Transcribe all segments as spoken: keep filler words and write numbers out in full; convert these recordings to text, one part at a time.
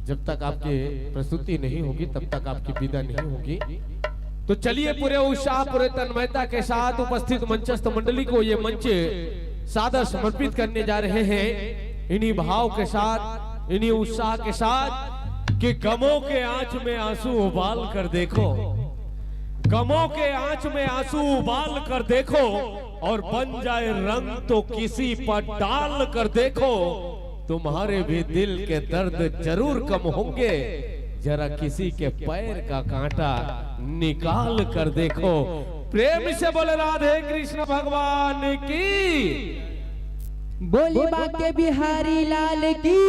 जब तक आपकी प्रस्तुति नहीं होगी, तब तक आपकी विदा नहीं होगी। तो चलिए, पूरे उत्साह, पूरे तन्मयता के साथ उपस्थित मंचस्थ मंडली को ये मंच सादर समर्पित करने जा रहे हैं। इन्हीं भाव के साथ, इन्हीं उत्साह के साथ कि गमों के आंच में आंसू उबाल कर देखो, गमों के आंच में आंसू उबाल कर देखो, और बन जाए रंग तो किसी पर डाल कर देखो, तुम्हारे भी दिल के दर्द जरूर कम होंगे। जरा किसी के पैर का कांटा निकाल कर देखो। प्रेम से बोले, राधे कृष्ण भगवान की। बोली बांके बिहारी लाल की।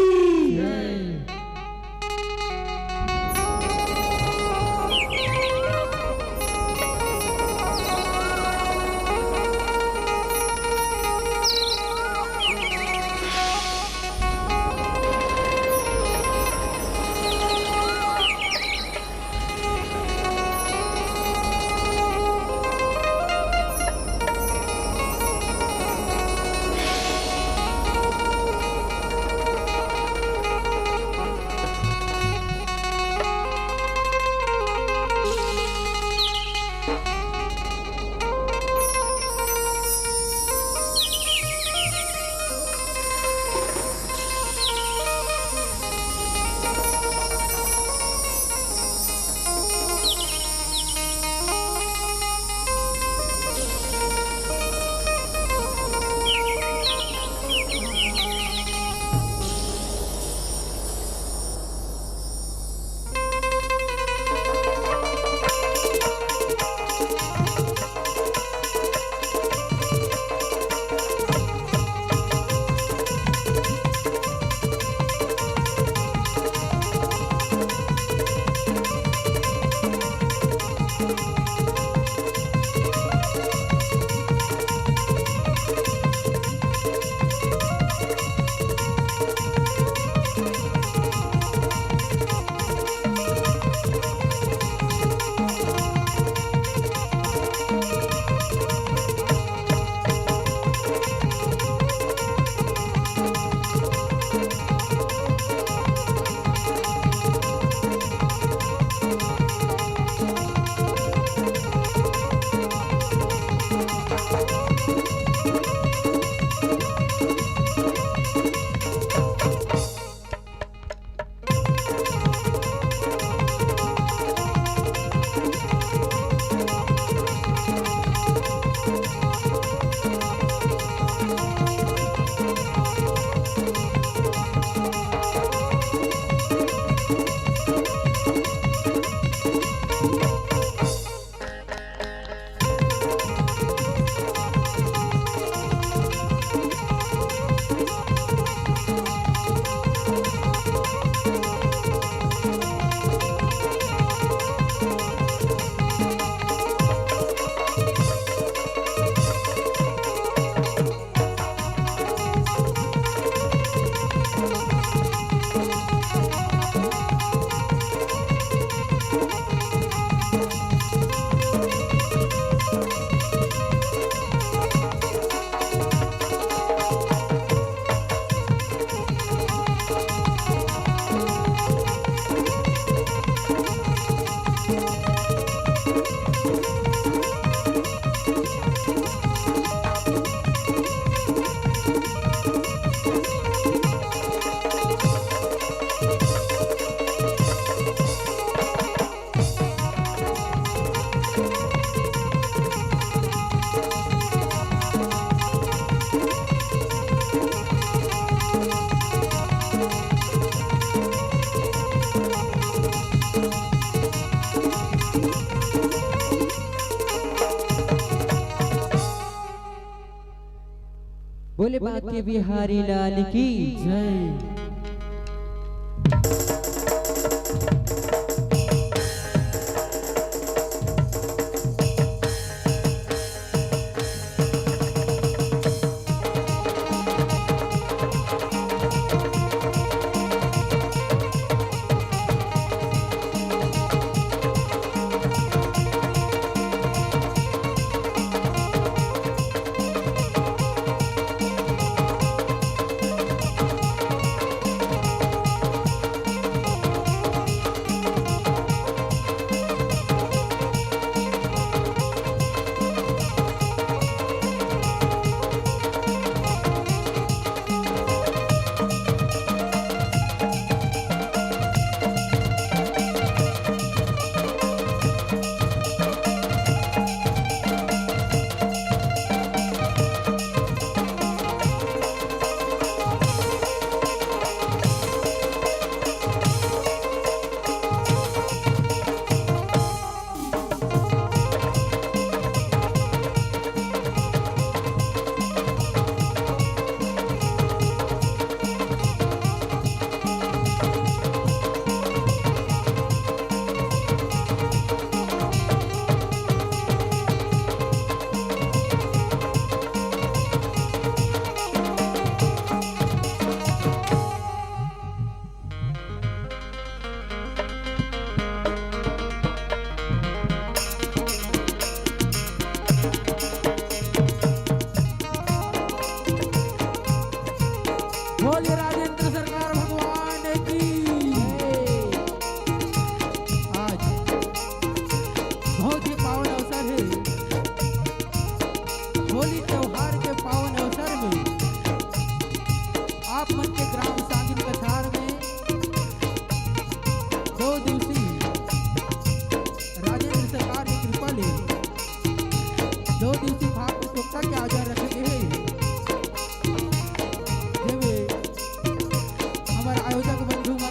बोले बांके बिहारी लाल की जय।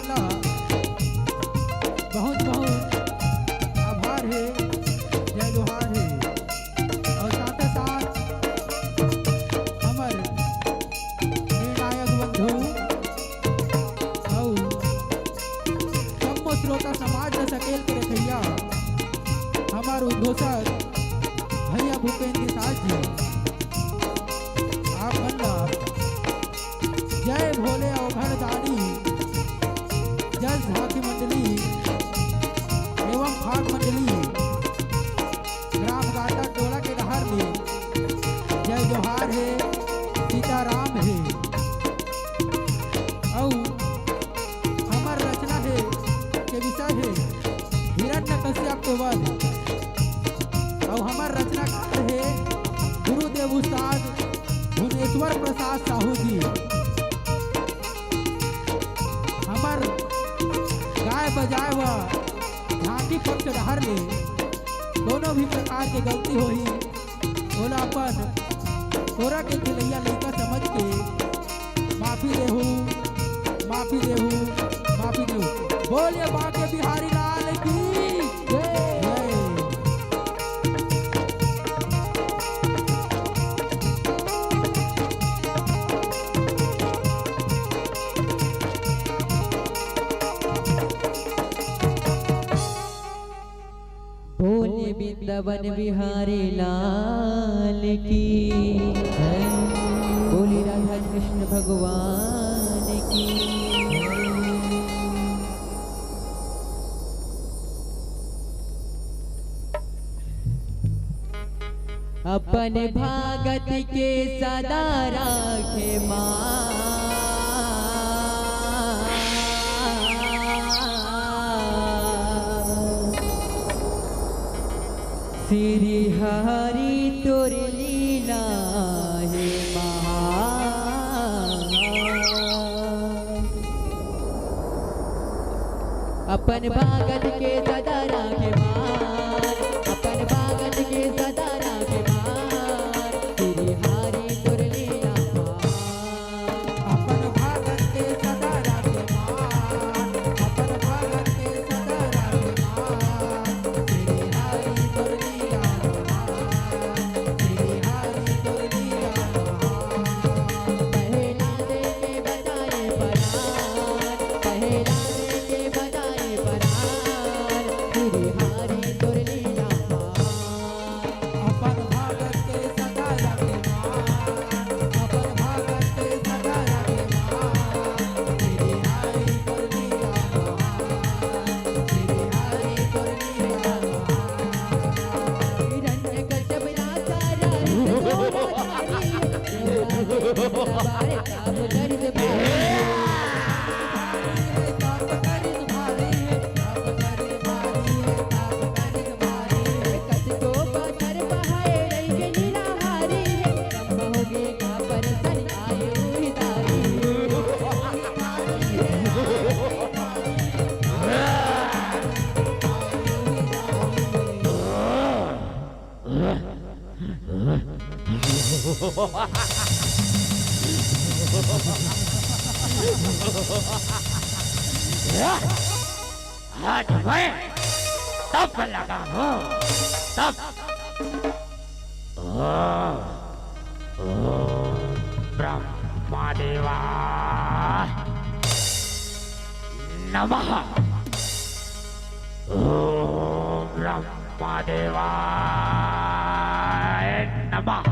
ला बहुत बहुत आभार हे, जय जोहार हे। अउ साथे साथ हमर निर्णायक बंधु अउ कम्मो श्रोता समाज ल सकेल के रखइया हमर उद्घोषक भैया भूपेंद्र साज जी, आप मन ला जय भोले अवघड़ दानी, जस झांकी मंडली एवं फाग मंडली, ग्राम गाटा टोला के डहर ले जय जोहार हे, सीताराम हे। अउ हमर रचना हे के विषय हे हिरण्यकश्यप के वध। अउ हमर रचनाकार हे गुरुदेव उस्ताद भुवनेश्वर प्रसाद साहू जी। हमर गाय बजाए व झांकी पक्ष डहर ले कोनो भी प्रकार के गलती होही, ओला अपन कोरा के खेलैया लइका समझ के माफी देहू, माफी देहू, माफी देहू। बोलिए बांके बिहारी लाल की जय। बोले वृंदावन बिहारी लाल की जय। बोले राधा कृष्ण भगवान की जय। अपन भगत के सदा राखे माँ। श्री हरि तोर लीला हे महान। अपन भगत के सदा राखे माँ, अपन भगत के सदा राखे माँ, श्री हरि तोर लीला महान। अपन भगत के सदा राखे मान, अपन भगत के सदा राखे मान। श्री हरि तोर लीला महान, श्री हरि तोर लीला महान। पहला दे के बचाए परान, पहला दे के बचाए परान। श्री हरि तोर लीला महान। अपन भगत के सदा राखे मान, अपन भगत के सदा राखे मान। श्री हरि तोर लीला महान, श्री हरि तोर लीला महान। हिरण्यकश्यप राजा राज को राजा रे, राजा रे, राजा रे। आज मैं तब लगा हूँ, तब। ओम, ओम ब्रह्मा देवा नमः। ओम ब्रह्मा देवाय नमः।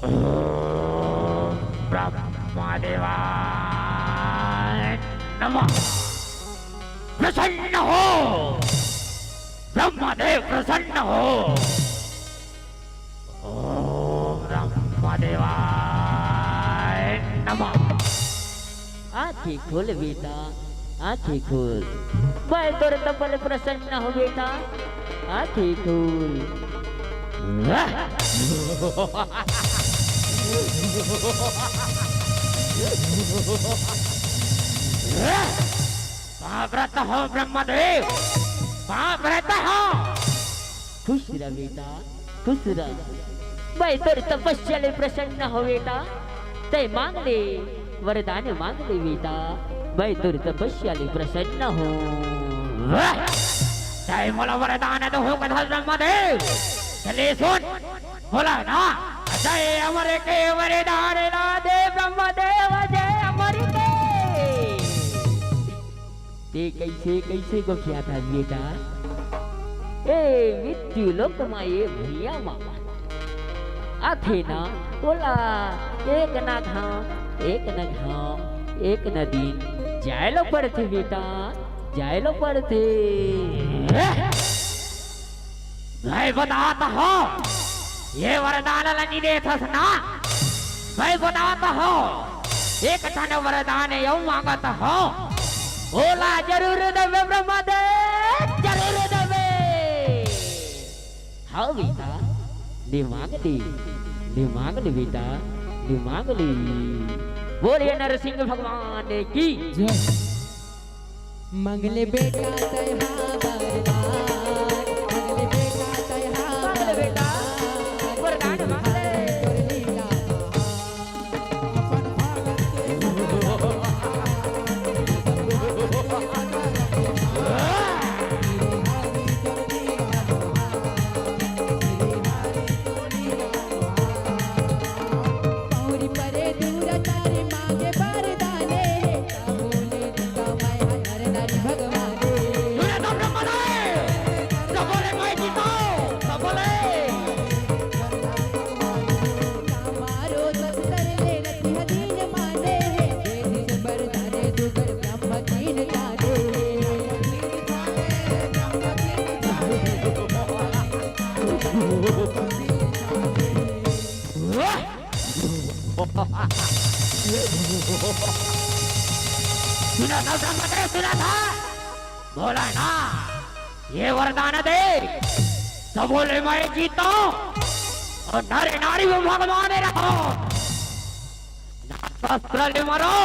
ओम ब्रह्मा देवाय नमः। प्रसन्न हो ब्रह्मदेव, प्रसन्न हो। ओम ब्रह्मा देवाय नमः। आँखें खोल बेटा, आँखें खोल। मैं तोर तब ले प्रसन्न हो बेटा, आँखें खोल। पाँव परत हो ब्रह्मदेव, पाँव परत हो। खुश रह बेटा, खुश रह। मैं तोर तपस्या ले प्रसन्न हो बेटा, तैं मांग ले। वरदान मांग ले बेटा, मैं तोर तपस्या ले प्रसन्न हूँ। वाह! तैं मोला वरदान देहू कथस ब्रह्मदेव। चले सुन, बोला ना, जय अमर के वरदान ला दे ब्रह्मदेव, जय अमर के। ते कइसे, कइसे गोठियाथस बेटा? ए मृत्यु लोक मा ए भुइयां मा आथे ना, ओला एक ना घांव, एक ना घांव, एक ना दिन जाय लो पड़थे बेटा, जाय लो पड़थे। मैं बतात हंव, ये वरदान ल नइ देथस ना, मैं बतात हंव, एक ठन वरदान अउ मांगत हंव, ओला जरूर देबे ब्रह्मदेव, जरूर देबे। हव बेटा, ले मांग ले, ले मांग ले बेटा, ले मांग ले। बोलिए नरसिंह भगवान की। जय। मंगले बेटा तैहा वरदान, मंगले बेटा तैहा मांग ले बेटा, वरदान। वरदान मांग ले। तोर लीला सुना था ब्रह्मदेव, सुना था। बोला ना, ये वरदान दे, तभो ले मैं जीतंव। अउ नर नारी में भगवान रहो। ना शस्त्र ले मरो,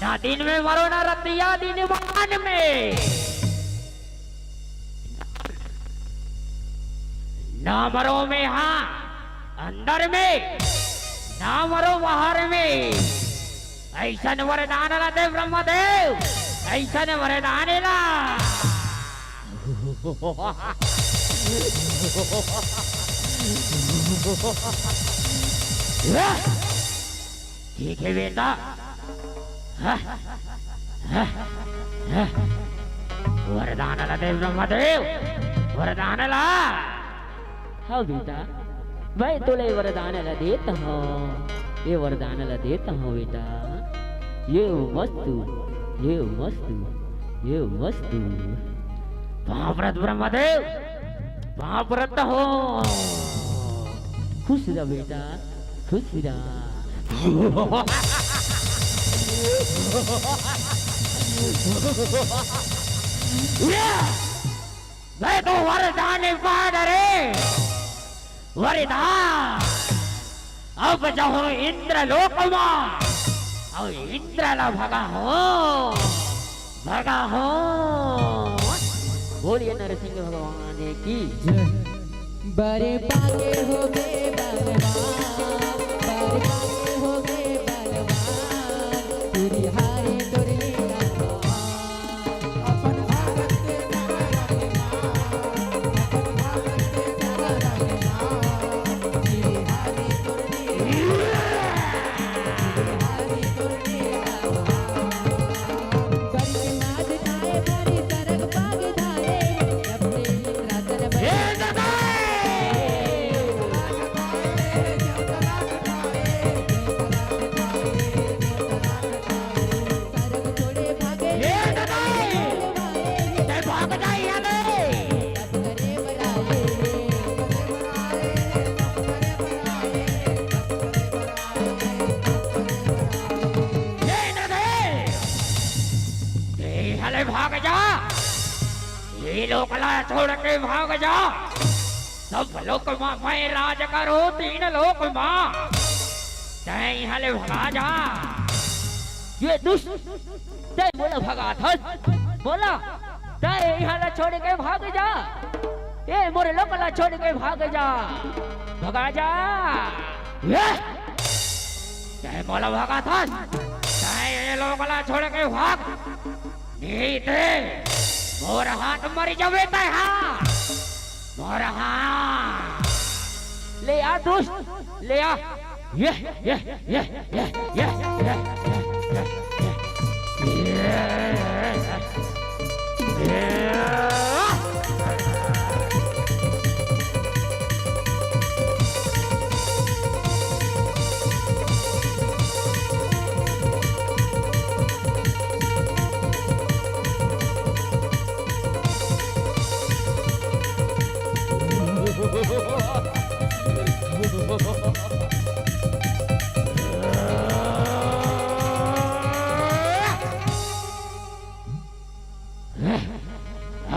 ना दिन में मरो, ना रतिया दिन मान में। ना मरो में हाँ अंदर में, ना मरो बाहर में। अइसन वरदान ला दे ब्रह्मदेव, अइसन वरदान ला। ठीक हे बेटा। वरदान ला दे ब्रह्मदेव, वरदान ला। हव बेटा, मैं तोला ये वरदान ला देत हंव, ये वरदान ला देत हंव बेटा। ये मस्तु, ये मस्तु, ये मस्तु। पांव परत ब्रह्मदेव, पांव परत हंव। खुश रह बेटा, खुश रह। मैं तो वरदान पा डरे, वरदान। अब जाहूं इंद्रलोक मा, अउ इंद्र ला भगाहूं, भगाहूं। बोलिए नरसिंह भगवान की। जय। बरे पाके होगे बलवान, बरे पाके होगे बलवान, तुरी हारे तोर लीला। ए, इहाँ ले भाग जा, ये लोक ला छोड़ के भाग जा। सब लोक मा मैं राज करो, तीन लोक मा। तैं इहाँ ले भगा जा। ये दुष्ट, तैं मोला भगाथस, बोला, तैं इहाँ ला छोड़ के भाग जा। ए मोर लोक ला छोड़ के भाग जा, भगा जा। ये तैं मोला भगाथस, तैं ये लोग ला छोड़ के भाग, नहीं ते मोर हाथ मरी जाबे तैं हा, मोर हाथ। ले आ दोस्त, ले आ। ये, ये, ये, ये, ये, ये, ये, ये, ये।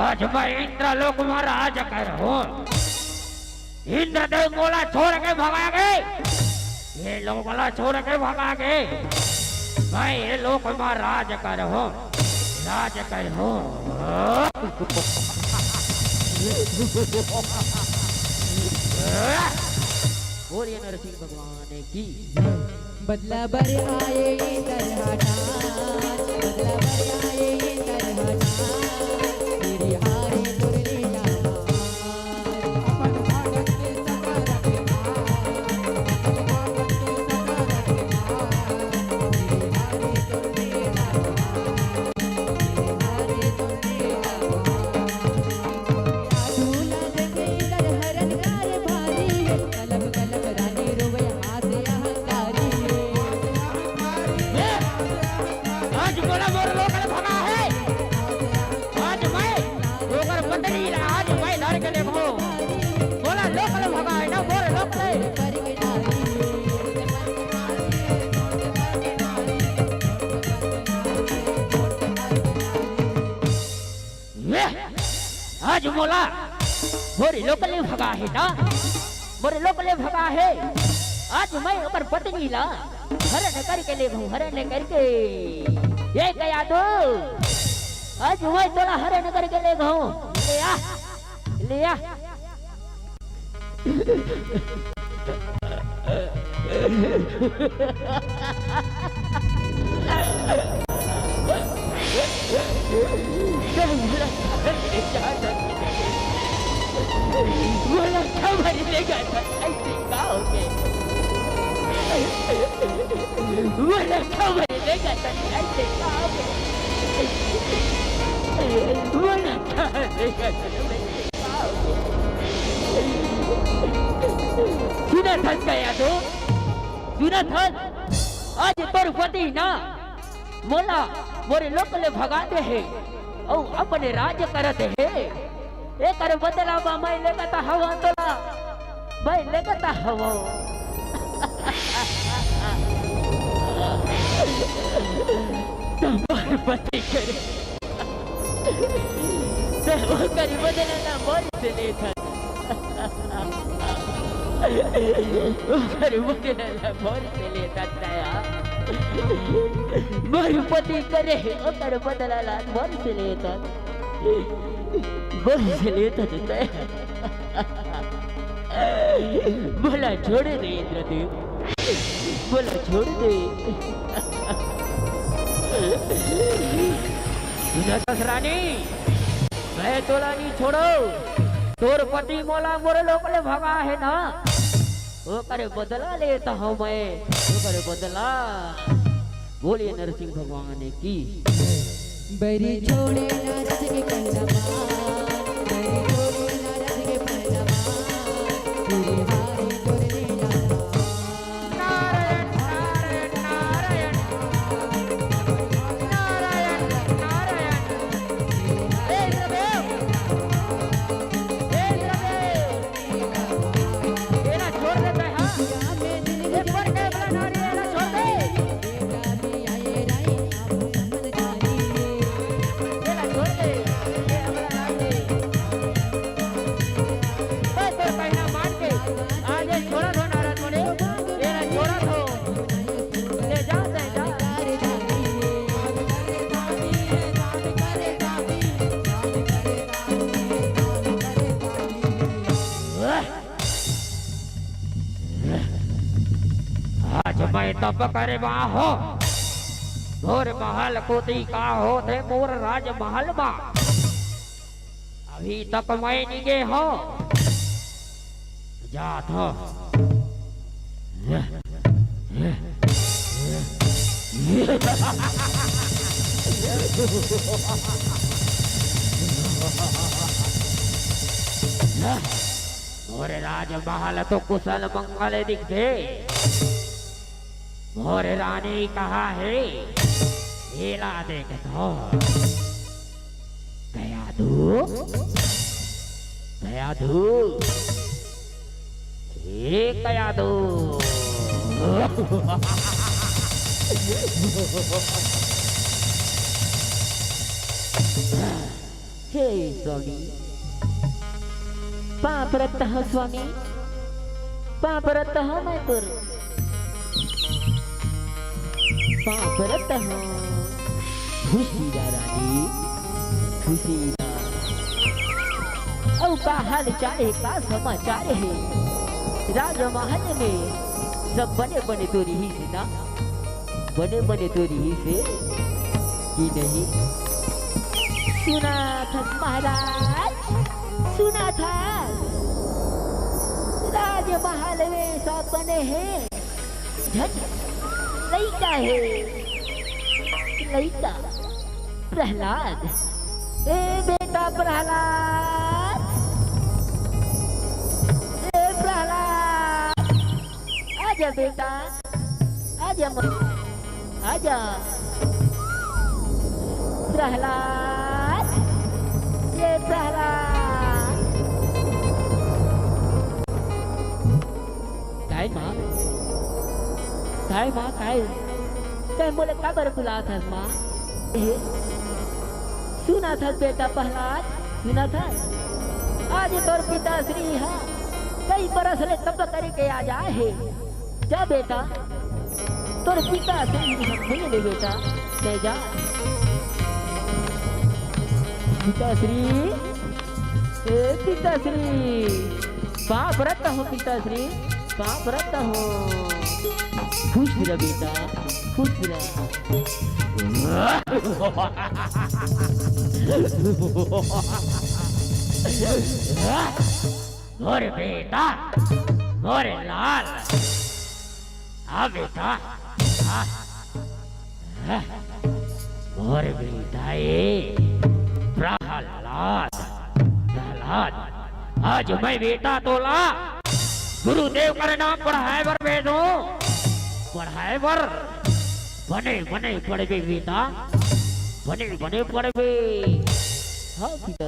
आज मैं इंद्रलोक में राज करहूं। इंद्रदेव मोला छोड़ के भगा गे, ये लोग ला छोड़ के भगा गे। मैं ये लोक में राज करहूं, राज करहूं। बोलिए नरसिंह भगवान की। बदला बर आए इंद्र हठात, बदला बर आए इंद्र हठात, तेरी हारे तोर लीला। आज मोला मोर लोग ले भगा हे। आज मैं ओकर पत्नी ला आज मैं धर के देखो। मोला लोग ले भगा हे ना, मोर लोग ले। ये, आज मोला मोर लोग ले भगा हे ना, मोर लोग ले भगा हे। आज मैं ओकर पत्नी ला हरण करके लेगहूं, हरण करके। ये कया दो, आज मैं तोला हरण करके लेगहूं। ले आ, ले आ। मोला खबर लेगा था, ऐसे का हो गए? मोला खबर लेगा था, ऐसे का हो गए? मोला खबर लेगा था, ऐसे का हो गए? सुनत हस कया तो? सुनत हस? आज तोर पति ना मोला मोर लोक ले भगा दे हे, अउ अपन राज करत हे। एकर बदला म मैं लेगत हवं तोला, मैं लेगत हवं। तोर पति करे, त ओकर बदला ला मोर से लेथस। ओकर बदला ला मोर से लेथस तैं हा। मोर पति करे, ओकर बदला ला मोर से लेथस। मोर से लेथस तैं हा। मोला छोड़ दे इंद्रदेव, मोला छोड़ दे। सुनत हस रानी, मैं तोला नी छोड़ो। तोर पति मोला मोर लोक ले भगा हे ना, ओकर बदला लेत हंव मैं, ओकर बदला। बोलिए नरसिंह भगवान की। बैरी छोड़े ना रज के पहलवान, बैरी छोड़े ना रज के पहलवान, तेरी हारे तोर लीला। नारायण, नारायण, नारायण, नारायण, नारायण। हे इंद्रदेव, हे इंद्रदेव, एला छोड़ दे तैं हा। ए पर के वाला नारी, एला छोड़ दे। एला छोड़ दे। ए हमला नारी, तप करे मा हो, मोर महल कोती का होथे मोर राजमहल मा। अभी तक मैं नी गे हो, जात हो। मोर राजमहल तो कुशल मंगल दिखथे। मोर रानी कहाँ हे? एला देखत हो। कयाधू, कयाधू, हे कयाधू। हे स्वामी, पाँव परत हँव स्वामी, पाँव परत हँव मैं तोर, पाँव परत हँव। खुशी दा रानी, खुशी दा। अउ का हाल चाल हे, का समाचार हे? राजमहल में सब बने बने तो रिहिस हे ना? बने बने तो रिहिस हे कि नहीं? सुनत हस महाराज, सुनत हस, राजमहल में सब बने हे। झट, लइका हे, लइका, प्रहलाद। ए बेटा प्रहलाद, ए प्रहलाद, आजा बेटा, आजा म-, आजा। प्रहलाद, ए प्रहलाद। काय माँ? काय माँ, काय? तैं मोला काबर बुलात हस माँ? ए, सुनत हस बेटा प्रहलाद, सुनत हस? आज तोर पिताश्री ह कई बरस ले तप करे के आ जाए हे। जा बेटा, तोर पिताश्री ह भुइयां ले बेटा, तैं जा। पिताश्री, ए पिताश्री, पाँव परत हँव पिताश्री, पाँव परत हँव। खुश रह बेटा, खुश रह। मोर बेटा, मोर लाल, आ बेटा, आ। मोर बेटा ए प्रहलाद, प्रहलाद, आज मैं बेटा तोला गुरुदेव कर नाम पढ़ाए बर भेजों, पढ़ाए बर। बने बने पढ़बे बेटा, बने बने पढ़बे। हाँ बेटा।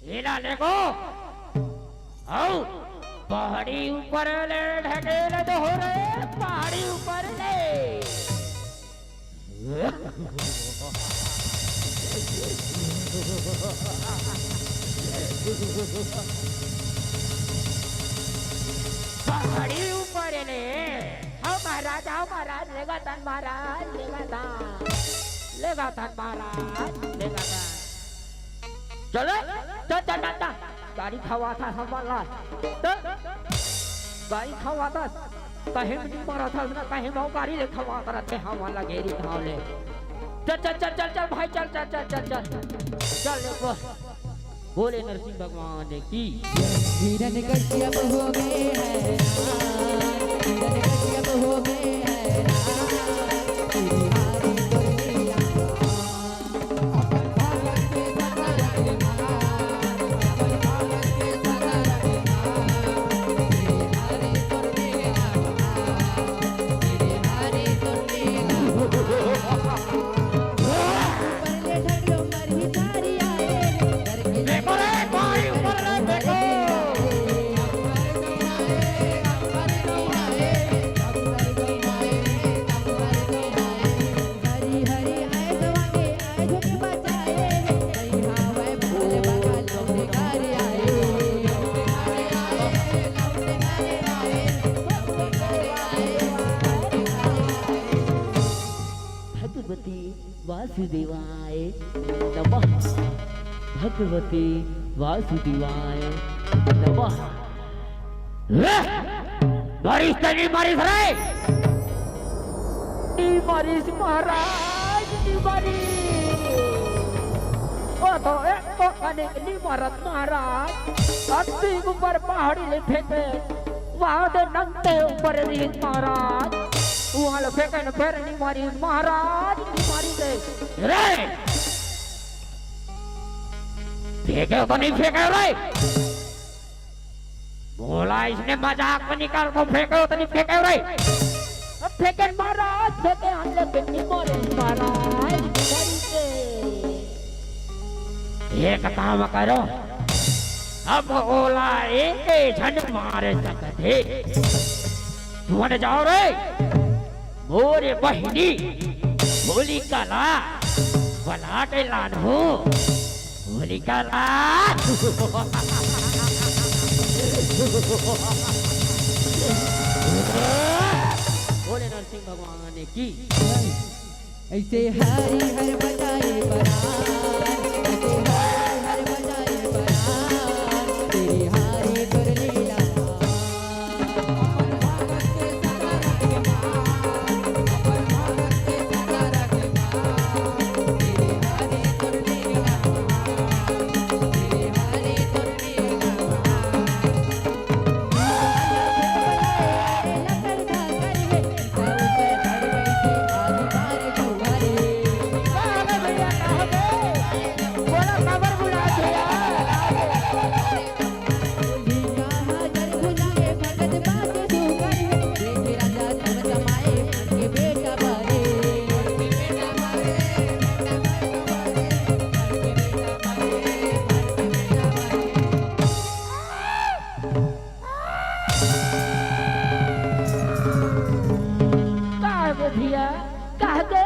एला लेगो। अउ पहाड़ी ऊपर ले ढकेल दो रे, पहाड़ी ऊपर ले। पहाड़ी ऊपर ले। हाँ महाराज, हाँ महाराज, लेगा तन महाराज, लेगा तन। लेगा तन महाराज, लेगा तन। चल, चल, चल, चल, चल। गाड़ी खवाथा हमन ला। त गाड़ी खवाथा, कहीं भी नहीं मारा था ना, कहीं भी गाड़ी ले खवाथा रहते हमन ला गेरी धाव ले। चल, चल, चल, चल, चल भाई, चल, चल, चल, चल, चल। चल ले, बोल। बोले नरसिंह भगवान की। हिरण्यकश्यप हो गए हैं राम, हिरण्यकश्यप हो गए हैं राम, तेरी हारी तो लीला। भगवती वासुदेवाय नमः। भगवती वासुदेवाय नमः। रे! मारिस त नी मारिस रे? नी मारिस महाराज, नी मारिस। ओ तो एक तो कने नी मारत महाराज। अति ऊपर पहाड़ी ले फेंके। वहाँ दे नंते ऊपर रीत महाराज। वहाँ ले फेंके न फेर नी मारिस महाराज, नी मारिस रे। रे! फेंके तो नहीं फेंके रे? मोला इसने मजाक में निकाल को फेंको तो नहीं फेंके रे? अब फेंके महाराज, फेंके हम लोग के निमोरे महाराज, निमोरे से। एक काम करो, अब ओला एक झन मारे सकत हे। तुमन जाओ रे, मोरे बहिनी होलिका ला बलाटे लानहू। होलिका ला। बोले नरसिंह भगवान की। ऐसे हरि हर बजाए बरात, ऐसे हरि हर बजाए बरात, तेरी हारी तोर लीला। का हो गे भैया? का हो गे?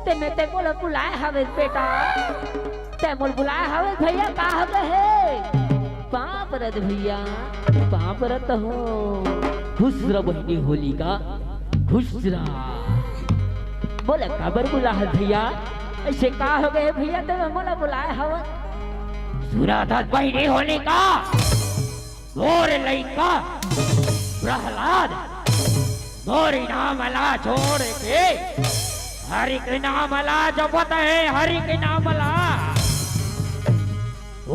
ते में ते मोला बुलाए हवे बेटा। ते मोला बुलाए हवे भैया, का हो गे हे? पाँव परत भैया, पाँव परत हूँ। खुश रह बहिनी होलिका, खुश रह। बोला काबर बुलाए हस भैया? ऐसे का हो गे भैया, ते में मोला बुलाए हवे? सुना था बहिनी होलिका, मोर लइका प्रहलाद मोर नाम ला छोड़ के हरि के नाम ला जपत हे, हरि के नाम ला।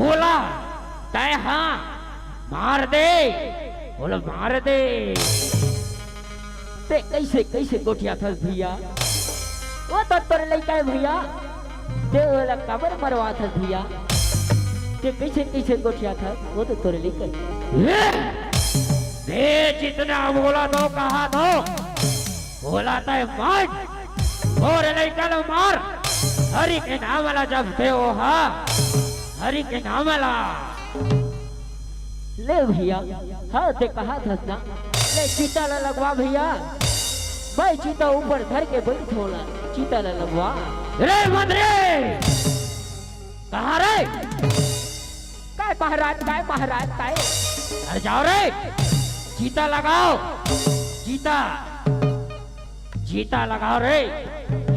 ओला तैं हा मार दे, ओला मार दे। ते कइसे, कइसे गोठियाथस भैया? ओ तो तोर लइका हे भैया, ते ओला काबर मरवाथस भैया? ते कइसे, कइसे गोठियाथस? ओ तो तोर लइका हे। ए! ते जितना बोला तो कहा तो, बोला तय मार, मोर लइका ला मार, हरि के नाम ला जपथे ओहा, हरि के नाम ला। ले भैया, हाँ ते कहा था ना, ले चिता ला लगवा भैया, मैं चिता ऊपर धर के बैठ होला, चिता ला लगवा। रे मंत्री, कहाँ रे? काय महाराज, काय महाराज, काय? अरे जाओ रे, चिता लगाओ, चिता। चिता लगाओ रे।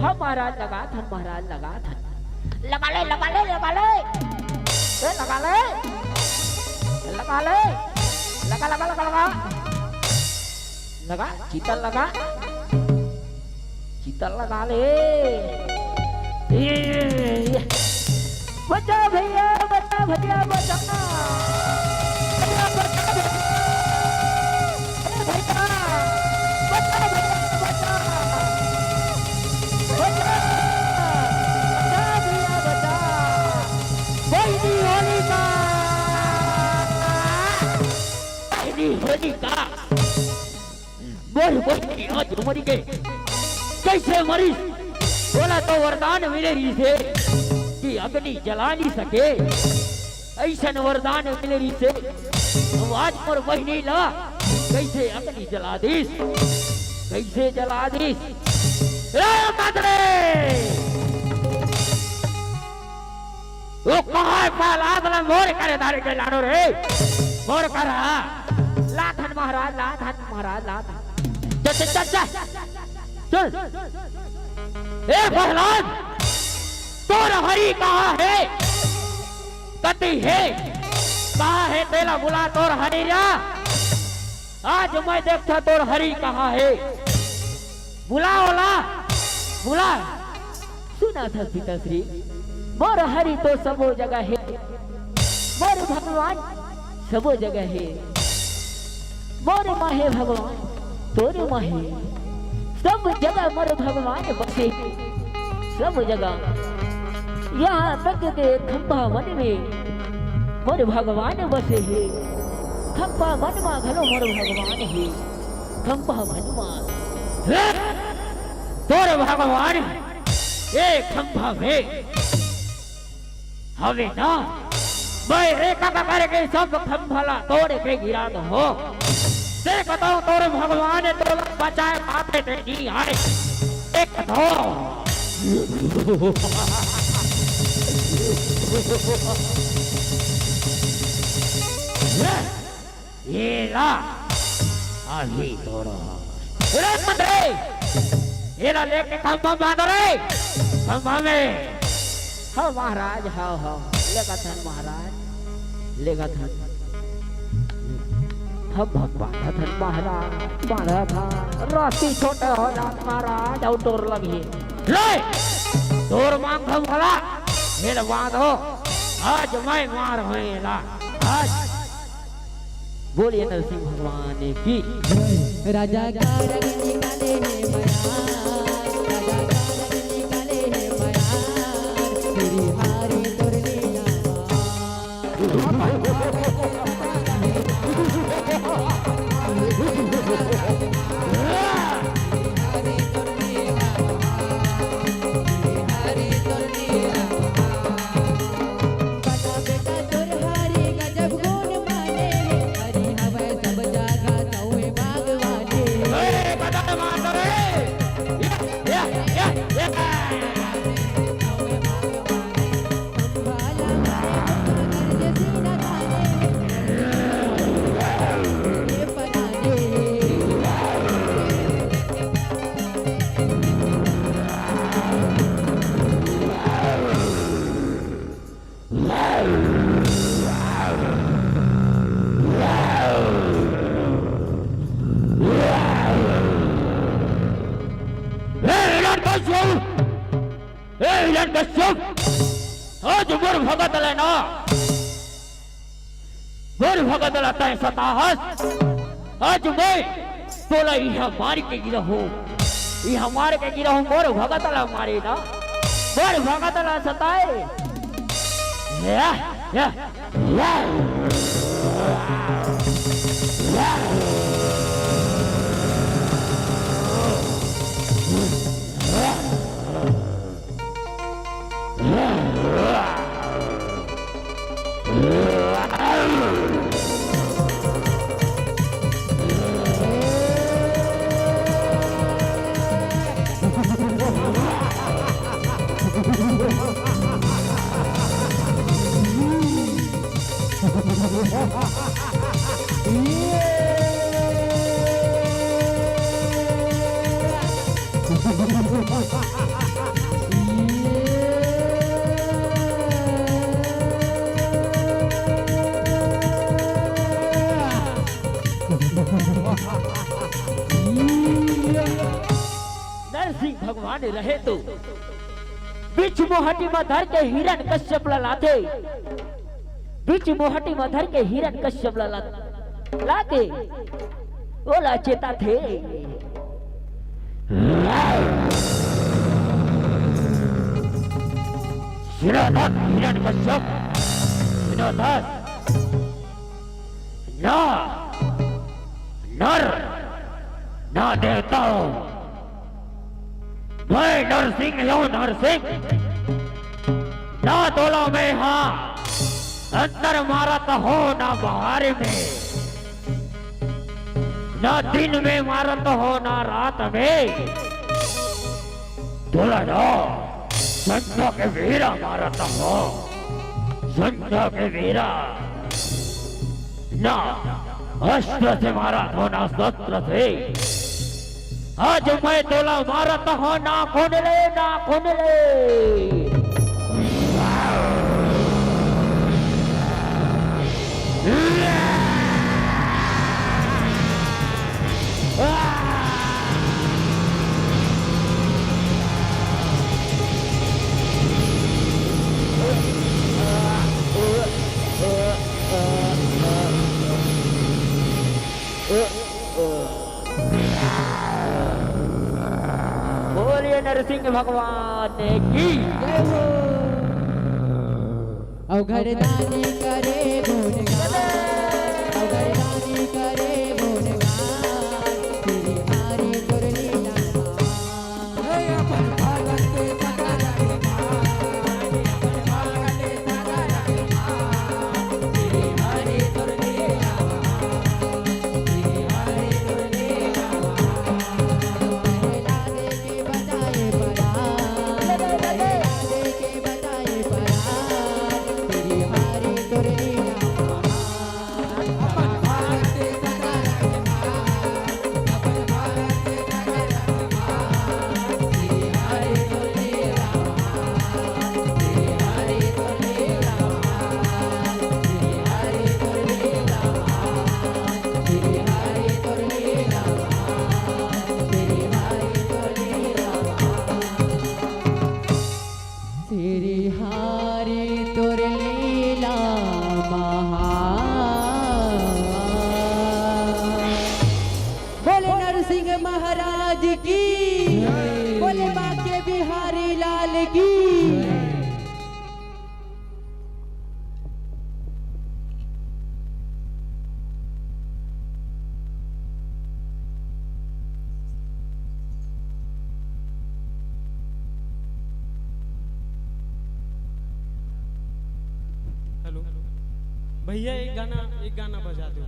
हाँ महाराज, लगात हन महाराज, लगात हन। लगा ले, लगा ले, लगा ले। ए, लगा ले। लगा ले। लगा, लगा, लगा, लगा। लगा, चिता लगा। चिता लगा ले। ए, ए, ए। बचा भैया, बचा भैया, बचा। बचा, बचा, बचा। ए भैया, बचा भैया, बचा। बचा। बचा भैया, बचा। बहिनी होलिका। बहिनी होलिका। मोर बहिनी आज मरी गे। कइसे मरिस? ओला तो वरदान मिले रहिसे कि अग्नि जला नइ सके। अइसन वरदान मिले रहिसे। अब आज मोर बहिनी ला कइसे अग्नि जला दिस? कइसे जला दिस? रे माता रे! वो कहाँ है प्रहलाद ला मोर करे धर के लानो रे? मोर करा। लात हन महाराज, लात हन महाराज, लात हन। चल, चल, चल, चल। चल। ए प्रहलाद, तोर हरि कहाँ है? कति है? कहाँ है तेला बुला तोर हरि ला? आज मैं देखता तोर हरि कहाँ है। बुला ओला, बुला। सुना था पिताश्री, मोर हरि तो सबो जगह है, मोर भगवान सबो जगह है, मोर माँ हे भगवान, तोर माँ हे, सब जगह मोर भगवान बसे हे, सब जगह। यहाँ तक के खंभा वन में मोर भगवान बसे हे, खंभा वन मा घलो मोर भगवान हे। खंभा हनुमान। हे, तोर भगवान ए खंभा में हवे ना, मैं एक एक करके सब खंभा ला तोड़ के गिरा दो। ते बताओ तोर भगवान तोला बचाए पाथे ते नहीं आए। एक दो। ये ला, अभी तोरो। रे मंत्री, एला लेके खंभा बांध रे, खंभा में। हाँ महाराज, हाँ, हाँ, लेगत हन महाराज, लेगत हन। खंभा बांधत हन महाराज, बांधत हन। रस्सी छोटे हो जात महाराज, अउ डोर लगही। ले, डोर मांग खंभा ला, एला बांधो। आज मैं मार होए ला, आज। बोलिए नरसिंह भगवान की। राजा का रंग निकाले हे मयार, राजा का रंग निकाले हे मयार, तेरी हारी तोर लीला। ए हिरण्यकश्यप, ए हिरण्यकश्यप, आज मोर भगत ले ना, मोर भगत ला तैं सताहस। आज मैं तोला इहाँ मार के गिरहूँ, इहाँ मार के गिरहूँ, मोर भगत ला मारे ना, मोर भगत ला सताए। या, या, या। सिंह भगवान रहे तो बीच मोहटी म धर के हिरण कश्यप ला लाथे, बीच मोहटी म धर के हिरण कश्यप ला ला-, लाथे, ओला चेताथे। सिरोधक हिरण कश्यप, सिरोधक, ना नर, ना देवता हो। मैं नरसिंह हूँ, नरसिंह। ना तोला मैं हा अंदर मारत हो, ना बाहर में। ना दिन में मारत हो, ना रात में। तोला ना संझा के बेरा मारत हो, संझा के बेरा। ना अस्त्र से मारत हो, ना शस्त्र से। आज मैं तोला मारत हो, ना कोन ले, ना कोन ले। बोलिए नरसिंह भगवान की। जय हो। अवघड़ दानी करे गुणगान, अवघड़ दानी करे गुणगान, श्री हरि तोर लीला महान। श्री हरि तोर लीला महान। बोले नरसिंह महाराज की, बोले बांके बिहारी लाल की। हेलो भैया, एक गाना, एक गाना बजा दो,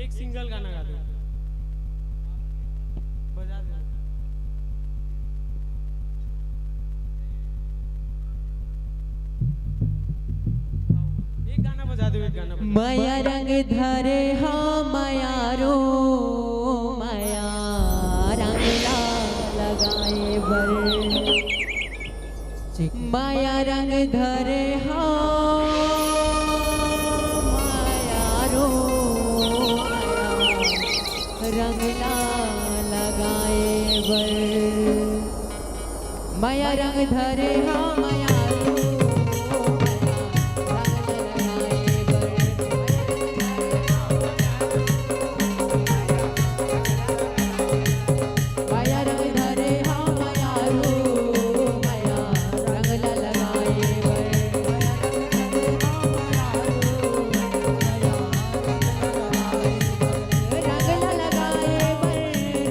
एक सिंगल गाना गा दो, बजा दो। एक गाना बजा दो, एक गाना बजा दो। मया रंग धरे हा मयारो, मया रंग ला लगाए बर। मया रंग धरे हा मयारो, मया रंग ला लगाए बर। मया रंग धरे हा मयारो, मया रंग लगाए बर। मया रंग धरे हा मयारो, मया रंग ला लगाए बर। रंग ला लगाए बर,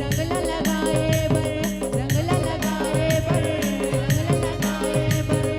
रंग ला लगाए बर, रंग ला लगाए बर, रंग ला लगाए बर।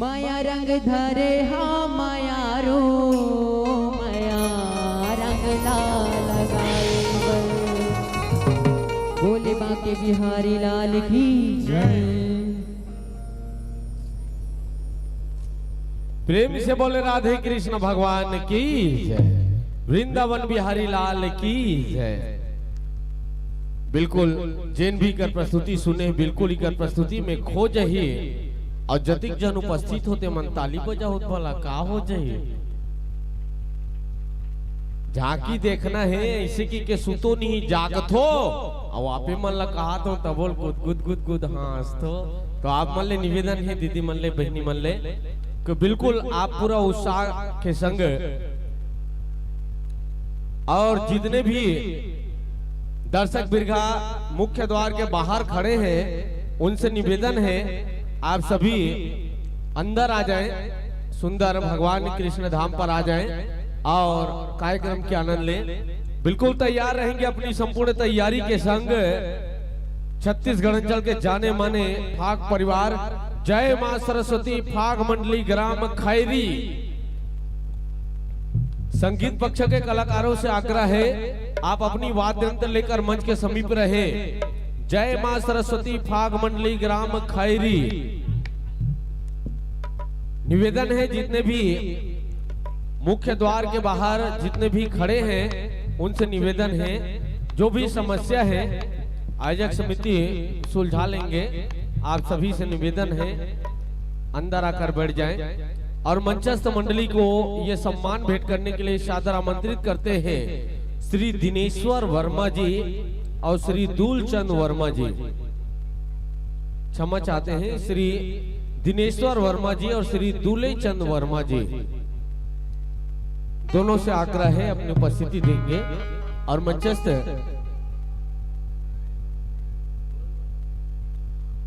मया रंग धरे हा मयारू, मया रंग ला लगाए बर। बोले बांके बिहारी लाल की जय। प्रेम से बोले राधे कृष्ण भगवान की जय, वृंदावन बिहारी लाल की जय। बिल्कुल, जेन भी कर प्रस्तुति सुने, बिल्कुल इकर प्रस्तुति में खो जही। अउ जतिक जन उपस्थित होते मन ताली बजावत भला का हो जही? झांकी देखना हे, ऐसे कि के सुतो नहीं जागथो, अउ आपे मन ला कहाथो तबोल गुद गुद गुद गुद हाँसथो। तो आप मन ले निवेदन हे, दीदी मन ले, बहिनी मन ले, कि बिल्कुल आप पूरा उत्साह के संग, और जितने भी दर्शक बिरगा मुख्य द्वार के बाहर खड़े हैं, उनसे निवेदन है, आप सभी अंदर आ जाएं, सुंदर भगवान कृष्ण धाम पर आ जाएं और कार्यक्रम के आनंद लें। बिल्कुल तैयार रहेंगे अपनी संपूर्ण तैयारी के संग। छत्तीसगढ़ अंचल के जाने माने फाग परिवार, जय मां सरस्वती फाग मंडली ग्राम खैरी। संगीत पक्ष के कलाकारों से आग्रह है, आप अपनी वाद्य यंत्र लेकर मंच के समीप रहे। जय मां सरस्वती फाग मंडली ग्राम खैरी। निवेदन है, जितने भी मुख्य द्वार के बाहर जितने भी खड़े हैं, उनसे निवेदन है, जो भी समस्या है, आयोजक समिति सुलझा लेंगे। आप सभी से निवेदन है, अंदर आकर बैठ जाएं। और मंचस्थ मंडली को ये सम्मान भेंट करने के लिए सादर आमंत्रित करते हैं श्री दिनेश्वर वर्मा जी और श्री दूलचंद वर्मा जी, क्षमा चाहते हैं, श्री दिनेश्वर वर्मा जी और श्री दूलेचंद वर्मा जी दोनों से आग्रह है, अपनी उपस्थिति देंगे। और मंचस्थ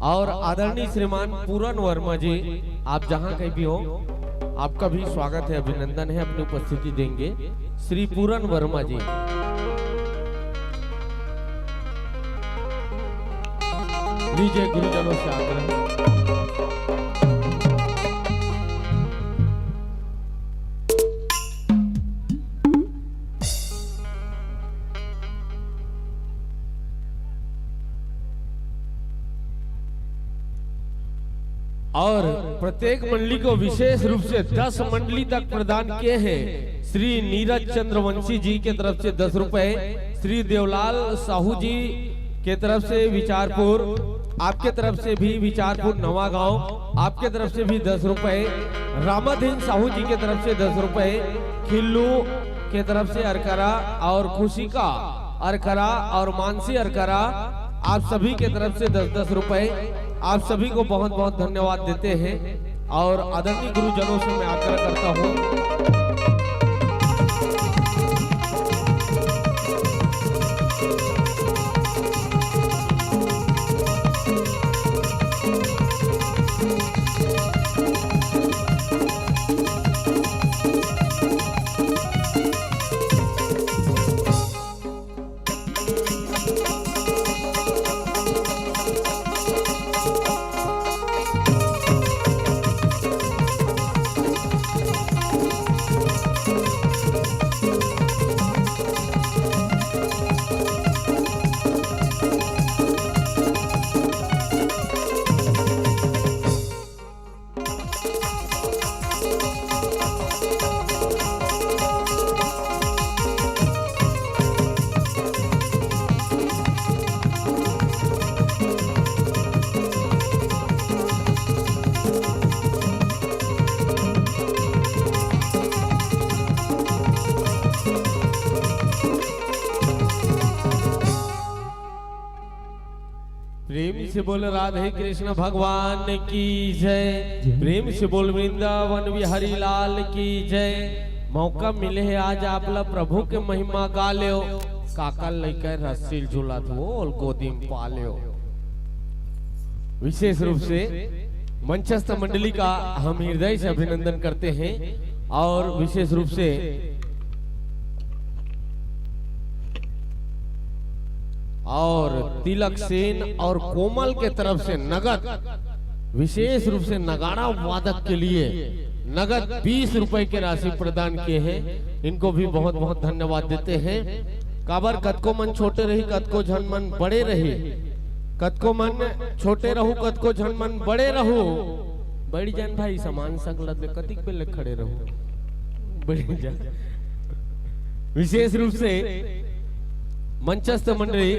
और आदरणीय श्रीमान पूरन वर्मा जी, आप जहां कहीं भी हो, आपका भी स्वागत है, अभिनंदन है, अपनी उपस्थिति देंगे श्री पूरन वर्मा जी। लीजिए गुरुजनों से आग्रह। और प्रत्येक मंडली को विशेष रूप से दस मंडली तक प्रदान किए हैं श्री नीरज चंद्रवंशी जी के तरफ से दस रुपए, श्री देवलाल साहू जी के तरफ से विचारपुर, आपके तरफ से भी विचारपुर नवागांव, आपके तरफ से भी दस रुपए, रामाधीन साहू जी के तरफ से दस रुपए, खिल्लू के तरफ से अरकरा और खुशिका अरकरा और मानसी अरकरा, आप सभी के तरफ से दस दस रुपए। आप सभी को बहुत बहुत धन्यवाद देते हैं और आदरणीय गुरुजनों से मैं आग्रह करता हूँ। प्रेम से बोल राधे कृष्ण भगवान की जय। प्रेम से बोल वृंदावन बिहारी लाल की जय। मौका मिले हे आज आप ला प्रभु के महिमा गा लेव। काका लइका रस्सी झूलत हे, ओला गोदी में पा लेव। विशेष रूप से मंचस्थ मंडली का हम हृदय से अभिनंदन करते हैं और विशेष रूप से और तिलक सेन और कोमल के तरफ से नगद, विशेष रूप से नगाड़ा वादक के लिए नगद बीस रुपए की राशि प्रदान किए हैं। इनको भी बहुत बहुत धन्यवाद देते हैं। काबर कतको मन छोटे रही, कतको झन मन बड़े रही, कतको मन छोटे रहू, कतको झन मन बड़े रहू। बड़ी जन भाई समान संगलत ले कतिक बेले खड़े रहू। बड़ी जन विशेष रूप से मंचस्थ मंडली,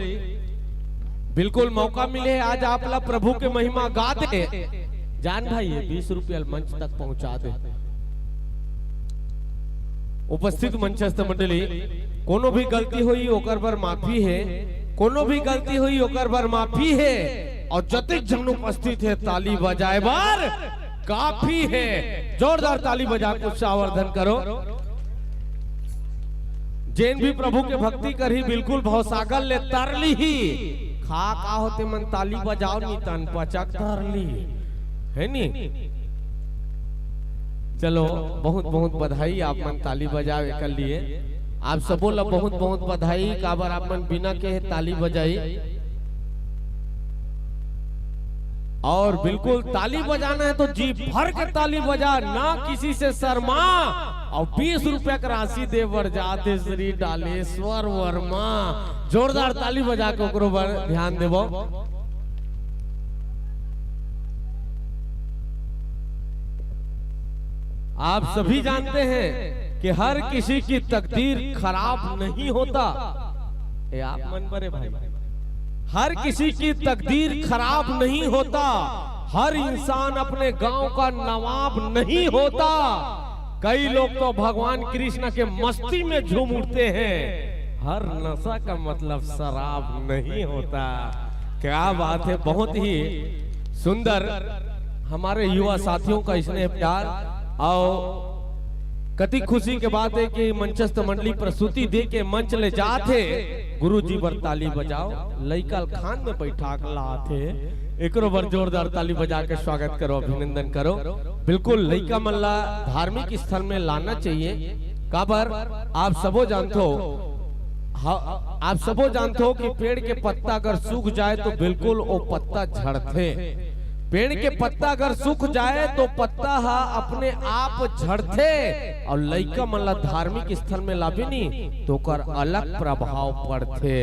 बिल्कुल मौका मिले आज आप ला प्रभु के महिमा गा दे। जान भाई, ये बीस रुपया मंच तक पहुंचा दे। उपस्थित मंचस्थ मंडली, कोनो भी गलती होई ओकर बर माफी हे, कोनो भी गलती होई ओकर बर माफी हे। और जतिक झन उपस्थित हे, ताली बजाए बर काफी हे। जोरदार ताली बजा के उत्साहवर्धन करो। जेन भी प्रभु के भक्ति करही, बिल्कुल भवसागर ले तर लीही। खा का होते मन ताली बजाव नी तन पचक तर ली, हे नी? चलो, बहुत बहुत बधाई, आप मन ताली बजाव एकर लिए। आप सबो ला बहुत बहुत बधाई, काबर आप मन बिना कहे ताली बजाई। और बिल्कुल ताली बजाना है तो जी भर के ताली बजा, ना किसी से शर्मा। और बीस रुपया के राशि दे बर जात हे श्री डालेश्वर वर्मा। जोरदार ताली बजा के ओकरो बर ध्यान देबो। आप सभी जानते हैं कि हर किसी की तकदीर खराब नहीं होता। ए, आप मन बरे भाई, हर किसी की तकदीर खराब नहीं होता, हर इंसान अपने गांव का नवाब नहीं होता। कई लोग तो भगवान कृष्ण के मस्ती में झूम उठते हैं। हर नशा का मतलब शराब नहीं होता। क्या बात है, बहुत ही सुंदर। हमारे युवा साथियों का स्नेह प्यार। और कति खुशी के बात है कि मंचस्थ मंडली प्रस्तुति दे के मंच ले जात हे। गुरु जी बर ताली बजाव, लइका ल खांद में बैठा के लात हे। एकरो बर जोरदार ताली बजा के स्वागत करो, अभिनंदन करो। बिल्कुल लइका मन ला धार्मिक स्थल में लाना चाहिए। काबर आप सबो जानथो, हा-, आप सबो जानथो कि पेड़ के पत्ता अगर सूख जाए तो बिल्कुल वो पत्ता झड़थे। पेड़ के पत्ता अगर सूख जाए तो पत्ता हा अपने आप झड़थे। और लइका मन ला धार्मिक स्थल में लाबे नी तो ओकर अलग प्रभाव पड़थे।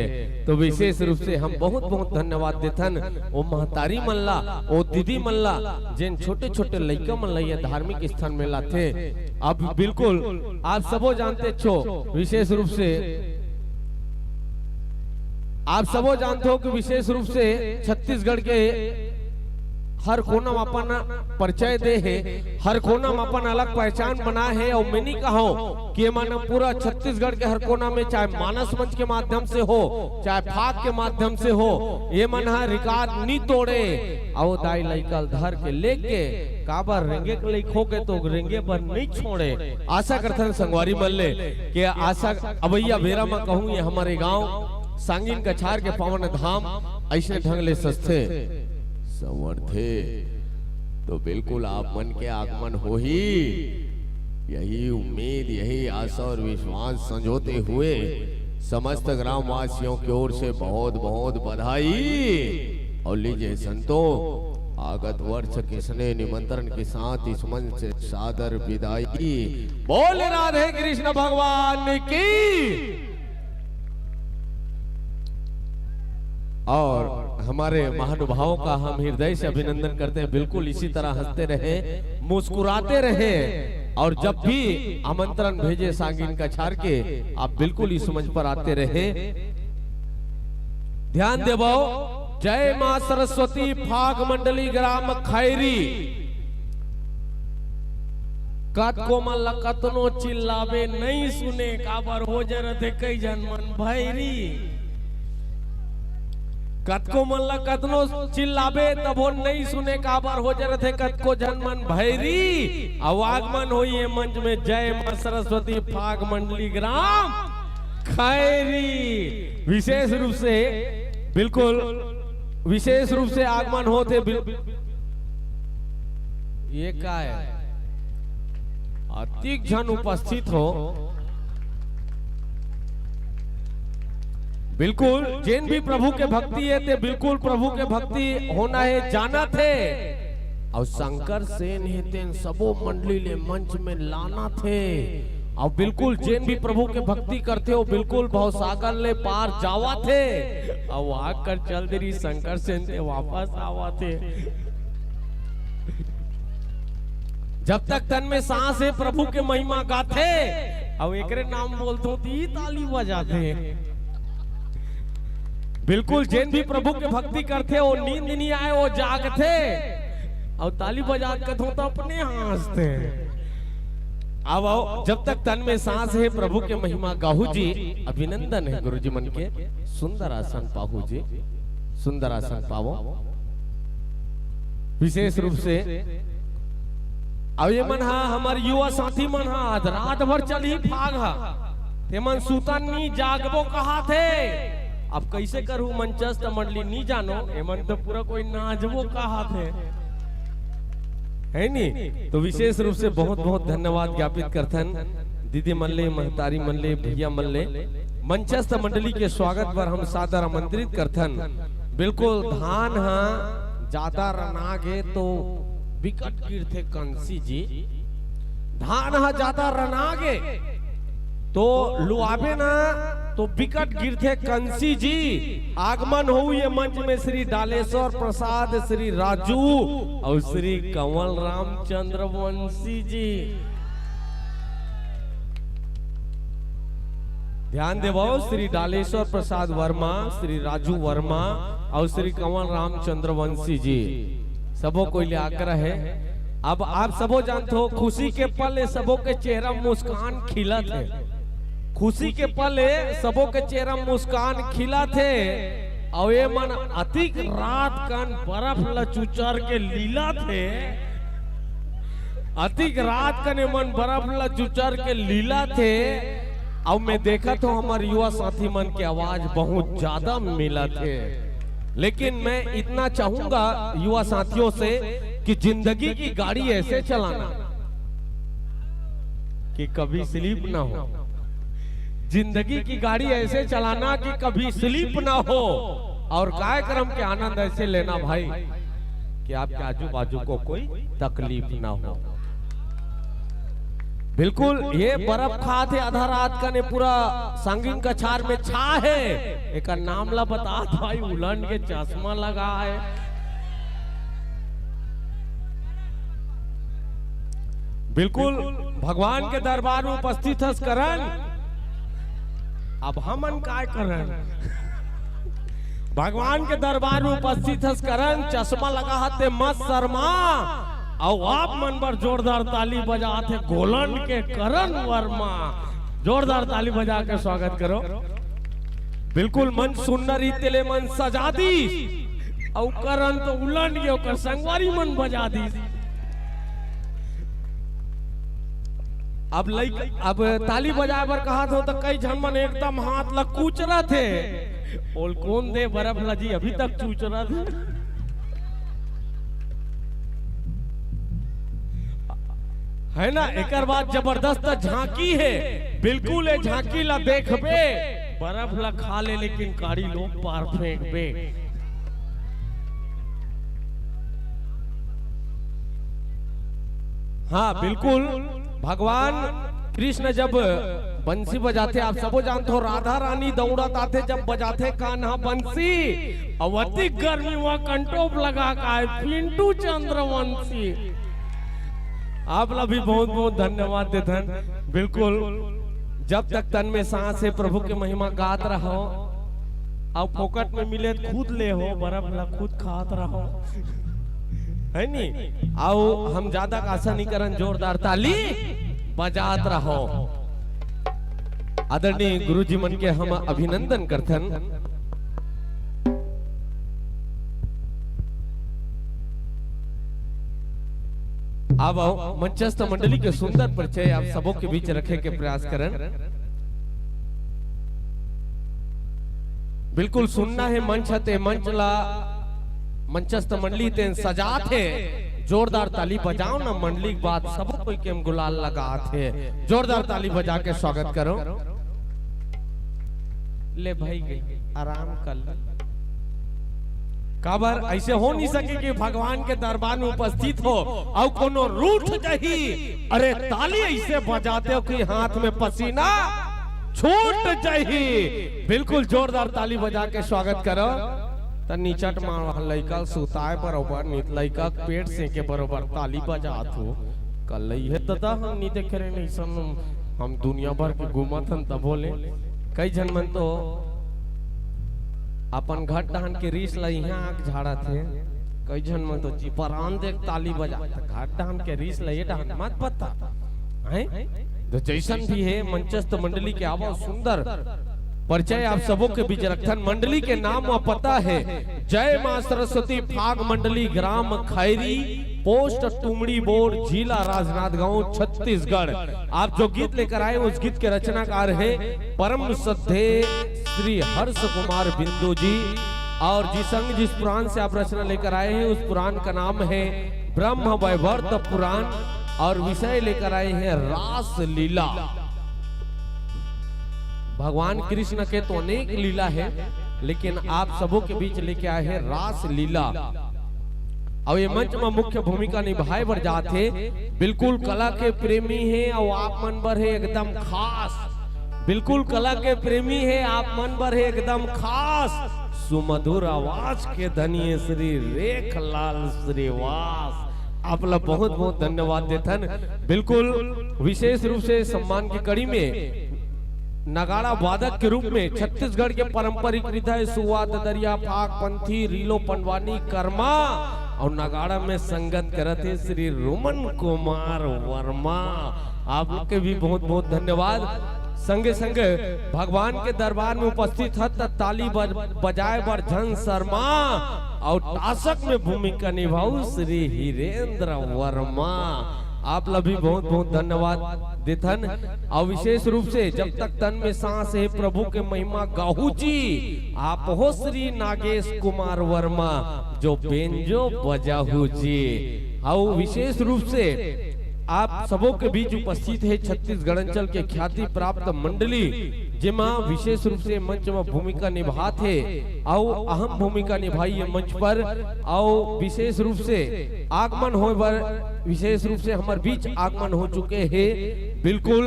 तो विशेष रूप से हम बहुत बहुत धन्यवाद देथन ओ महतारी मन ला, ओ दीदी मन ला, जेन छोटे छोटे लइका मन ला ये धार्मिक स्थान में लाथे। अब बिल्कुल आप सबो जानते छो, विशेष रूप से आप सबो जानते हो कि विशेष रूप से छत्तीसगढ़ के हर कोना में अपन परिचय दे हे, हर कोना में अपन अलग पहचान बना हे। और मैं नहीं कहूँ कि ये मन पूरा छत्तीसगढ़ के हर कोना में, चाहे मानस मंच के माध्यम से हो, चाहे फाग के माध्यम से हो, ये मन ह रिकॉर्ड नी तोड़े। अउ दाई लइका ल धर के लेके काबर रेंगे के लइक हो के तो रेंगे बर नी छोड़े। आशा करथन संगवारी मन ले के आशा अवैया बेरा म कहूँ ये हमारे गांव सांगिन कछार के पावन धाम ऐसने ढंग ले सजथे। संवरथे तो बिल्कुल आप मन के आगमन होही, यही उम्मीद, यही आशा और विश्वास संजोते हुए समस्त ग्रामवासियों की ओर से बहुत बहुत बधाई। और लीजिए संतो, आगत वर्ष के स्नेह निमंत्रण के साथ इस मंच से सादर विदाई। बोल राधे कृष्ण भगवान की। और हमारे महानुभावों का हम हृदय से अभिनंदन करते हैं। बिल्कुल इसी तरह हंसते रहे, मुस्कुराते रहे, और जब भी आमंत्रण भेजे सांगिन कछार के, आप बिल्कुल इस मंच पर आते रहे। ध्यान देवो, जय मां सरस्वती, फाग मंडली, ग्राम खैरी। कतको मन ला कतनो चिल्लाबे, नइ सुने, काबर हो जरत हे कई झन मन भैरी। कतको मन ला कतनो चिल्लाबे, तभो नइ सुने, काबर हो जरथे कतको झन मन भैरी। अउ आगमन होई ये मंच में जय माँ सरस्वती फाग मंडली ग्राम खैरी। विशेष रूप से, बिल्कुल विशेष रूप से आगमन होथे। बिल-, ये का है? अतिक झन उपस्थित हो। बिल्कुल, जेन भी प्रभु के भक्ति हे, ते बिल्कुल प्रभु के भक्ति होना हे, जानत हे। अउ शंकर सेन हे, तेन सबो मंडली ले मंच में लानत हे। अउ बिल्कुल, जेन भी प्रभु के भक्ति करथे, वो बिल्कुल भवसागर ले पार जावत हे। अउ आकर चल दे रही शंकर सेन, ते वापस आवत हे। जब तक तन में सांस हे, प्रभु के महिमा गाथे, अउ एकरे नाम बोलथो, ती ताली बजाथे। बिल्कुल, जेन भी प्रभु के भक्ति करथे, वो नींद नइ आए, वो जागथे, अउ ताली बजात कथो तो अपने हाँसथे। अब आओ, जब तक तन में सांस हे, प्रभु के महिमा गाहू जी। अभिनंदन हे गुरुजी मन के। सुंदर आसन पाहू जी, सुंदर आसन पावो। विशेष रूप से अब ये मन हा, हमर युवा साथी मन हा, आज रात भर चलही फाग हा। ते मन सुतन नी, जागबो कहाथे। अब कैसे करू, मंचस्थ मंडली नी जानो, ये मन तो पूरा कोई नाचबो कहाथे, है नी? तो विशेष रूप से बहुत बहुत धन्यवाद ज्ञापित करथन दीदी मन ले, महतारी मन ले, भैया मन ले। मंचस्थ मंडली के स्वागत बर हम सादर आमंत्रित करथन। बिल्कुल, धान हा जादा रना गे तो बिकट गिरथे कंसी जी। धान हा जादा रना गे तो लुआबे ना तो बिकट गिरथे कंसी जी। आगमन होऊ ये मंच में श्री डालेश्वर प्रसाद, श्री राजू अउ श्री कंवल राम चंद्रवंशी जी। ध्यान देवो, श्री डालेश्वर प्रसाद वर्मा, श्री राजू वर्मा अउ श्री कंवल राम चंद्रवंशी जी, सबो कोई ले आग्रह हे। अब आप सबो जानथो, खुशी के पल ए सबो के चेहरा मुस्कान खिलत हे। खुशी के पल ए सबो के चेहरा मुस्कान खिलत हे। अउ ए मन अतिक रात कन बरफ ल चुचर के लीलत हे। अतिक रात कन ए मन बरफ ल चुचर के लीलत हे। अउ मैं देखत हूँ, हमर युवा साथी मन के आवाज बहुत ज्यादा मिलत हे। लेकिन मैं इतना चाहूंगा युवा साथियों से कि जिंदगी की गाड़ी ऐसे चलाना कि कभी स्लिप ना हो। जिंदगी की गाड़ी ऐसे चलाना कि कभी स्लिप ना हो। और कार्यक्रम के आनंद ऐसे लेना भाई कि आपके आजू बाजू को कोई तकलीफ ना हो। बिल्कुल, ये बरफ खात हे आधा रात कन, ये पूरा संगीन कछार में छा हे। एकर नाम ला बतात भाई, उलन के चश्मा लगा हे। बिल्कुल, भगवान के दरबार में उपस्थित हस करन, अब हमन काय करन? भगवान के दरबार में उपस्थित हस करन, चश्मा लगा हते मत शर्मा। अउ आप मन बर जोरदार ताली बजात हे गोलन के करण वर्मा। जोरदार ताली बजा के स्वागत करो। बिल्कुल मंच सुन्नर रीते ले मन सजा दीस। अउ करण तो उलन के ओकर संगवारी मन बजा दीस। अब लइक-, अब ताली बजाए बर कहत हो त कई झन मन एकदम हाथ ला कुचरत हे। ओल कोन दे बरफ ला जी, अभी तक कुचरत हे। है ना, एकर बाद जबरदस्त झांकी हे, बिल्कुल ए झांकी ला देखबे, बरफ ला खा ले लेकिन काड़ी लो पार फेंकबे। हाँ, बिल्कुल। भगवान कृष्ण जब बंसी बजाथे, आप सबो जानथो, राधा रानी दौड़त आथे जब बजाथे कान्हा बंसी, अउ अतिक गर्मी मा कंटोप लगा के आए पिंटू चंद्रवंशी। आप ला भी बहुत बहुत धन्यवाद देथन। बिल्कुल, जब तक तन में सांस हे प्रभु के महिमा गात रहो। अउ फोकट में मिले त खुद ले हो, बरफ ला खुद खात रहो। है नी? अउ हम जादा आशा नइ करन, जोरदार ताली बजात रहो। आदरणीय गुरुजी मन के हम अभिनंदन करथन। अब आओ, मंचस्थ मंडली के सुंदर परिचय आप सबों के बीच रखे के प्रयास करन। बिल्कुल सुनना हे मंच ह, ते मंच ला मंचस्थ मंडली तेन सजात हे। जोरदार ताली बजाओ ना, मंडली के बाद सबो कोई के गुलाल लगात हे। जोरदार ताली बजा के स्वागत करो। ले भाई, गई, आराम कर ले। काबर ऐसे हो नहीं सके कि भगवान के दरबार में उपस्थित हो अउ कोनो रूठ जाही। अरे, ताली ऐसे बजाते हो कि हाथ में पसीना छूट जाही। बिल्कुल जोरदार ताली बजा के स्वागत करो। त निचट मार लइका ल सुताए बरोबर, नित लइका के पेट सेके बरोबर ताली बजात हो। कल हे ददा, हम नहीं देखे रहे, नहीं सन, हम दुनिया भर के घूमत हन तभो ले। कई झन मन तो अपन घर डहन के रीस ल इहाँ आके झाड़त हे। कई झन मन तो जी परान देख ताली बजा, त घर डहन के रीस ल ये डहन मत बता। हैं? तो जैसन भी हे, मंचस्थ मंडली के आवो सुंदर परिचय आप सबों के बीच रखथन। मंडली के नाम व पता हे जय माँ सरस्वती फाग मंडली, ग्राम खैरी, पोस्ट तुमड़ी बोड़, जिला राजनांदगांव, छत्तीसगढ़। आप जो गीत लेकर आए, उस गीत के रचनाकार हे परम श्रद्धेय श्री हर्ष कुमार बिंदु जी। और जिस संग, जिस पुराण से आप रचना लेकर आए हैं, उस पुराण का नाम है ब्रह्म वैवर्त पुराण और विषय लेकर आए हैं रास लीला। भगवान कृष्ण के तो अनेक लीला हे, लेकिन आप सबों के बीच लेके आए हैं रास लीला। अउ ये मंच में मुख्य भूमिका निभाए बर जात हे, बिल्कुल कला के प्रेमी हे अउ आप मन बर हे एकदम खास। बिल्कुल कला के प्रेमी हे, आप मन बर हे एकदम खास। सुमधुर आवाज के धनी हे श्री रेखलाल श्रीवास। आप ला बहुत बहुत धन्यवाद देथन। बिल्कुल विशेष रूप से सम्मान की कड़ी में नगाड़ा वादक के रूप में छत्तीसगढ़ के पारंपरिक विधा हे सुआ, ददरिया, फाग, पंथी, रीलो, पंडवानी, कर्मा अउ नगाड़ा में संगत करत हे श्री रोमन कुमार वर्मा। आप लोग के भी बहुत बहुत धन्यवाद। संगे संगे भगवान के दरबार में उपस्थित हत त ताली बज-, बजाए बर झन शर्मा अउ टासक में भूमिका निभाऊ श्री हिरेंद्र वर्मा। आप ला भी बहुत बहुत धन्यवाद देथन। अउ विशेष रूप से जब तक तन में सांस हे प्रभु के महिमा गाहू जी, आप हो श्री नागेश कुमार वर्मा जो बेंजो बजाहू जी। अउ विशेष रूप से आप सबों के बीच उपस्थित हे छत्तीसगढ़ अंचल के ख्याति प्राप्त मंडली, जेमा विशेष रूप से मंच में भूमिका निभात हे अउ अहम भूमिका निभाई ये मंच पर। अउ विशेष रूप से आगमन होए बर विशेष रूप से हमर बीच आगमन हो चुके हे। बिल्कुल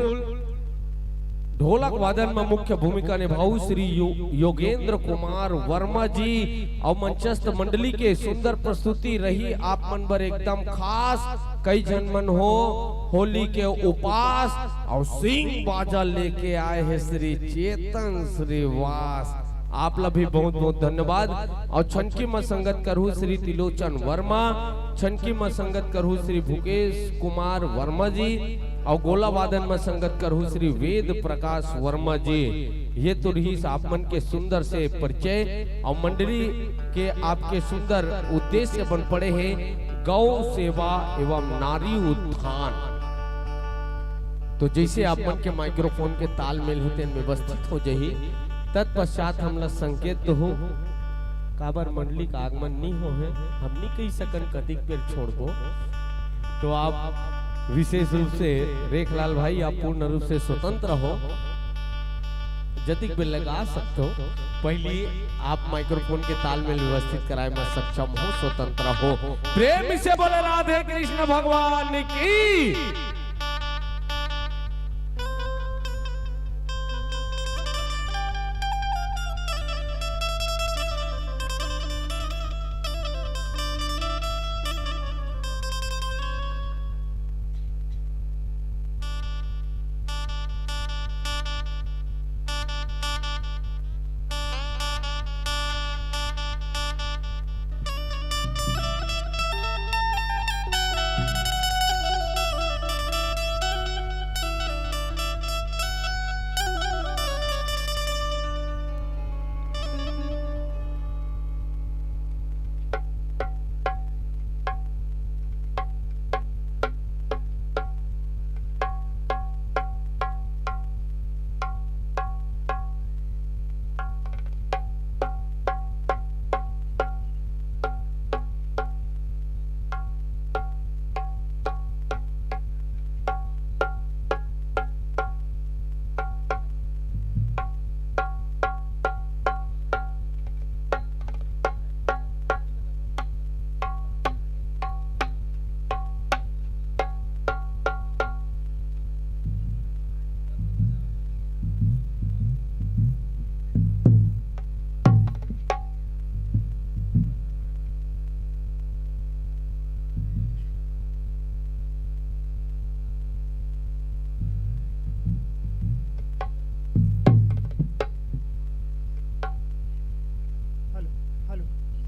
ढोलक वादन में मुख्य भूमिका निभाऊ श्री यो-, योगेंद्र कुमार वर्मा जी अउ मंचस्थ मंडली के सुंदर प्रस्तुति रही आप मन बर एकदम खास। कई झन मन हो होली के उपास अउ सिंग बाजा लेके आए हे श्री चेतन श्रीवास। आप ला भी बहुत बहुत धन्यवाद। अउ छनकी म संगत करहू श्री तिलोचन वर्मा, छनकी म संगत करहू श्री भूकेश कुमार वर्मा जी, अउ गोला वादन म संगत करहू श्री वेद प्रकाश वर्मा जी। ये तो रहिस आप मन के सुंदर से परिचय। अउ मंडली के आपके सुंदर उद्देश्य बन पड़े हे गौ सेवा एवं नारी उत्थान। तो जैसे आप मन के माइक्रोफोन के तालमेल होते व्यवस्थित हो जाही, तत्पश्चात हमला संकेत दहू। काबर मंडली का आगमन नी हो हे, हम नी कही सकन कतिक बेर छोड़बो। तो आप विशेष रूप से रेखलाल भाई, आप पूर्ण रूप से स्वतंत्र हो, जतिक बेर लगा सकते हो। पहली आप माइक्रोफोन के तालमेल व्यवस्थित कराए में सक्षम हो, स्वतंत्र हो। प्रेम से बोले राधे कृष्ण भगवान की।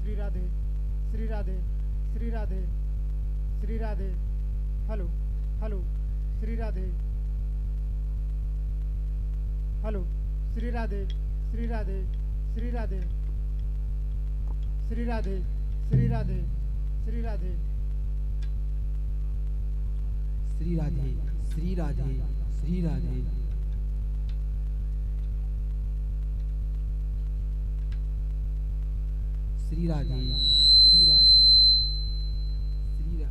Shri Radhe, Shri Radhe, Shri Radhe, Shri Radhe. Hello, hello, Shri Radhe. Hello, Shri Radhe, Shri Radhe, Shri Radhe, Shri Radhe, Shri Radhe, Shri Radhe. Shri Radhe, Shri Radhe, Shri Radhe. Shri Radhe, Shri Radhe, Shri रा-,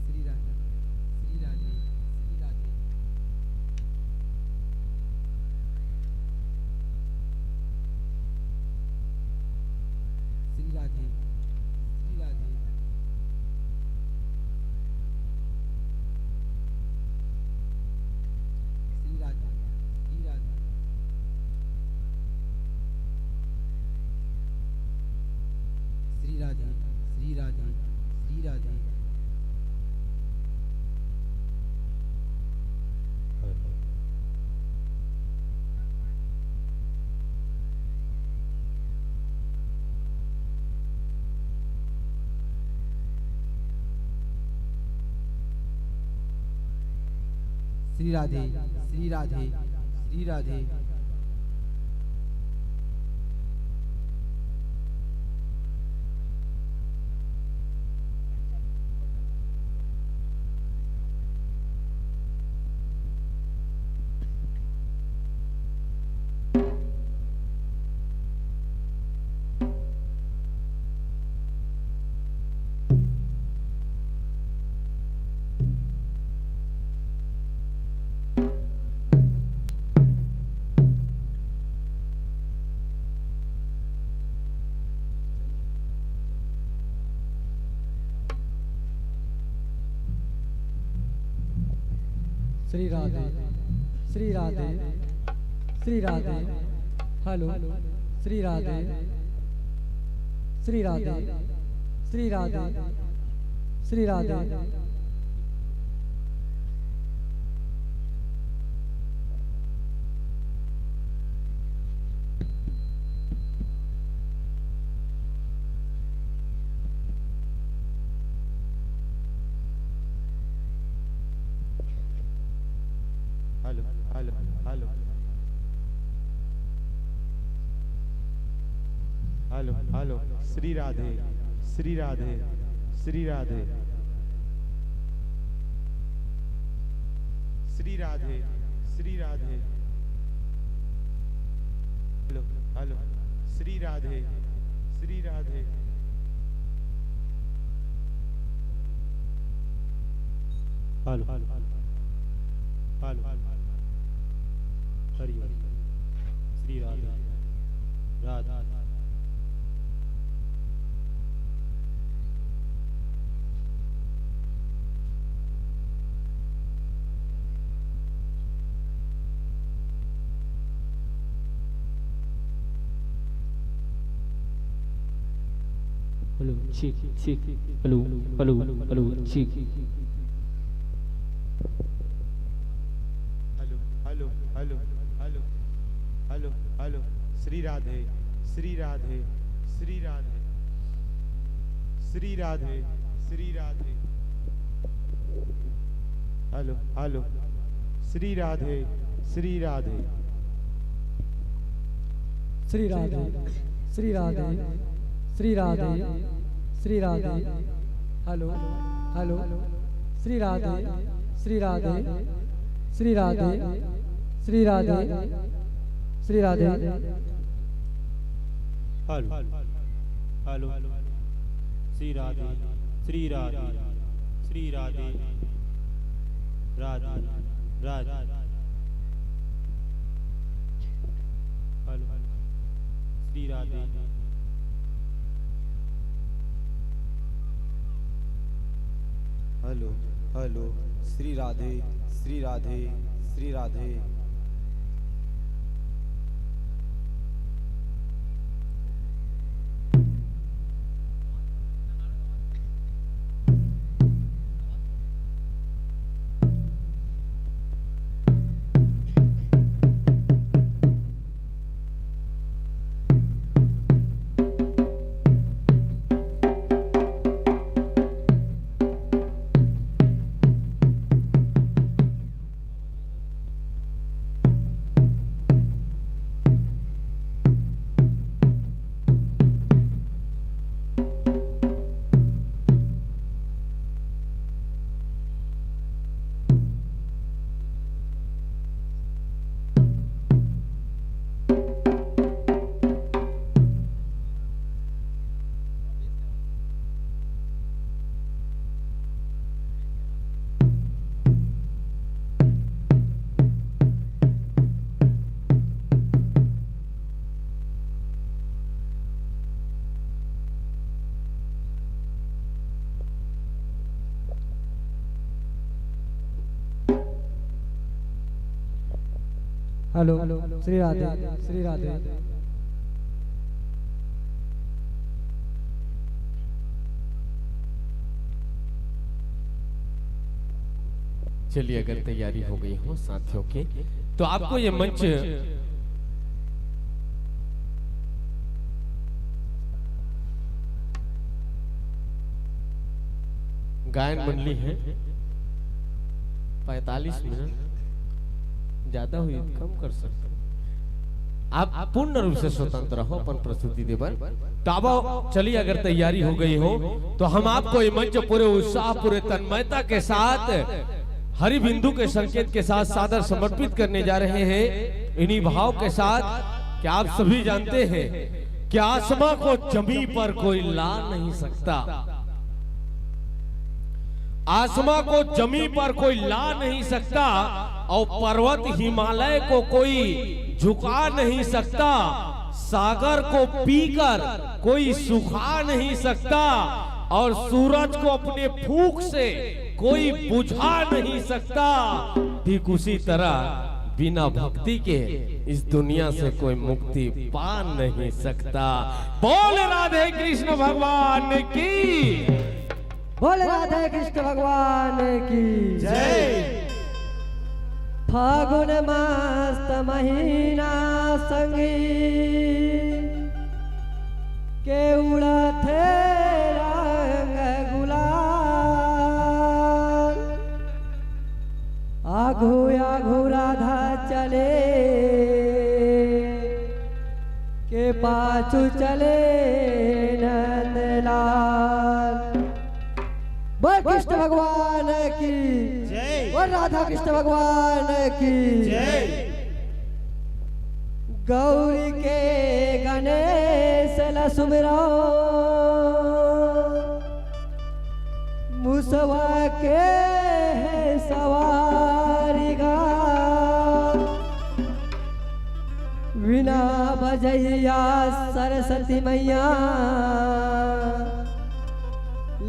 Shri Radhe, Shri Radhe, Shri Radhe. Shri Radhe, Shri Radhe. Shri Radhe, Shri Radhe. Shri Radhe, Shri Radhe, Shri Radhe. Shri Radhe, Shri Radhe, Shri Radhe. Shri Radhe, Shri Radhe, Shri Radhe. Hello, Shri Radhe, Shri Radhe, Shri Radhe, Shri Radhe. Hello, hello, hello. Hello, hello. Shri Radhe, Shri Radhe, Shri Radhe. Shri Radhe, Shri Radhe. Hello, hello. Shri Radhe, Shri Radhe. Hello, hello, hello. Hari Om. Shri Radhe, Radhe. Hello, check, check. Hello, hello, hello, check. Hello, hello, hello, hello, hello, hello. Shri Radhe, Shri Radhe, Shri Radhe, Shri Radhe, Shri Radhe. Hello, hello. Shri Radhe, Shri Radhe. Shri Radhe, Shri Radhe, Shri Radhe, Shri Radhe. Hello, hello. Shri Radhe, Shri Radhe, Shri Radhe, Shri Radhe, Shri Radhe. Hello, hello. Shri Radhe, Shri Radhe, Shri Radhe. Radhe, Radhe. Hello, hello. Shri Radhe. Hello, hello. Shri Radhe, Shri Radhe, Shri Radhe. Hello, Shri Radhe, Shri Radhe. चलिए, अगर तैयारी हो गई हो साथियों के, तो आपको ये मंच गायन मंडली है, पैंतालीस मिनट ज्यादा हुई, कम कर सकते हैं। आप पूर्ण रूप से स्वतंत्र हो अपन प्रस्तुति दे बर। तो अब चलिए, अगर तैयारी हो गई हो, तो हम आपको ये मंच पूरे उत्साह, पूरे तन्मयता के साथ, हरि बिंदु के संकेत के साथ सादर समर्पित करने जा रहे हैं। इन्हीं भाव के साथ कि आप सभी जानते हैं कि आसमां को जमीन पर कोई ला नहीं सकता, आसमां को जमीन पर कोई ला नहीं सकता, और पर्वत हिमालय को कोई झुका नहीं सकता, सागर को पीकर कोई सुखा नहीं सकता, और सूरज को अपने फूंक से कोई बुझा नहीं सकता। ठीक उसी तरह बिना भक्ति के इस दुनिया से कोई मुक्ति पा नहीं सकता। बोल राधे कृष्ण भगवान की। बोल राधे कृष्ण भगवान की। जय। फागुन मस्त महीना संगी के उड़थे रंग गुलाल। आघू आघू राधा चले, के पाछू चले नंदलाल। बोल कृष्ण भगवान की। जय। बोल राधा कृष्ण भगवान की। जय। गौरी के गणेश ला सुमिरो, मुसवा के है सवारी गा। वीणा बजैया सरस्वती मैया,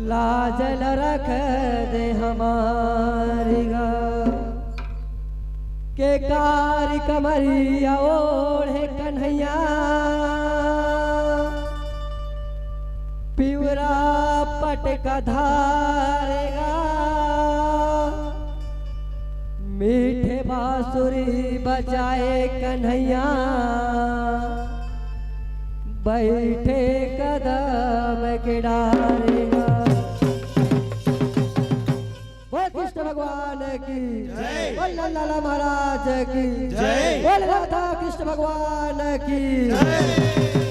लाज ल रख दे हमारी गा। के कारी कमरिया ओढ़े कन्हैया, पिवरा पटका धारे गा। मीठे बांसुरी बजाए कन्हैया, बैठे कदम के डारे गा। बोल कृष्ण भगवान की। जय। बोल लाला महाराज की। जय। बोल राधा कृष्ण भगवान की। जय।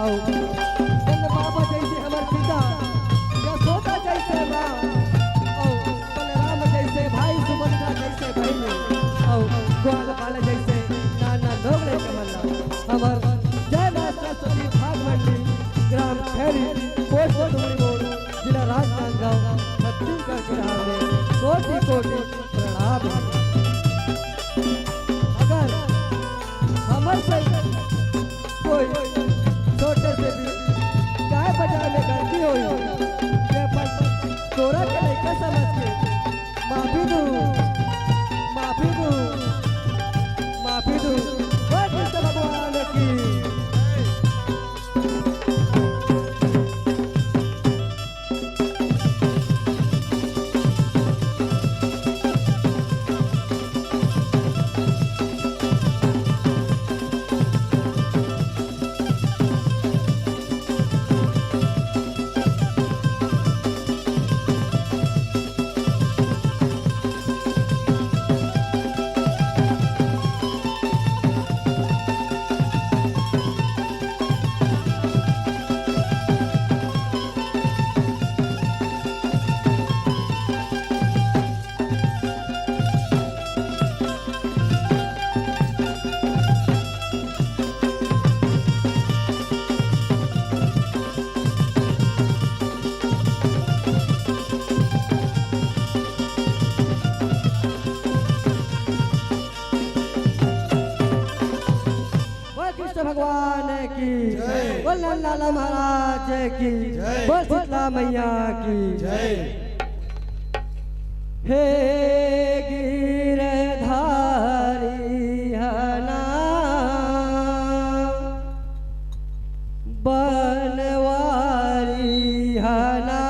नंद बाबा जइसे हमर पिता, यशोदा जइसे माँ, अउ बलराम जइसे भाई, सुभद्रा जइसे बहिनी, अउ ग्वाल बाला जइसे नाना लोग लइका मन ला हमर जय माँ सरस्वती भाग मंडी, ग्राम खैरी, पोस्ट डुमरी मोड़, जिला राजनांदगांव, छत्तीसगढ़ के राह में कोटि कोटि प्रणाम। अगर हमर से कोई छोटे से भी गाय बजावे में गलती होई, ये अपन तोरा के लइका समझ के माफी दू, माफी दू, माफी दू। बोल कृष्ण भगवान की। बोल कृष्ण भगवान की जय। बोल नंदलाला महाराज की जय। बोल शीतला मैया की जय। हे गिरधारी हना, बनवारी हना,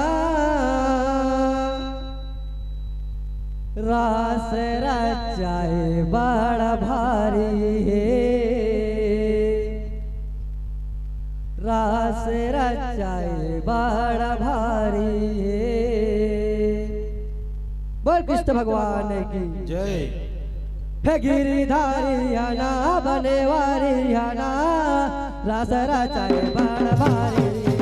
रास रचाए बड़ भारी हे, रास रचाए बड़ भारी हे। बोल कृष्ण भगवान की जय। हे गिरधारी हना, बनवारी हना, रास रचाए बड़ भारी हे।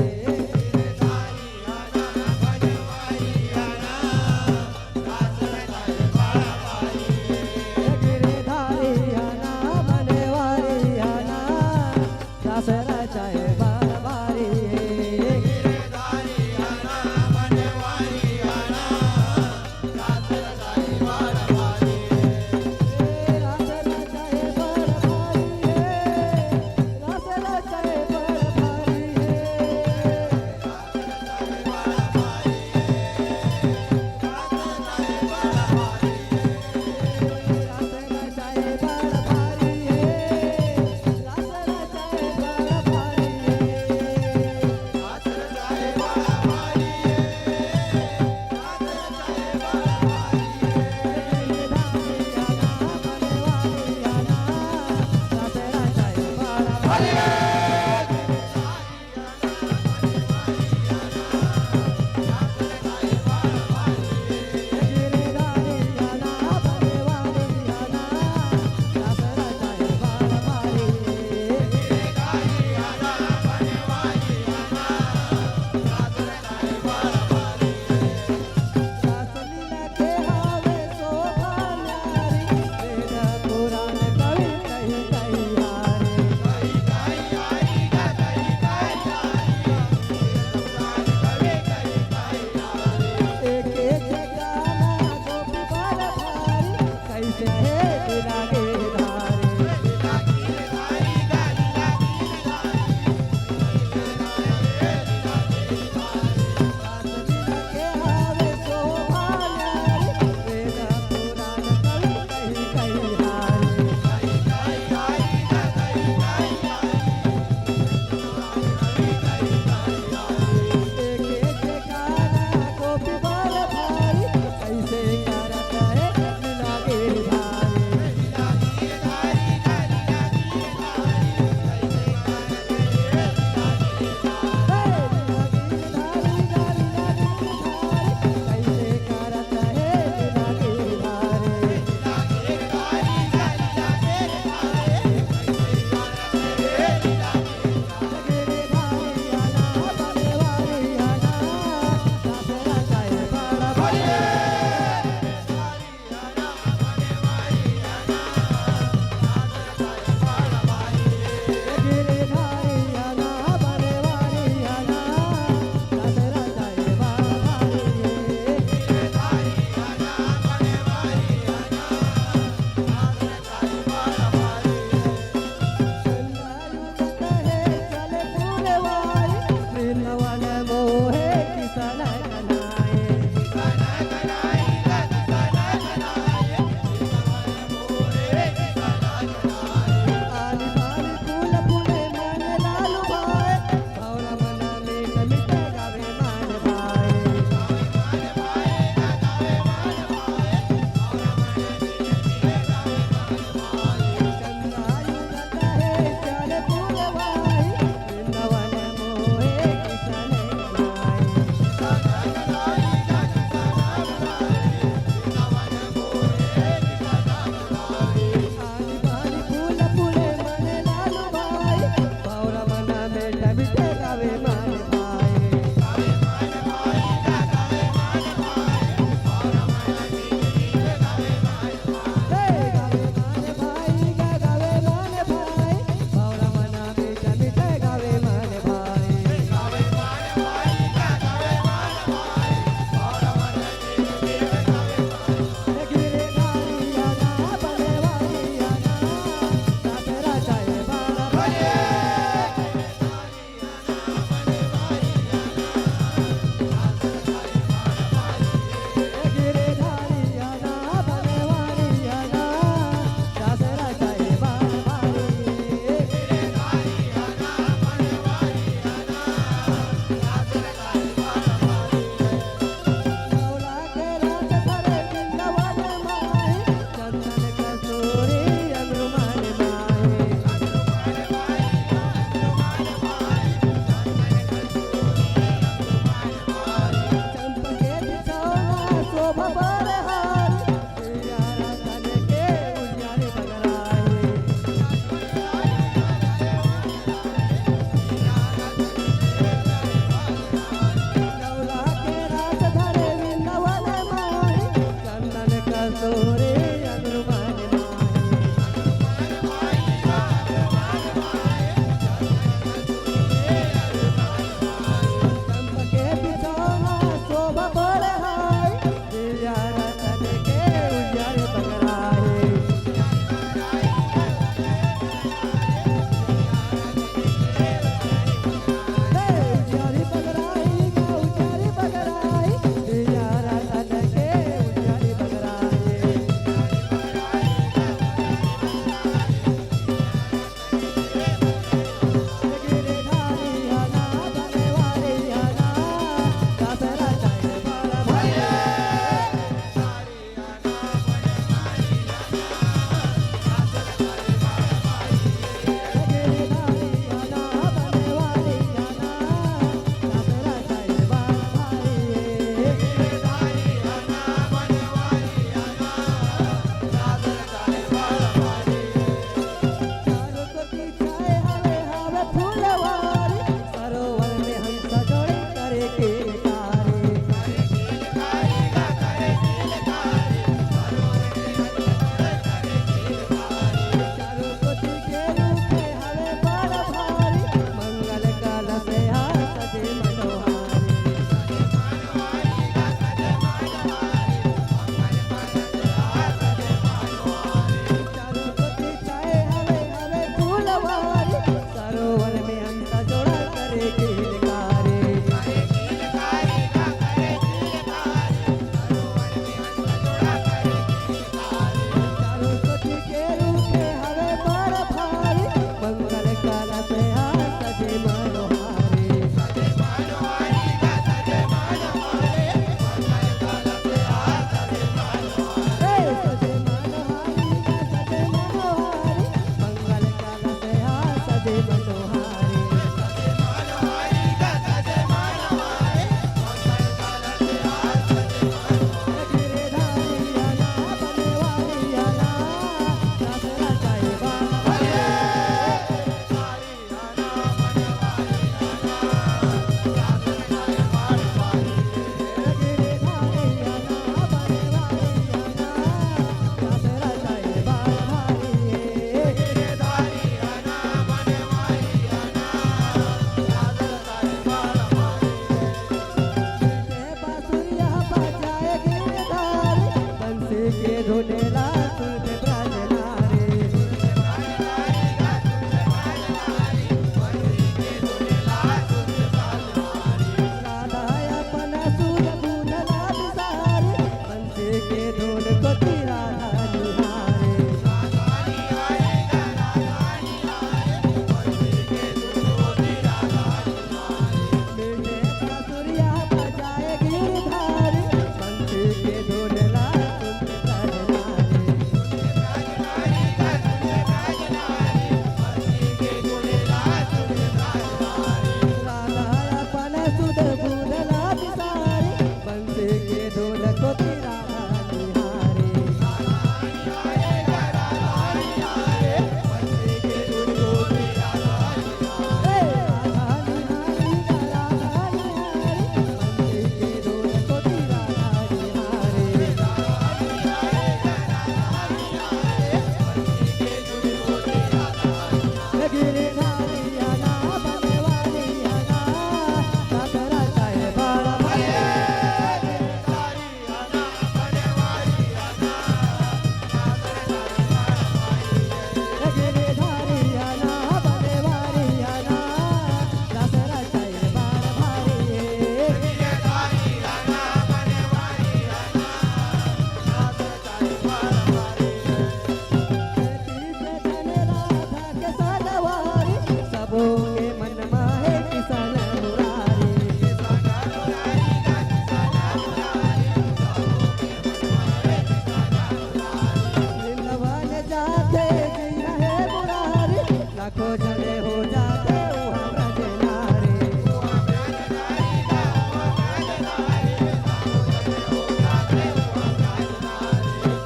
हो जले हो जाते उहाँ ब्रज नारी।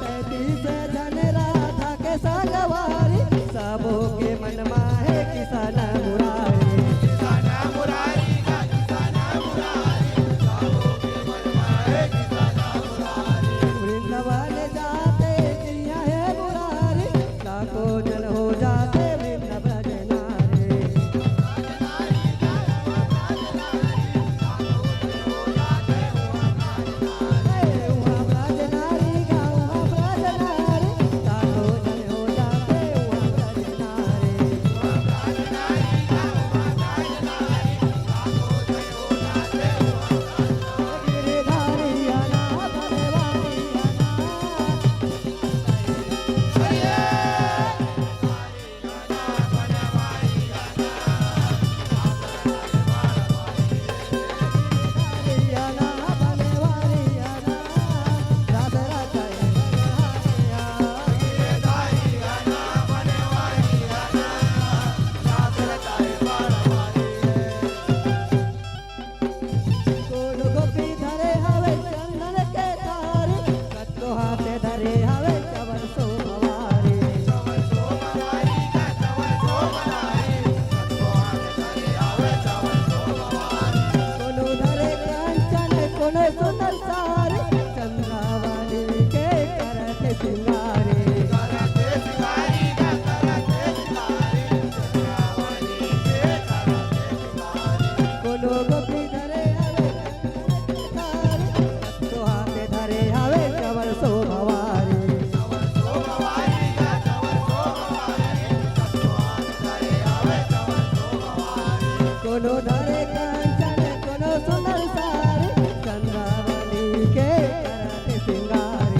तैंतीस जन राधा के संगवारी, सबो के मन माहे किशन मुरारी। वृंदावन जाते जिया हे मुरारी, लाखों जन हो जाते वृंद ब्रज नारी। कोनो गोपी धरे हवे चंदन के थारी, कतको हाथे धरे हवे चवर सोमवारी। कोनो धरे कंचन, कोनो सुंदर सारी, चंद्रावली के करत सिंगारी। कोनो गोपी धरे हवे, तो हाथे धरे हवे चवर सोमवारी। कोनो धरे कंचन, कोनो सुंदर सारी, चंद्रावली के करत सिंगारी।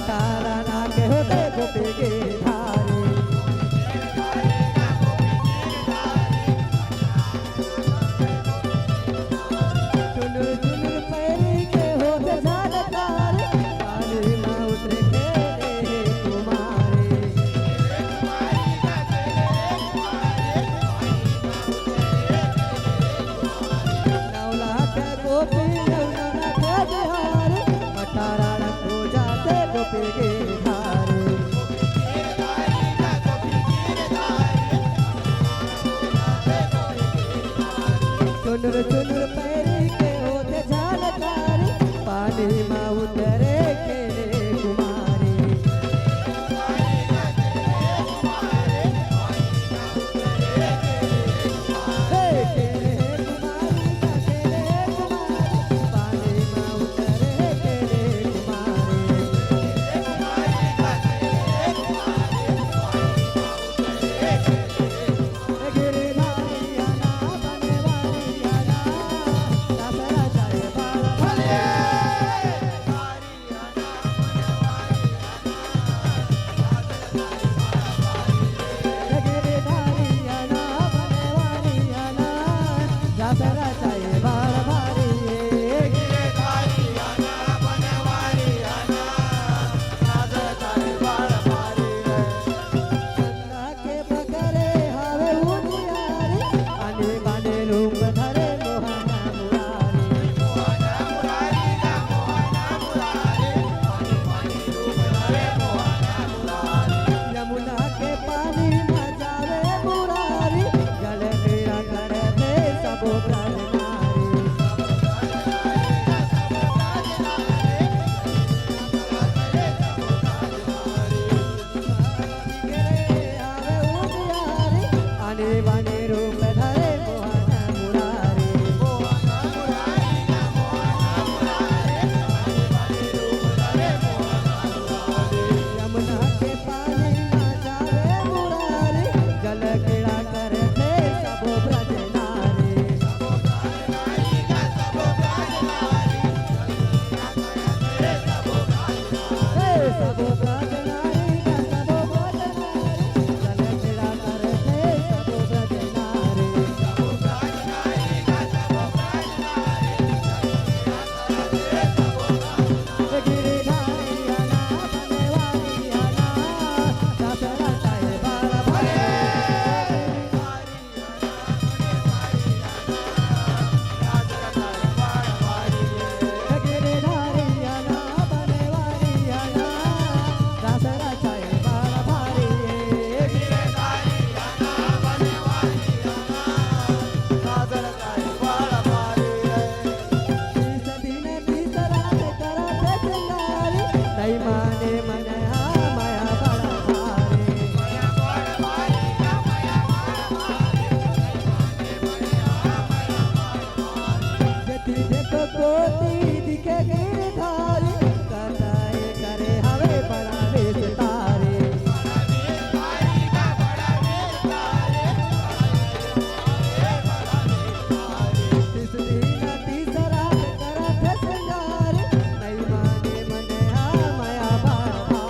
तारा ना के होते गोपी गिरधारी। चुनुर चुनुर पैरी के होते झलकारी, पानी मा उतरे खेले कुमारी। नवला के गोपी नवला के बिहारी, अठारह रंग हो जाते गोपी गिरधारी। चुनुर चुनुर पैरी के होते झलकारी, पानी मा उतरे खेले कुमारी। हे खेले कुमारी, खेले कुमारी, पानी मा उतरे खेले कुमारी। के पकड़े हवे उजियारी, आने बाने रूप धरे मोहना मुरारी। यमुना के पानी मा जावे मुरारी, जल क्रीड़ा करथे सबो ब्रज नारी। आने बाने रूप धरे मोहन मुरारी। यमुना के पानी मा जावे मुरारी, जल क्रीड़ा करथे सबो ब्रज नारी। कोती दिखे गिरधारी, कतई करे हवे बड़ा विस्तारी। तीस दिन तीसरा करत सिंगारी, नहीं माने मन हा मया बाबा।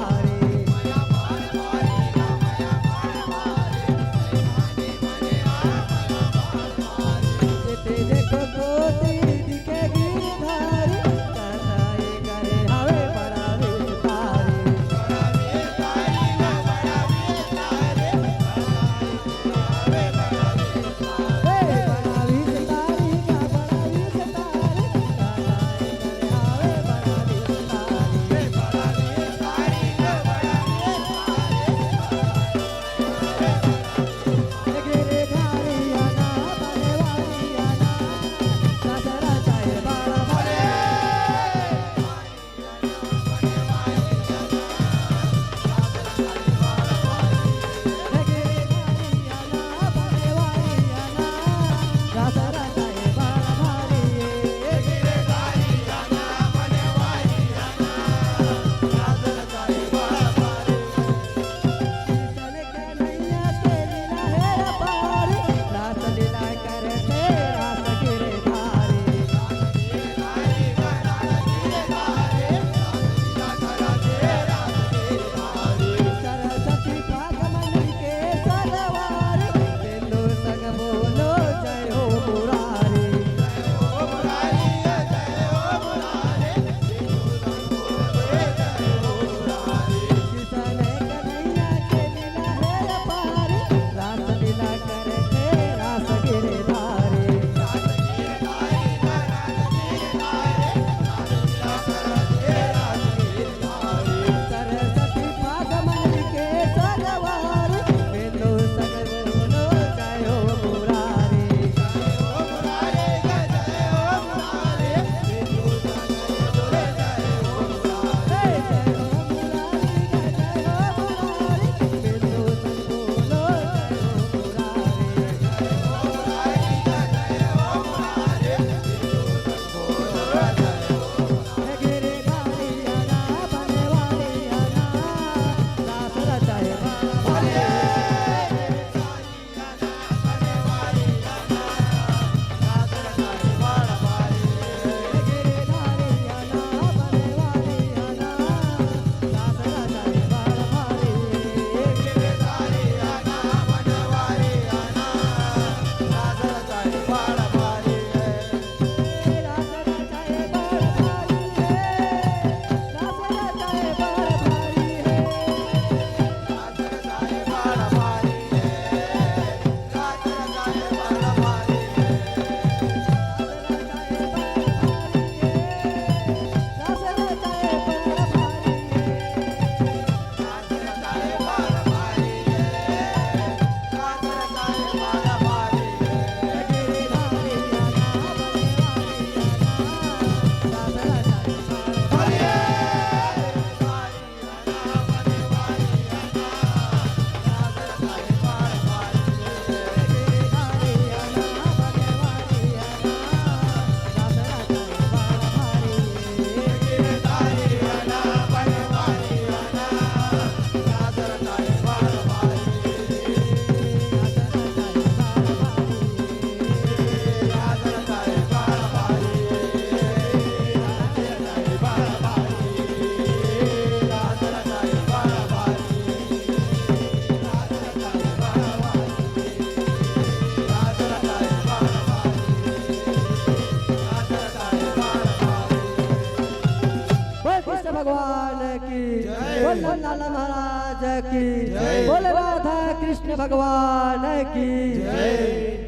की जय। बोल लाला महाराज की जय। बोल राधा कृष्ण भगवान की जय।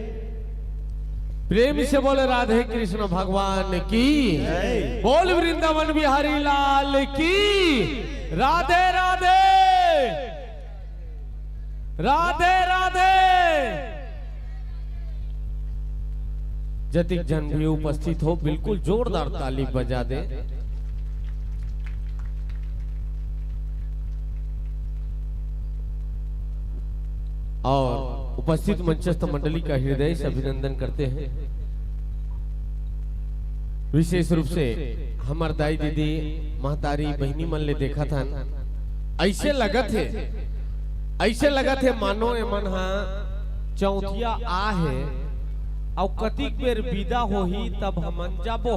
प्रेम से बोल राधे कृष्ण भगवान की जय। बोल वृंदावन बिहारी लाल की। राधे राधे, राधे राधे। जतिक झन भी उपस्थित हो, बिल्कुल जोरदार ताली बजा दे। और उपस्थित मंचस्थ मंडली का हृदय से अभिनंदन करते हैं। विशेष रूप से हमर दाई दीदी, महतारी, बहिनी मन ले देखत हन, ऐसे लगत हे, ऐसे लगत हे मानो एमन ह चौथिया आ हे, अउ कतिक बेर विदा होही तब हमन जाबो,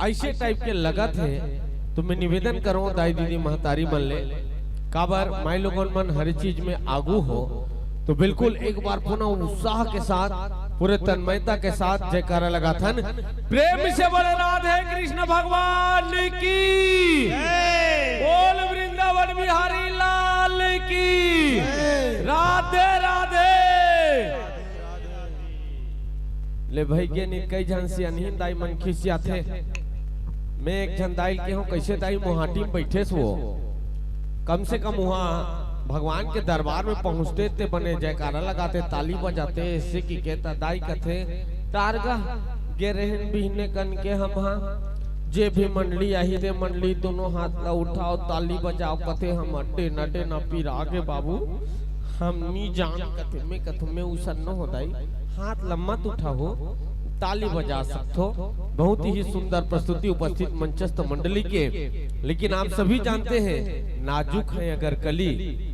ऐसे टाइप के लगत हे। तो मैं निवेदन करूं दाई दीदी महतारी मन ले, काबर माई लोगन मन हर चीज में आगू हो, तो बिल्कुल एक बार पुनः उत्साह के साथ, पूरे तन्मयता के साथ जयकारा लगाथन। प्रेम से बोले राधे कृष्ण भगवान की। बोल वृंदावन बिहारी लाल की। राधे राधे। ले भाई, के नित कई झन सियानहीन दाई मन खिसियाथे। मैं एक झन दाई के हूँ, कैसे दाई मुहाटी में बैठे से वो। कम से कम वहाँ भगवान के दरबार में पहुँचते ते बने जयकारा लगाते, ताली बजाते, ऐसे की कहता दाई कथे, "तारगा गे रहन बिहने कन के हम हा, जे भी मंडली आही ते मंडली दोनों हाथ ला उठाओ, ताली बजाओ," कथे, "हम अड्डे नड्डे ना पीरा गे बाबू, हम नी जान," कथे। मैं कथों, "मैं उसन न हो दाई, हाथ ला मत उठाओ, ताली बजा सकथो।" बहुत ही सुंदर प्रस्तुति उपस्थित मंचस्थ मंडली के। लेकिन आप सभी जानते हैं, नाजुक है अगर कली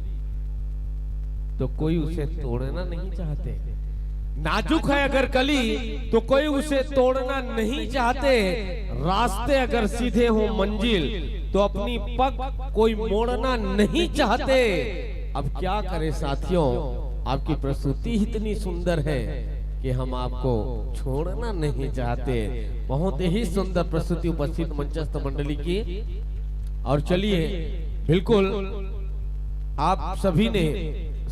तो कोई उसे तोड़ना नहीं चाहते। नाजुक है अगर कली तो कोई उसे तोड़ना नहीं चाहते। रास्ते अगर सीधे हो मंजिल तो अपनी पग कोई मोड़ना नहीं चाहते। अब क्या करें साथियों, आपकी प्रस्तुति इतनी सुंदर है कि हम आपको छोड़ना नहीं चाहते। बहुत ही सुंदर प्रस्तुति उपस्थित मंचस्थ मंडली की। और चलिए, बिल्कुल आप सभी ने,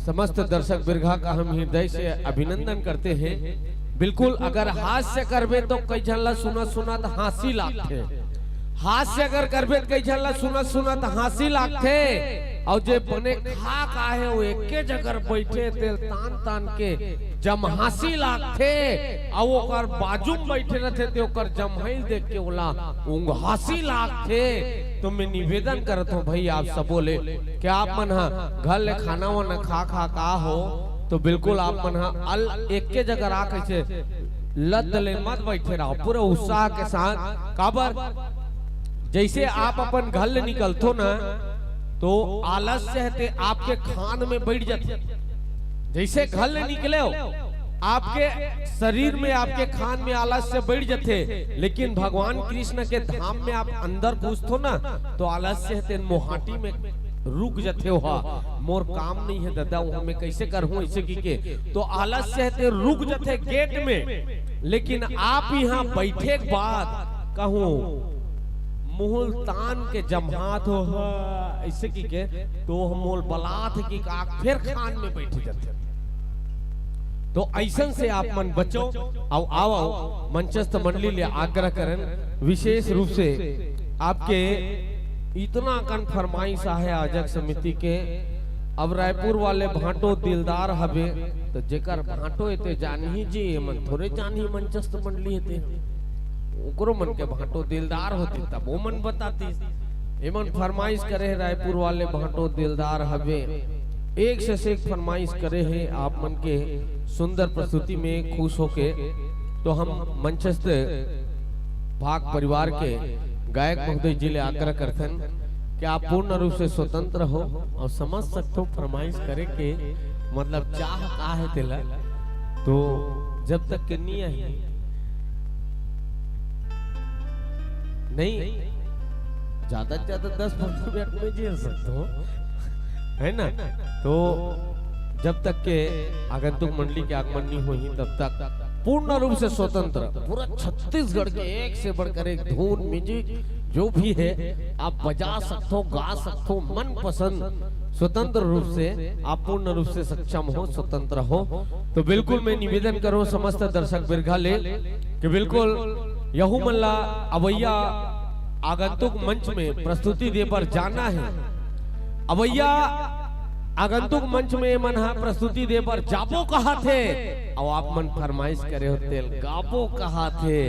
समस्त दर्शक बिरघा का हम हृदय से अभिनंदन करते हैं। बिल्कुल, अगर हास्य करबे तो कई झन ला सुनत सुनत हाँसी लागथे। हास्य अगर करबे त कई झन ला सुनत सुनत हाँसी लागथे। अउ जे बने खाक आहे, वो एके जगह बैठे, तेल तान तान के जमहाँसी लागथे। अउ ओकर बाजू में बैठे रहथे, ते ओकर जमहई ल देख के ओला उंगहाँसी लागथे। तो मैं निवेदन करत हूँ भाई, आप सबो ले, कि आप मन ह घर ले खाना वाना खा खा का हो, तो बिल्कुल आप मन ह अल एके जगह रह, कैसे लद ले मत बैठे रहो, पूरा उत्साह के साथ। काबर, जैसे आप अपन घर ले निकलथो ना, तो आलस्य हे ते आपके खान में बैठ जाथे। जैसे घर ले निकले हो, आपके शरीर में, आपके खान में आलस्य बैठ जाथे, लेकिन भगवान कृष्ण के धाम में आप अंदर घुसथो ना, तो आलस्य हे ते मोहाटी में रुक जाथे। हो, मोर काम नहीं है दादा, वो मैं कैसे करहूँ ऐसे की के, तो आलस्य हे ते रुक जाथे गेट में। लेकिन आप यहाँ बैठे के बाद कहूँ मुहूँ ल तान के जमहात हो, हा, ऐसे की के, तो मोल बलात हे कि का फेर खान में बैठ जाथे। तो ऐसन से आप मन बचो। अउ आओ, आओ, मंचस्थ मंडली ले आग्रह करन, विशेष रूप से आपके इतना अकन फरमाइश आहे आयोजक समिति के। अब रायपुर वाले भांटो दिलदार हवे, तो जेकर भांटो हे ते जानही जी, ये मन थोरे जानही मंचस्थ मंडली हे ते। ओकरो मन के भांटो दिलदार होती तब वो मन बताती। एमन फरमाइश करे हे, रायपुर वाले भांटो दिलदार हवे, एक से एक फरमाइश करे हे। आप मन के सुंदर प्रस्तुति में खुश होके तो हम मंचस्थ भाग परिवार के गायक महोदय जी ले आग्रह करथन कि आप पूर्ण रूप से स्वतंत्र हो अउ समझ सकथो फरमाइश करे के मतलब चाह का हे तेला। तो जब तक के नहीं आही, नहीं, ज्यादा से ज्यादा दस पंद्रह मिनट में झेल सकते हो, है ना? तो जब तक के आगंतुक मंडली के आगमन नहीं होही, तब तक पूर्ण रूप से स्वतंत्र। पूरा छत्तीसगढ़ के एक से बढ़कर एक धुन, म्यूजिक जो भी है, आप बजा सकथो, गा सकथो, मनपसंद स्वतंत्र रूप से आप पूर्ण रूप से सक्षम हो, स्वतंत्र हो। तो बिल्कुल मैं निवेदन करूं समस्त दर्शक बिरघा ले कि बिल्कुल यहू मन ला अवैया आगंतुक मंच में प्रस्तुति दे बर जाना है। अवैया आगंतुक मंच में मन ह प्रस्तुति दे बर जाबो कहाथे, अउ आप मन फरमाइश करे हो तेल गाबो कहाथे,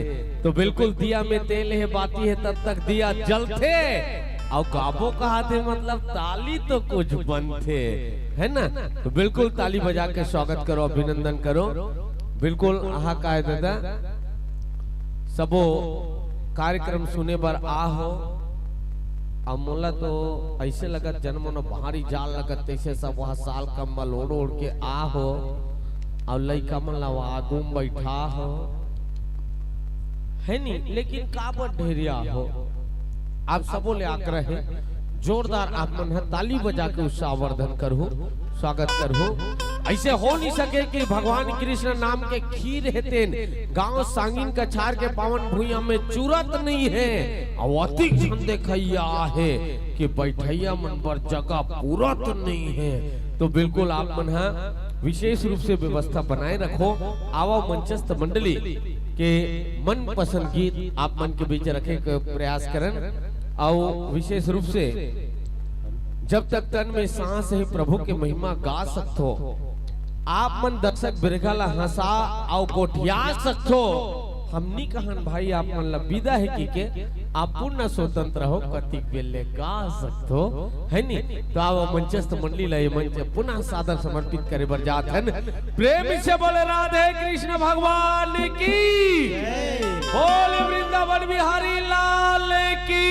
तो बिल्कुल दिया में तेल है, बाती है, तब तक दिया जलथे। अउ गाबो कहाथे मतलब ताली तो कुछ बनथे, है ना? तो बिल्कुल ताली बजा के स्वागत करो, अभिनंदन करो। बिल्कुल आहा काय दादा, सबो कार्यक्रम सुने बर आ हो। अब मोला तो ऐसे लगत जन मन भारी जाल लगत, तैसे सब वहाँ साल कंबल ओढ़ ओढ़ के आ हो, और लइका मन ला वहाँ आगू में बैठा हो, है नी? लेकिन काबर ढेरिया हो? आप सबो ले आग्रह है, जोरदार आप मन ह ताली बजा के उत्साहवर्धन करहु, स्वागत करहु। ऐसे हो नहीं सके कि भगवान कृष्ण नाम के खीर हे तेन गांव सांगिन कछार के पावन भुइयां में चुरत नहीं है, अउ अतिक झन देखैया आहे कि बैठैया मन बर जगह पूरत नहीं है। तो बिल्कुल आप मन ह विशेष रूप से व्यवस्था बनाए रखो। आवा मंचस्थ मंडली के मनपसंद गीत आप मन के बीच रखे के प्रयास करन, अउ विशेष रूप से जब तक तन में सांस है प्रभु के महिमा गा सकथो। आप मन दर्शक बिरघा ला हंसा अउ गोठिया सकथो। हम नी कहन भाई आप मन ला विदा है कि के आप पूर्ण स्वतंत्र हो, कतिक बेले गा सकथो, है नी? तो आवा मंचस्थ मंडली ला ये मंच पुनः सादर समर्पित करे बर जात हन। प्रेम से बोले राधे कृष्ण भगवान की, बोले वृंदावन बिहारी लाल की।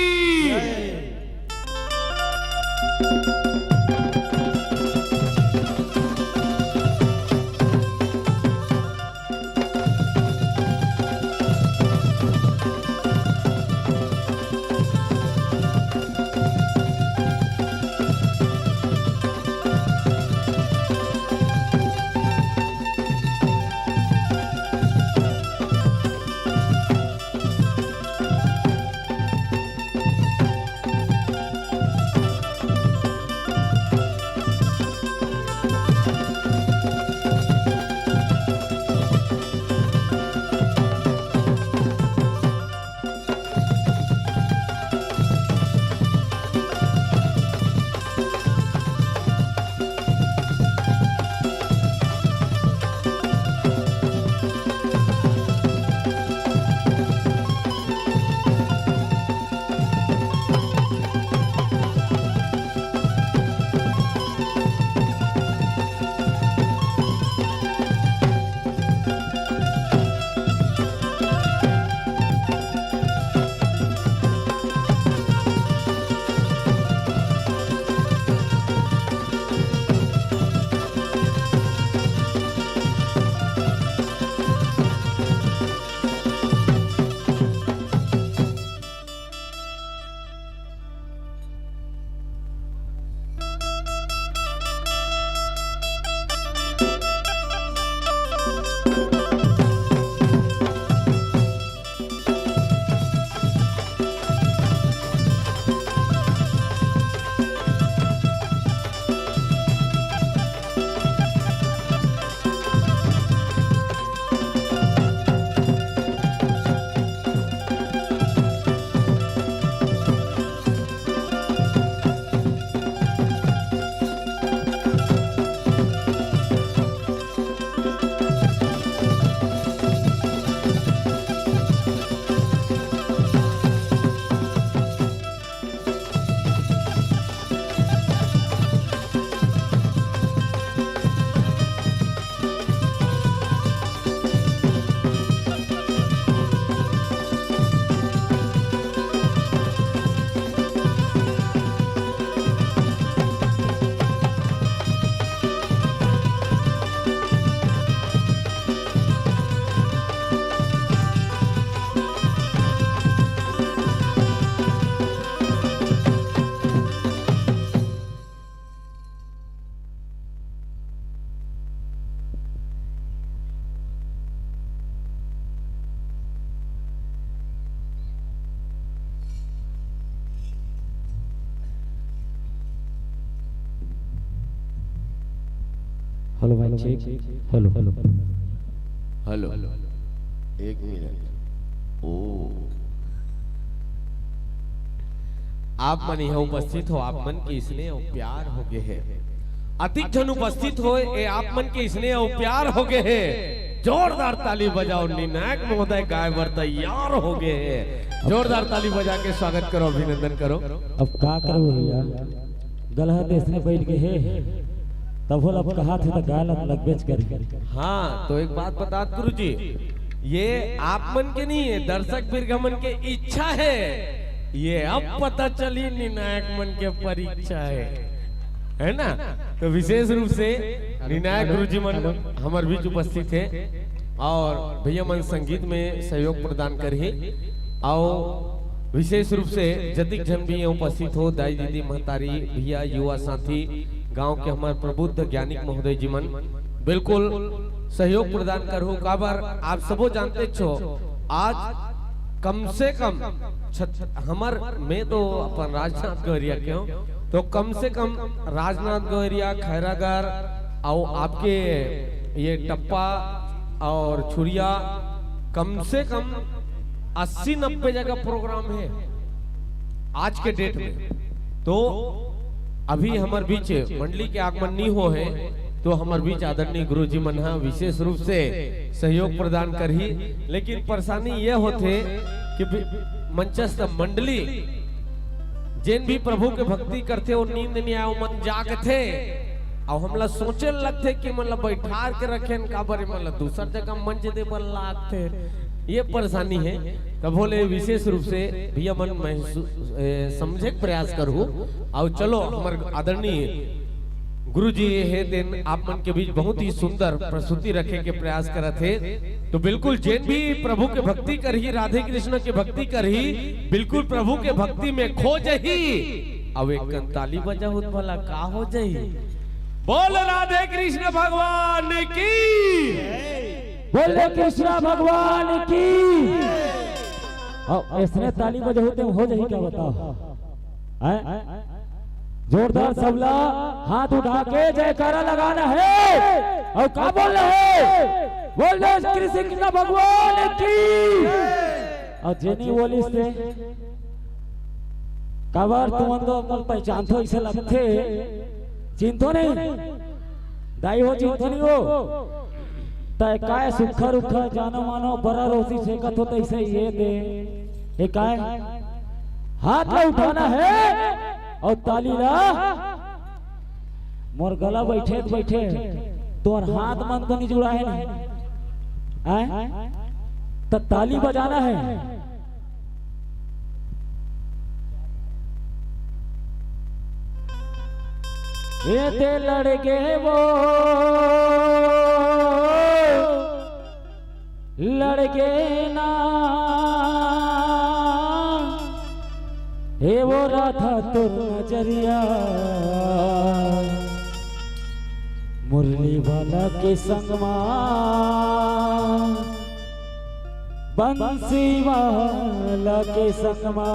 Hello, mic check. Hello, hello. Hello, एक मिनट। ओ, आप मन यहाँ उपस्थित हो, आप मन के स्नेह अउ प्यार हो गए हे। अतिक झन उपस्थित हो, ए आप मन के स्नेह अउ प्यार हो गए हे। जोरदार ताली बजाओ, निर्णायक महोदय गाय बर तैयार हो गए हे। जोरदार ताली बजा के स्वागत करो, अभिनंदन करो। अब का करो भैया, गलहत अइसने बैठ गए हे, तब बोल अब कहा थे तो गाय लग लगबेच करी। हाँ, तो एक बात बतात गुरुजी, ये आप मन के नहीं है, दर्शक बिरगा मन के इच्छा है। ये अब पता चली निर्णायक मन के परीक्षा है, है ना? तो विशेष रूप से निर्णायक गुरुजी मन हमर बीच उपस्थित है और भैया मन संगीत में सहयोग प्रदान करही। और विशेष रूप से जतिक झन भी यहाँ उपस्थित हो, दाई दीदी महतारी भैया युवा साथी, गांव के हमारे प्रबुद्ध ज्ञानिक महोदय जी मन, बिल्कुल सहयोग प्रदान करहु। काबर आप सबो जानते छो, आज कम से कम छत-, हमर, मैं तो अपन राजनांदगांव area के हूँ, तो कम से कम राजनांदगांव area, खैरागढ़ और आपके ये टप्पा और छुरिया, कम से कम अस्सी नब्बे जगह प्रोग्राम है आज के डेट में। तो अभी हमर बीच मंडली के आगमन नहीं हो है, तो हमर बीच आदरणीय गुरुजी मन ह विशेष रूप से सहयोग प्रदान करही। लेकिन परेशानी ये होथे कि बि-, मंचस्थ मंडली जेन भी प्रभु के भक्ति करथे, वो नींद नहीं आए, वो मन जागथे। अउ हमला सोचे लगथे कि मन ला बैठार के रखेन, काबर ए मन ला दूसर जगह मंच दे बर लागथे। ये परेशानी है। तभो ले विशेष रूप से भैया मन महसू-, ए, समझे के प्रयास करहु। अउ चलो, हमर आदरणीय गुरुजी ये हे, तेन आप मन के बीच बहुत ही सुंदर प्रस्तुति रखे के प्रयास करत हे। तो बिल्कुल जेन भी प्रभु के भक्ति करही, राधे कृष्ण के भक्ति करही, बिल्कुल प्रभु के भक्ति में खो जही। अब एक कन ताली बजाहू त भला का हो जही? बोल राधे कृष्ण भगवान की। बोल कृष्ण भगवान की। अब ऐसने ताली बजाहू ते हो जही, क्या बताओ? हैं? जोरदार सबला हाथ उठा के जयकारा लगाना है। अउ का बोलना है? बोल दे श्री कृष्ण भगवान की। अउ जेनी बोलिस ते काबर तुमन तो अपन पहचानथो, अइसे लगथे। चिंतो नहीं, दाई हो, चिंतो नहीं हो। तय काय सुखा रुखा जानो मानो बरा रोसी सेकत हो, तइसे ये दे। ये काय? हाथ ला उठाना है अउ ताली ला। मोर गला बैठे त बैठे तोर हाथ मन तो नहीं जुड़ा है नहीं? आय? त ताली बजाना है। ए ते लड़के वो लड़के ना, हे वो राधा तोर नजरिया, मुरली वाला के संग मा, बंसी वाला के संग मा।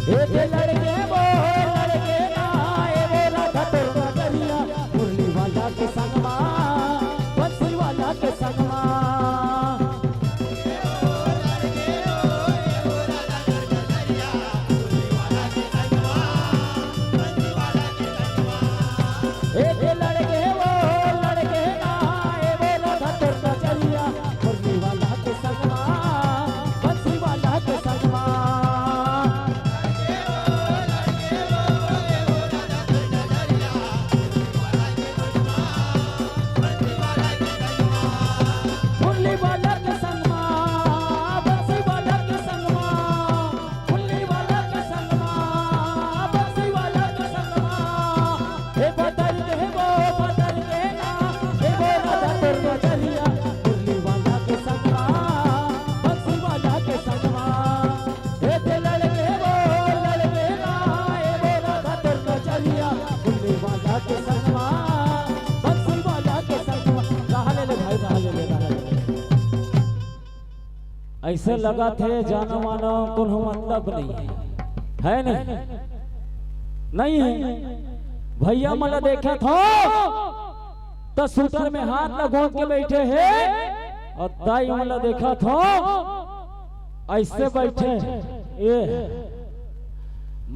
ए जे लड़के वो लड़के ना, ए वो राधा तोर नजरिया, मुरली वाला के संगमा, बंसी वाला के संगमा। ए जे लड़के वो लड़के ना, ए वो राधा तोर नजरिया, मुरली वाला के संगमा, बंसी वाला के संगमा। अइसे लगत हे जानो मानो कोनो मतलब नइ हे, हे नहीं? नइ हे। भइया मन ला देखत हो त सूटर में हाथ ला गोंद के बइठे हे, अउ दाई मन ला देखत हो अइसे बइठे हे।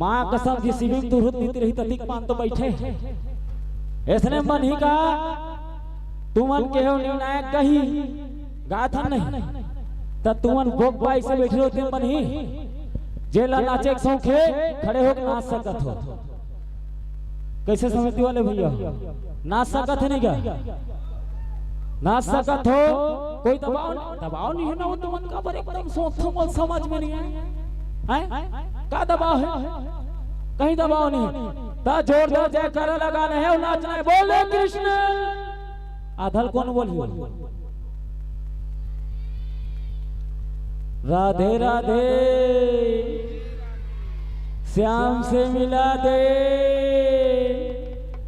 माँ कसम जी, शिविंग तुरंत बीत रही त दिख मान तो बइठे। अइसने मन ही का तुमन के हो निर्णायक कही गाथन नहीं, त तुमन बोक बाई से बइठे रहो, तेमन ही जेला नाचे के शौक हे, खड़े होके नाच सकत हो। कइसे समिति वाले भइया, नाच सकत हे नहीं का? नाच सकत हो, कोई दबाव, दबाव नइ हे ना, वो तुमन काबर एकदम सोचथो, मोर समझ में नइ आय। हैं? का दबाव हे? कहीं दबाव नइ हे। त जोरदार जयकारा लगाना हे अउ नाचना हे। बोले कृष्ण। आधा ल कोन बोलही? राधे राधे। श्याम से मिला दे।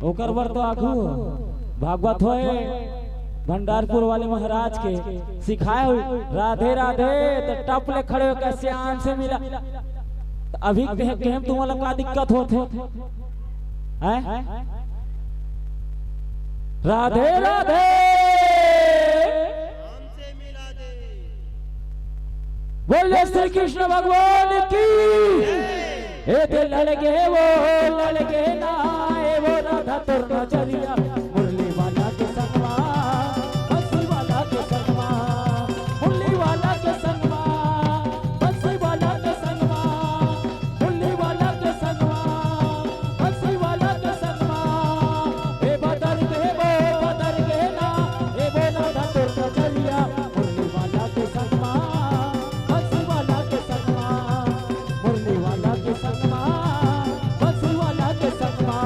ओकर बर तो आघू भागवत होय, भंडारपुर वाले महाराज के सिखाए हुई, राधे राधे, त टप ले खड़े होकर श्याम से मिला। त अभी कहे, कहे में तुमन ला का दिक्कत होत हे? हैं? राधे राधे। बोले श्री कृष्ण भगवान की। ए दे लड़के वो लड़के ना, ए वो राधा तोर नजरिया, मुरली वाला के संगवा, बंसी वाला के संगवा, मुरली वाला के संगवा, बंसी वाला के संगवा, मुरली वाला के संगवा, बंसी वाला के संगवा। ए बदर के वो बदर के ना, ए वो राधा तोर नजरिया, मुरली वाला के संगवा, बंसी वाला के संगवा, मुरली वाला के संगवा, बंसी वाला के संगवा।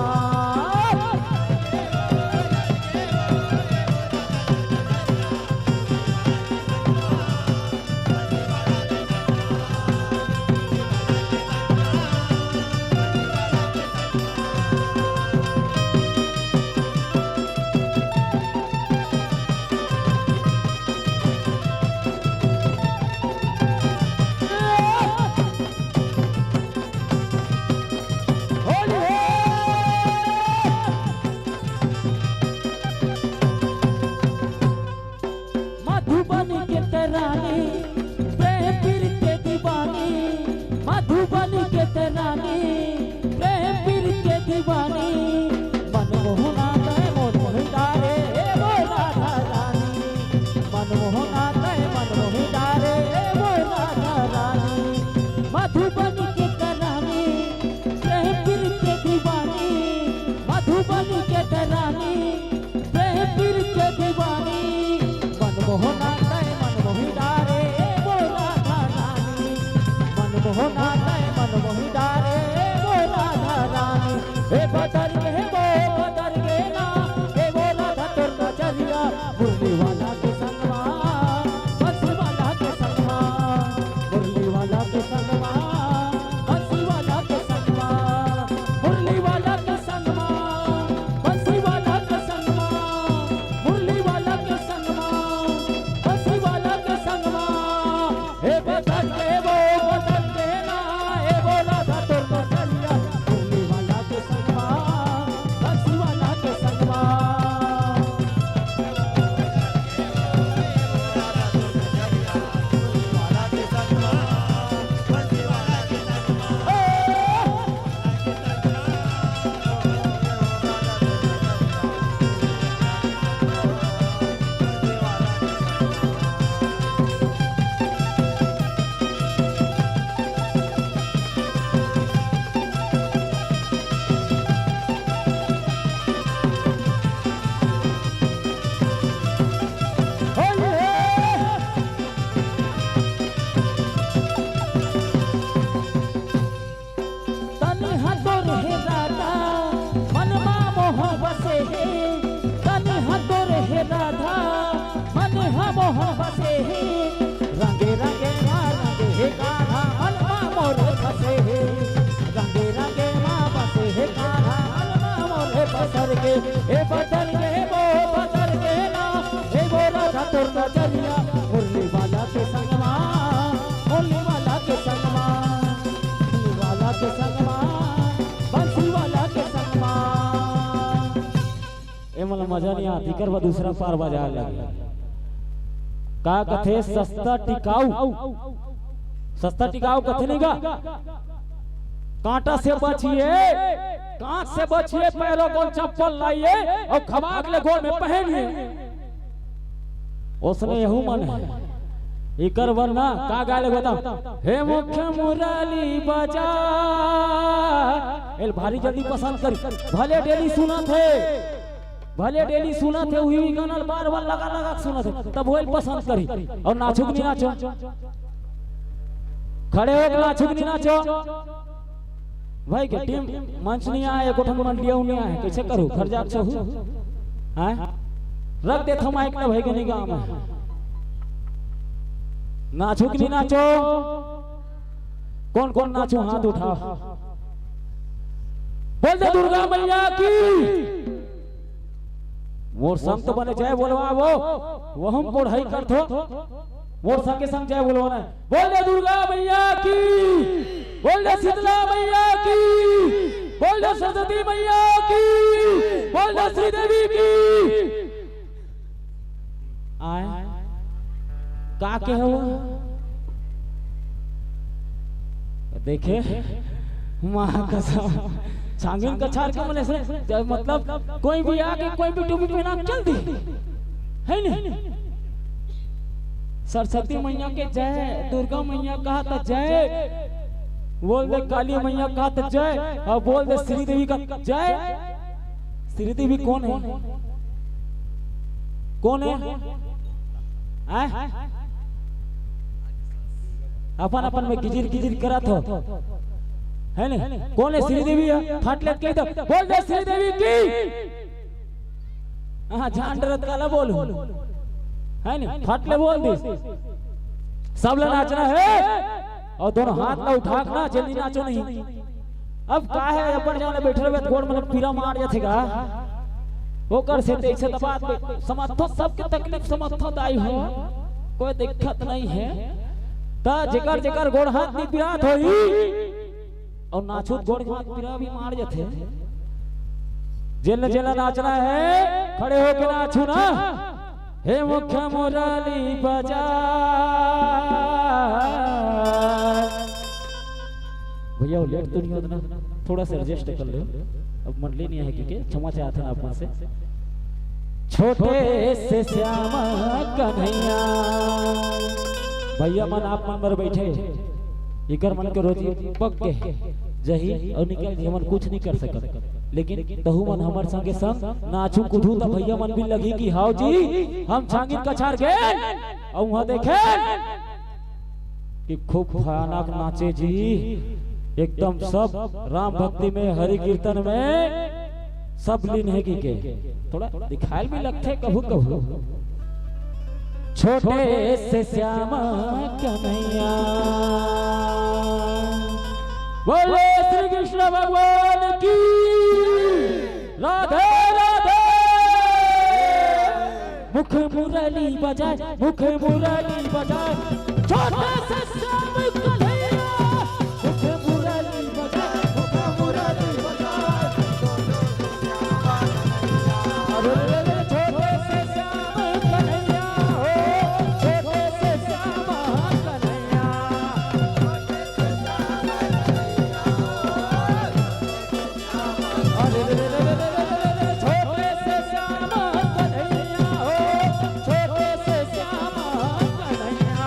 मधुबन के ते रानी, प्रेम पीर के दीवानी। मधुबन के ते रानी, प्रेम पीर के दीवानी। मनमोहना तय मन मोहि डारे, ए वो राधा रानी। मनमोहना तय मन मोहि डारे, ए वो राधा रानी। मधुबन के ते रानी, प्रेम पीर के दीवानी। मधुबन के ते रानी, प्रेम पीर के दीवानी। मनमोहना तय मन मोहि डारे, ए वो राधा रानी। मनमोहना तय मन मोहि डारे, ए वो राधा रानी। ए बदर के वो बदर के ना, ए वो राधा तोर नजरिया, मुरली वाला के संगवा, बंसी वाला के संगवा, मुरली वाला के संगवा, बंसी वाला के संगवा, मुरली वाला के संगवा, बंसी वाला के संगवा, मुरली वाला के संगवा, बंसी वाला के संगवा। ए बदर के वो बदर के ना, ए वो राधा तोर नजरिया, मुरली वाला के संगवा, बंसी वाला के संगवा। तनी हा तोर हे राधा, मन मा मोह बसे हे। तनी हा तोर हे राधा, मन हा मोह बसे हे। रंगे रंगे मा रंगे हे कान्हा, मन मा मोर फसे हे। रंगे रंगे मा बसे हे कान्हा, मन मा मोर पसर के। ए बदर के वो बदर के ना, ए वो राधा तोर नजरिया, मुरली वाला के संगवा, मजा नहीं आती, कर वो दूसरा पार बाजार लगे। का कथे? सस्ता टिकाऊ, सस्ता टिकाऊ कथे नहीं गा? कांटा से बचिए, कांच से बचिए, पैरों को चप्पल लाइए और खबाक ले गोड़ में पहनिए। उसने यहू मन है। इकर वरना का गाय ले बता, हे मुख्य मुरली बजा। एल भारी जल्दी पसंद करी, भले डेली सुनत हे, भले डेली सुनत हे, उही गाना बार बार लगा लगा के सुनत हे, तब वही पसंद करी। और नाचुक नहीं नाचो, खड़े होके नाचुक नहीं नाचो। भाई के टीम मंच नहीं आए, एको ठन मंडिया नहीं आए, कैसे करू? घर जाके सोहू? हैं? रख देथव माइक ना भाई के निगाह में। नाचो कि नहीं नाचो? कौन कौन नाचो, हाथ उठाओ। बोल दे दुर्गा मैया की। मोर संग तो बने जय बोलवा वो, वो हम पढ़ाई करथो। मोर संग के संग जय बोलवा ना। बोल दे दुर्गा मैया की, बोल दे शीतला मैया की, बोल दे सरस्वती मैया की, बोल दे श्रीदेवी की। आए, का कहे हो? देखे, माँ कसम, छांगिन कछार के मने से, जब मतलब कोई भी आके कोई भी टोपी पहना के चल दी, है नहीं? सरस्वती मैया के जय, दुर्गा मैया कहा त जय, बोल दे काली मैया कहा त जय, और बोल दे श्रीदेवी का जय। श्रीदेवी कौन है? कौन है? आय? अपन अपन में गिजिर गिजिर करत हो, है ने? कौन है श्रीदेवी? है, फाट ले कह दो, बोल दे श्रीदेवी की। हाँ, जान डरत काला बोल, है ने? फाट ले बोल दे। सब ला नाचना है और दोनों हाथ ला उठा के ना, जल्दी नाचो नहीं। अब का है, अपन जाने बैठे रहे तो गोड़ मन पीरा मार जाथे गा। ओकर से तैसे दबात पे समर्थो, सबके तकलीफ समर्थो दाई हो, कोई दिक्कत नहीं है। ता जेकर जेकर गोड़ हाथ नहीं पिरात होई और नाचो त गोड़ हाथ पीरा भी मार जाथे। जेला जेला नाचना है, खड़े होके नाचो ना। हे मुख्य मुरली बजा। भैया, वो लेट तो नहीं होता ना? थोड़ा सा एडजस्ट कर लो। अब मंडली नहीं है, क्योंकि क्षमा चाहते ना अपन से। छोटे से श्याम कन्हैया। भैया मन, आप मन बर बैठे, इकर मन के रोजी पक के जही और निकल जी, हमन कुछ नहीं कर सकत, लेकिन तहू मन हमर संगे संग नाचू कूदू, त भैया मन भी लगी कि हाव जी, हम छांगिन कछार गेन। और वहां देखे कि खूब भयानक नाचे जी, एकदम सब राम भक्ति में, हरि कीर्तन में सब लीन है कि के। थोड़ा दिखायल भी लगथे कभू कभू। छोटे से श्याम कन्हैया। बोलो श्री कृष्ण भगवान की। राधे राधे। मुख मुरली बजाए, मुख मुरली बजाए, छोटे से श्याम कन्हैया। मुख मुरली बजाए, मुख मुरली बजाए। अरे रे रे, छोटे से श्याम कन्हैया हो, छोटे से श्याम कन्हैया। अरे रे रे रे रे रे रे रे, छोटे से श्याम कन्हैया हो, छोटे से श्याम कन्हैया।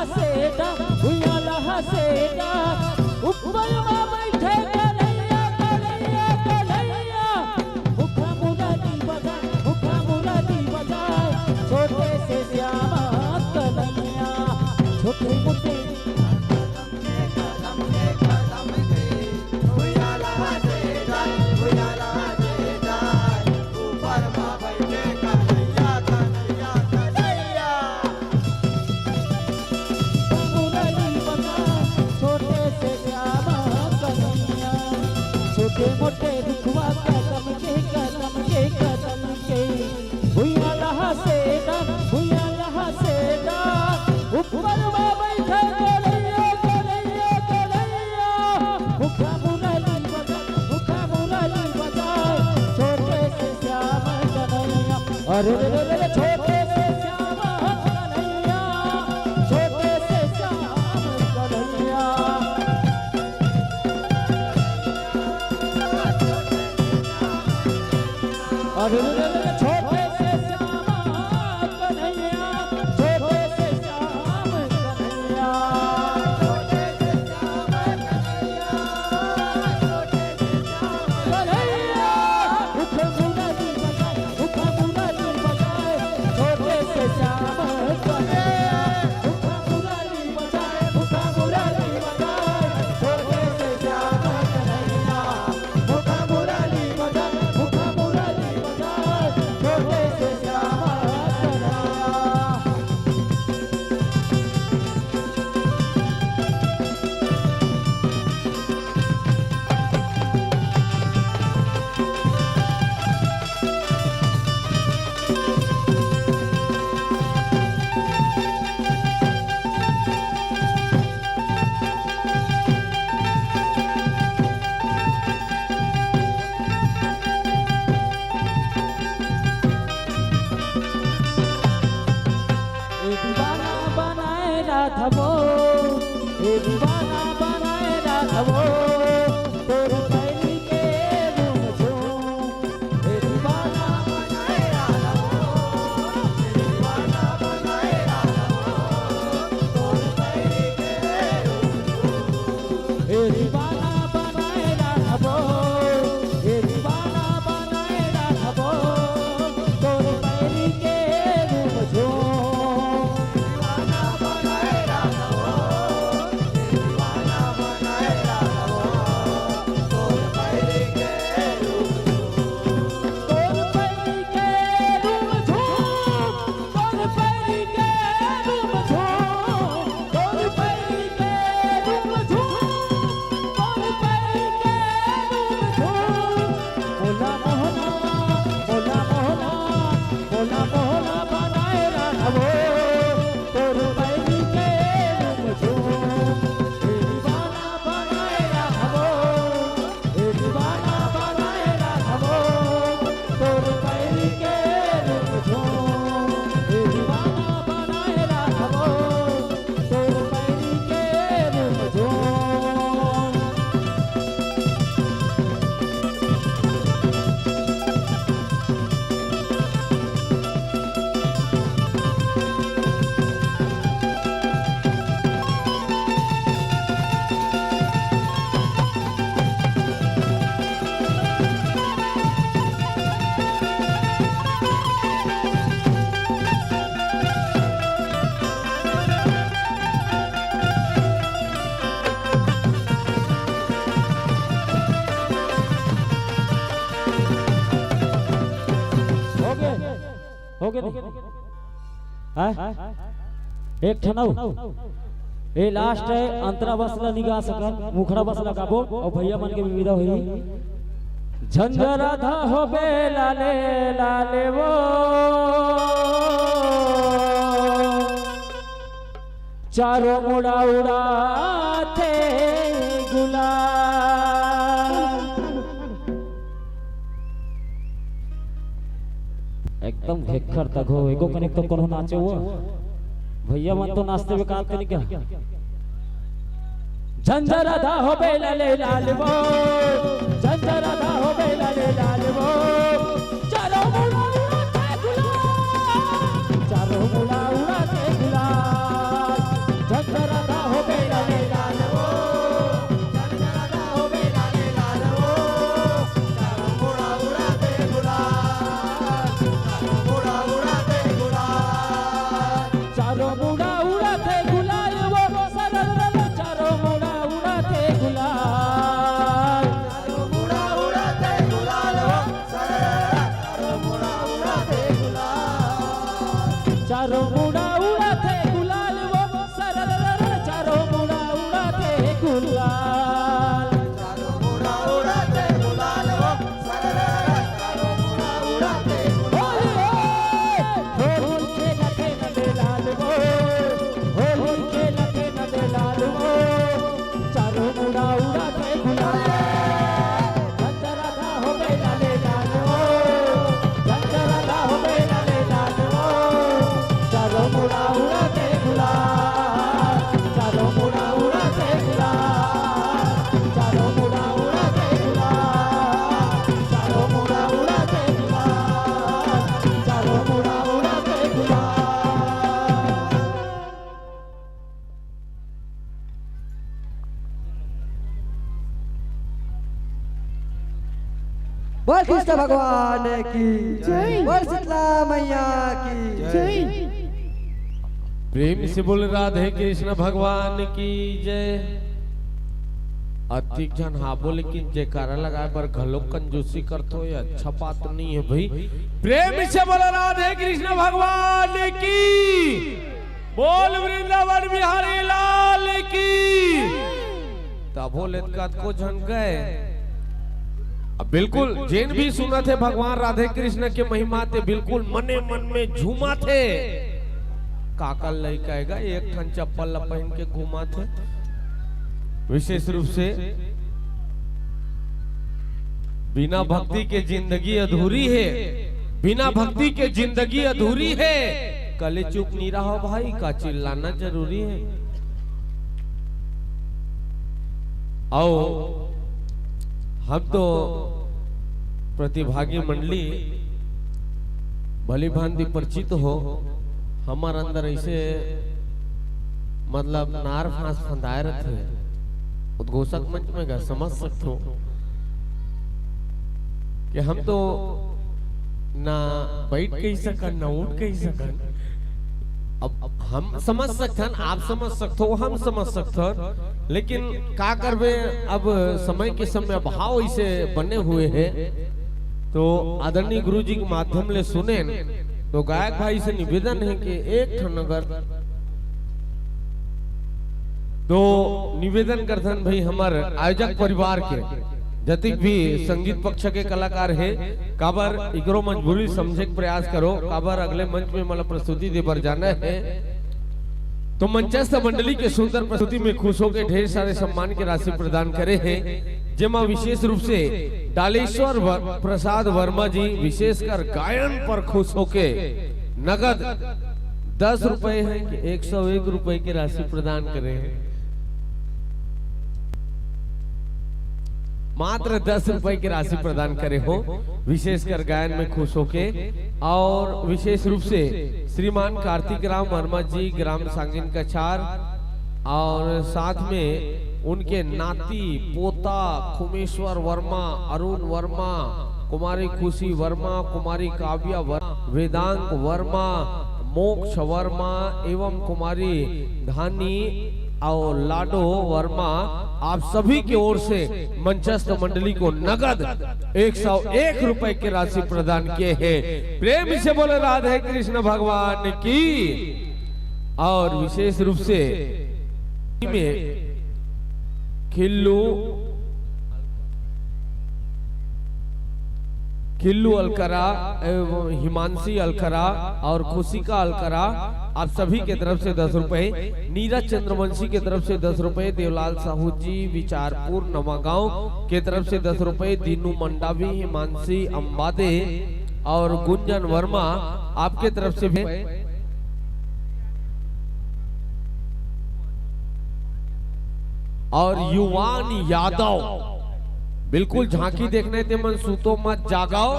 सेदा, भुइयां लहा सेदा, ऊपर मा बइठे कन्हैया, कन्हैया, कन्हैया। मुखा मुरली बजा, मुखा मुरली बजा, छोटे से श्याम कन्हैया, छोटे मोटे छोटे मोटे दुखवा कदम के, कदम के, कदम के। भुइयां लहा सेदा, भुइयां लहा सेदा, ऊपर मा बइठे कन्हैया, कन्हैया, कन्हैया। मुखा मुरली बजा, मुखा मुरली बजा, छोटे से श्याम कन्हैया। अरे रे रे रे, छोटे से श्याम कन्हैया, छोटे से श्याम कन्हैया। अरे रे रे रे, छोटे से श्याम कन्हैया, छोटे से श्याम कन्हैया। कन्हैया, मुख मुरली बजाए, मुख मुरली बजाए, छोटे से श्याम कन्हैया, मुख मुरली बजाए, मुख मुरली बजाए, छोटे से श्याम कन्हैया, मुख मुरली बजाए, मुख मुरली बजाए, छोटे से श्याम कन्हैया। ए दीवाना बनाए राखबो, ए दीवाना बनाए राखबो, तोर पैरी के रूम झूम। ए दीवाना बनाए राखबो, ए दीवाना बनाए राखबो, तोर पैरी के रूम झूम। ए दीवाना बनाए राखबो, ए दीवाना बनाए राखबो, तोर पैरी के रूम झूम। दीवाना बनाए राखबो, ए दीवाना बनाए राखबो, तोर पैरी के रूम झूम। तोर पैरी के रूम झूम। तोर पैरी के रूम झूम, तोर पैरी के रूम झूम, तोर पैरी के रूम झूम। मोला मोहना, मोला मोहना, मोला मोहना बनाए राखबो, तोर पैरी के रूम झूम। ए दीवाना बनाए राखबो, ए दीवाना बनाए राखबो, तोर पैरी के रूम झूम। ए दीवाना बनाए राखबो, तोर पैरी के रूम झूम। होगे, होगे नहीं। हाँ? एक ठन अउ। ए last हे, अंतरा बस ला निगा सकन, मुखड़ा बस ला गाबो, अउ भैया मन के विदा होही। झंझराधा होबे लाले लाले वो, चारों मुड़ा उड़ाथे गुलाल। एकदम हेक्खर तक हो, एगो कनिक तो कोनो नाचे हुआ। भैया मन तो नाचते हुए काट के निकल। झंझराधा होबे लाले लाल वो, झंझराधा होबे लाले लाल वो, चारों मुड़ा उड़ाथे गुलाल, चारों मुड़ा उड़ाथे गुलाल। बोल कृष्ण भगवान की जय। बोल शीतला मैया की जय। प्रेम से बोल राधे कृष्ण भगवान की जय। अतिक झन हाबो, लेकिन जयकारा लगाए बर घलो कंजूसी करथो, ये अच्छा बात नहीं है भाई। प्रेम से बोल राधे कृष्ण भगवान की, बोल वृंदावन बिहारी लाल की। तभो ले कतको झन गए। अब बिल्कुल जेन भी सुनत हे भगवान राधे कृष्ण के महिमा, ते बिल्कुल मने मन में झूमत हे। काकर लइका हे गा, एक ठन चप्पल ला पहिन के घूमत हे। विशेष रूप से बिना भक्ति के जिंदगी अधूरी हे, बिना भक्ति के जिंदगी अधूरी हे। कले चुप नी रहो भाई, का चिल्लाना जरूरी हे? अउ हम तो प्रतिभागी मंडली भली भांति परिचित हो, हमर अंदर ऐसे मतलब नार फांस फंदाए रथे उद्घोषक मंच में गा, समझ सकथो कि हम तो ना बैठ कही सकन, ना उठ कही सकन। अब हम समझ सकथन, आप समझ सकथो, हम समझ सकथन, लेकिन का करबे, अब समय के समय भाव ऐसे बने हुए हे, तो आदरणीय गुरु जी के माध्यम ले सुनेन, तो गायक भाई से निवेदन हे कि एक ठन अगर तो निवेदन करथन भाई, हमर आयोजक परिवार के जतिक भी संगीत पक्ष के कलाकार हे, काबर इकरो मजबूरी समझे के प्रयास करो, काबर अगले मंच में मला प्रस्तुति दे बर जाना हे। तो मंचस्थ मंडली के सुंदर प्रस्तुति में खुश होके ढेर सारे सम्मान के राशि प्रदान करे हे, जेमा विशेष रूप से डालेश्वर व-, प्रसाद वर्मा जी विशेषकर गायन पर खुश होके नगद दस रुपए हे कि एक सौ एक रुपए की राशि प्रदान करे हे। मात्र दस रुपए की राशि प्रदान करे हो, विशेषकर गायन में खुश होके। और विशेष रूप से श्रीमान कार्तिक राम वर्मा जी, ग्राम सांगिन कछार, और साथ में उनके नाती पोता खुमेश्वर वर्मा, अरुण वर्मा, कुमारी खुशी वर्मा, कुमारी काव्या वर्मा, वेदांत वर्मा, मोक्ष वर्मा एवं कुमारी धानी और लाडो वर्मा, आप सभी की ओर से मंचस्थ मंडली को नगद एक सौ एक रुपए की राशि प्रदान किए हैं। प्रेम से बोले राधे कृष्ण भगवान की। और विशेष रूप से में खिल्लू, खिल्लू अलकरा एवं हिमांशी अलकरा और खुशिका अलकरा, आप सभी के तरफ से दस रुपए, नीरज चंद्रवंशी के तरफ से दस रुपए, देवलाल साहू जी विचारपुर नवागांव के तरफ से दस रुपए, दीनू मंडावी, हिमांशी अंबादे और गुंजन वर्मा आपके तरफ से भी। और युवान यादव, बिल्कुल झांकी देखने ते मन सूतो मत जागव।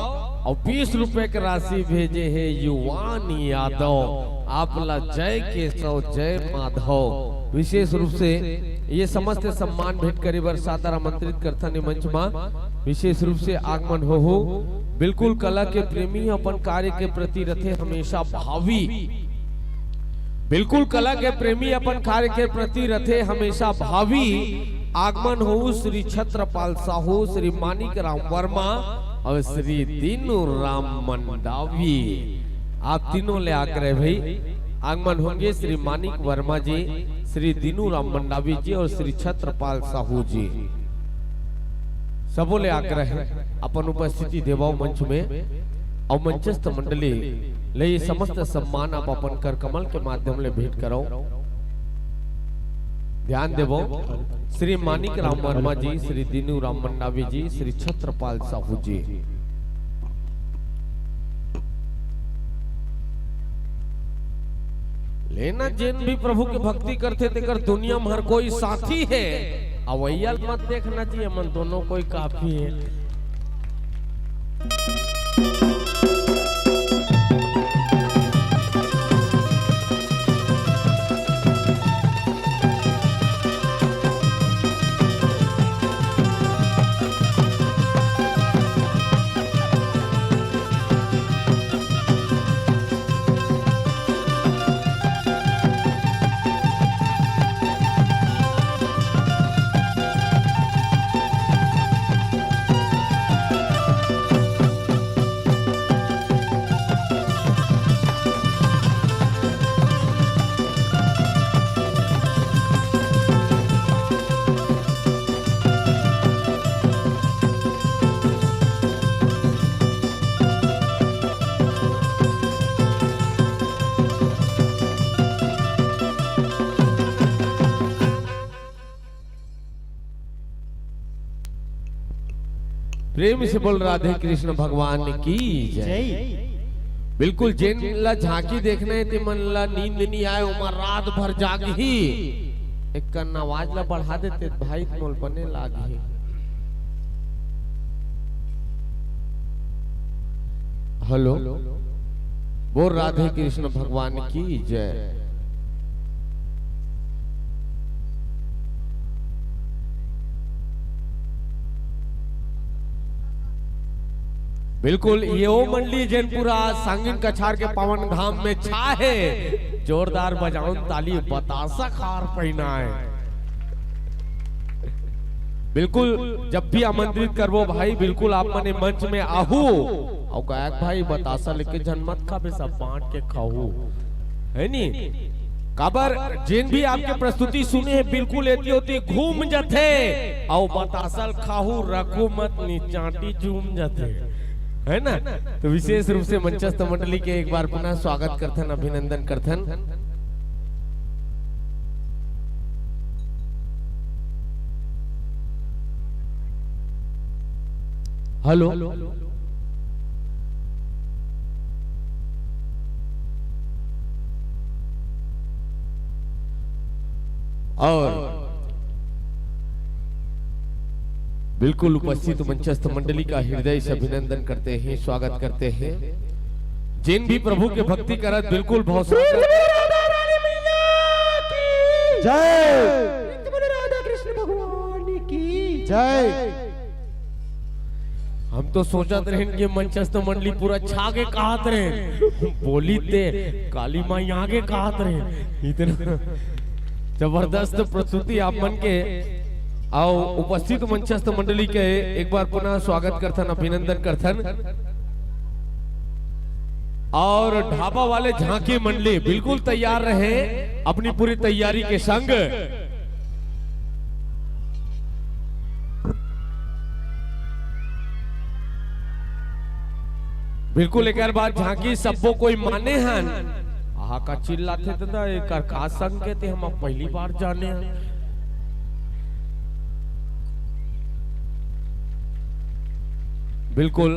और बीस रुपए के राशि भेजे हे युवान यादव, आप ला जय केशव जय माधव। विशेष रूप से ये समस्त सम्मान भेंट करे बर सादर आमंत्रित करथन ए मंच मा। विशेष रूप से आगमन होहू। बिल्कुल कला के प्रेमी अपन कार्य के प्रति रथे हमेशा भावी। बिल्कुल कला के प्रेमी अपन कार्य के प्रति रथे हमेशा भावी। आगमन होहू श्री छत्रपाल साहू, श्री मानिक राम वर्मा और श्री दीनू राम मंडावी। आप तीनों ले आग्रह भाई, आगमन होंगे श्री मानिक वर्मा जी, श्री दीनू राम मंडावी जी और श्री छत्रपाल साहू जी। सबो ले आग्रह हे, अपन उपस्थिति देवाओ मंच में, और मंचस्थ मंडली ले ये समस्त सम्मान आप अपन कर कमल के माध्यम ले भेंट करो। ध्यान देवो, श्री मानिक राम वर्मा जी, श्री दीनू राम मंडावी जी, श्री छत्रपाल साहू जी। लेना, जेन भी प्रभु के भक्ति करथे, तेकर दुनिया में हर कोई साथी हे। अवैया ल मत देखना चाहिए, मन दोनों कोई काफी हे। प्रेम से बोल राधे कृष्ण भगवान की जय। जय। बिल्कुल, जेन ला झांकी देखना हे, ते मन ला नींद नइ आए, ओमा रात भर जागही। एक कन आवाज ला बढ़ा देते भाई, मोल बने लागही। हेलो, बोल राधे कृष्ण भगवान की जय। बिल्कुल, ये वो मंडली जेन पूरा सांगिन कछार के पावन धाम में छा हे। जोरदार बजावन ताली, बतासा खार पहिना हे। बिल्कुल, जब भी आमंत्रित करबो भाई, बिल्कुल आप मन मंच में आहू। अउ गायक भाई, बतासा लेके झन मत खाबे, सब बांट के खाहू, हे नी? काबर जेन भी आपके प्रस्तुति सुने हे, बिल्कुल एती ओती घूम जथे, अउ बतासा ल खाहू, रखू मत, निचांटी झूम जथे, हे ना? तो विशेष रूप से मंचस्थ मंडली के एक बार पुनः स्वागत करथन, अभिनंदन करथन। हेलो। और बिल्कुल उपस्थित मंचस्थ मंडली का हृदय से अभिनंदन करते हैं, स्वागत करते हैं। जिन भी प्रभु के भक्ति करत, बिल्कुल भाव से जय। राधा कृष्ण भगवान की जय। हम तो सोचत रहेन कि मंचस्थ मंडली पूरा छा के कहत रहेन, बोली ते काली माई आगे कहत रहेन। इतना जबरदस्त प्रस्तुति आप मन के। अउ उपस्थित मंचस्थ मंडली के एक बार पुनः स्वागत करथन, अभिनंदन करथन। और ढाबा वाले झांकी मंडली बिल्कुल तैयार रहे अपनी पूरी तैयारी के संग। बिल्कुल, एकर बाद झांकी सब्बो कोई माने हन। आहा, का चिल्लाथे दादा, एकर का संकेत हे, हम अब पहली बार जाने हन। बिल्कुल,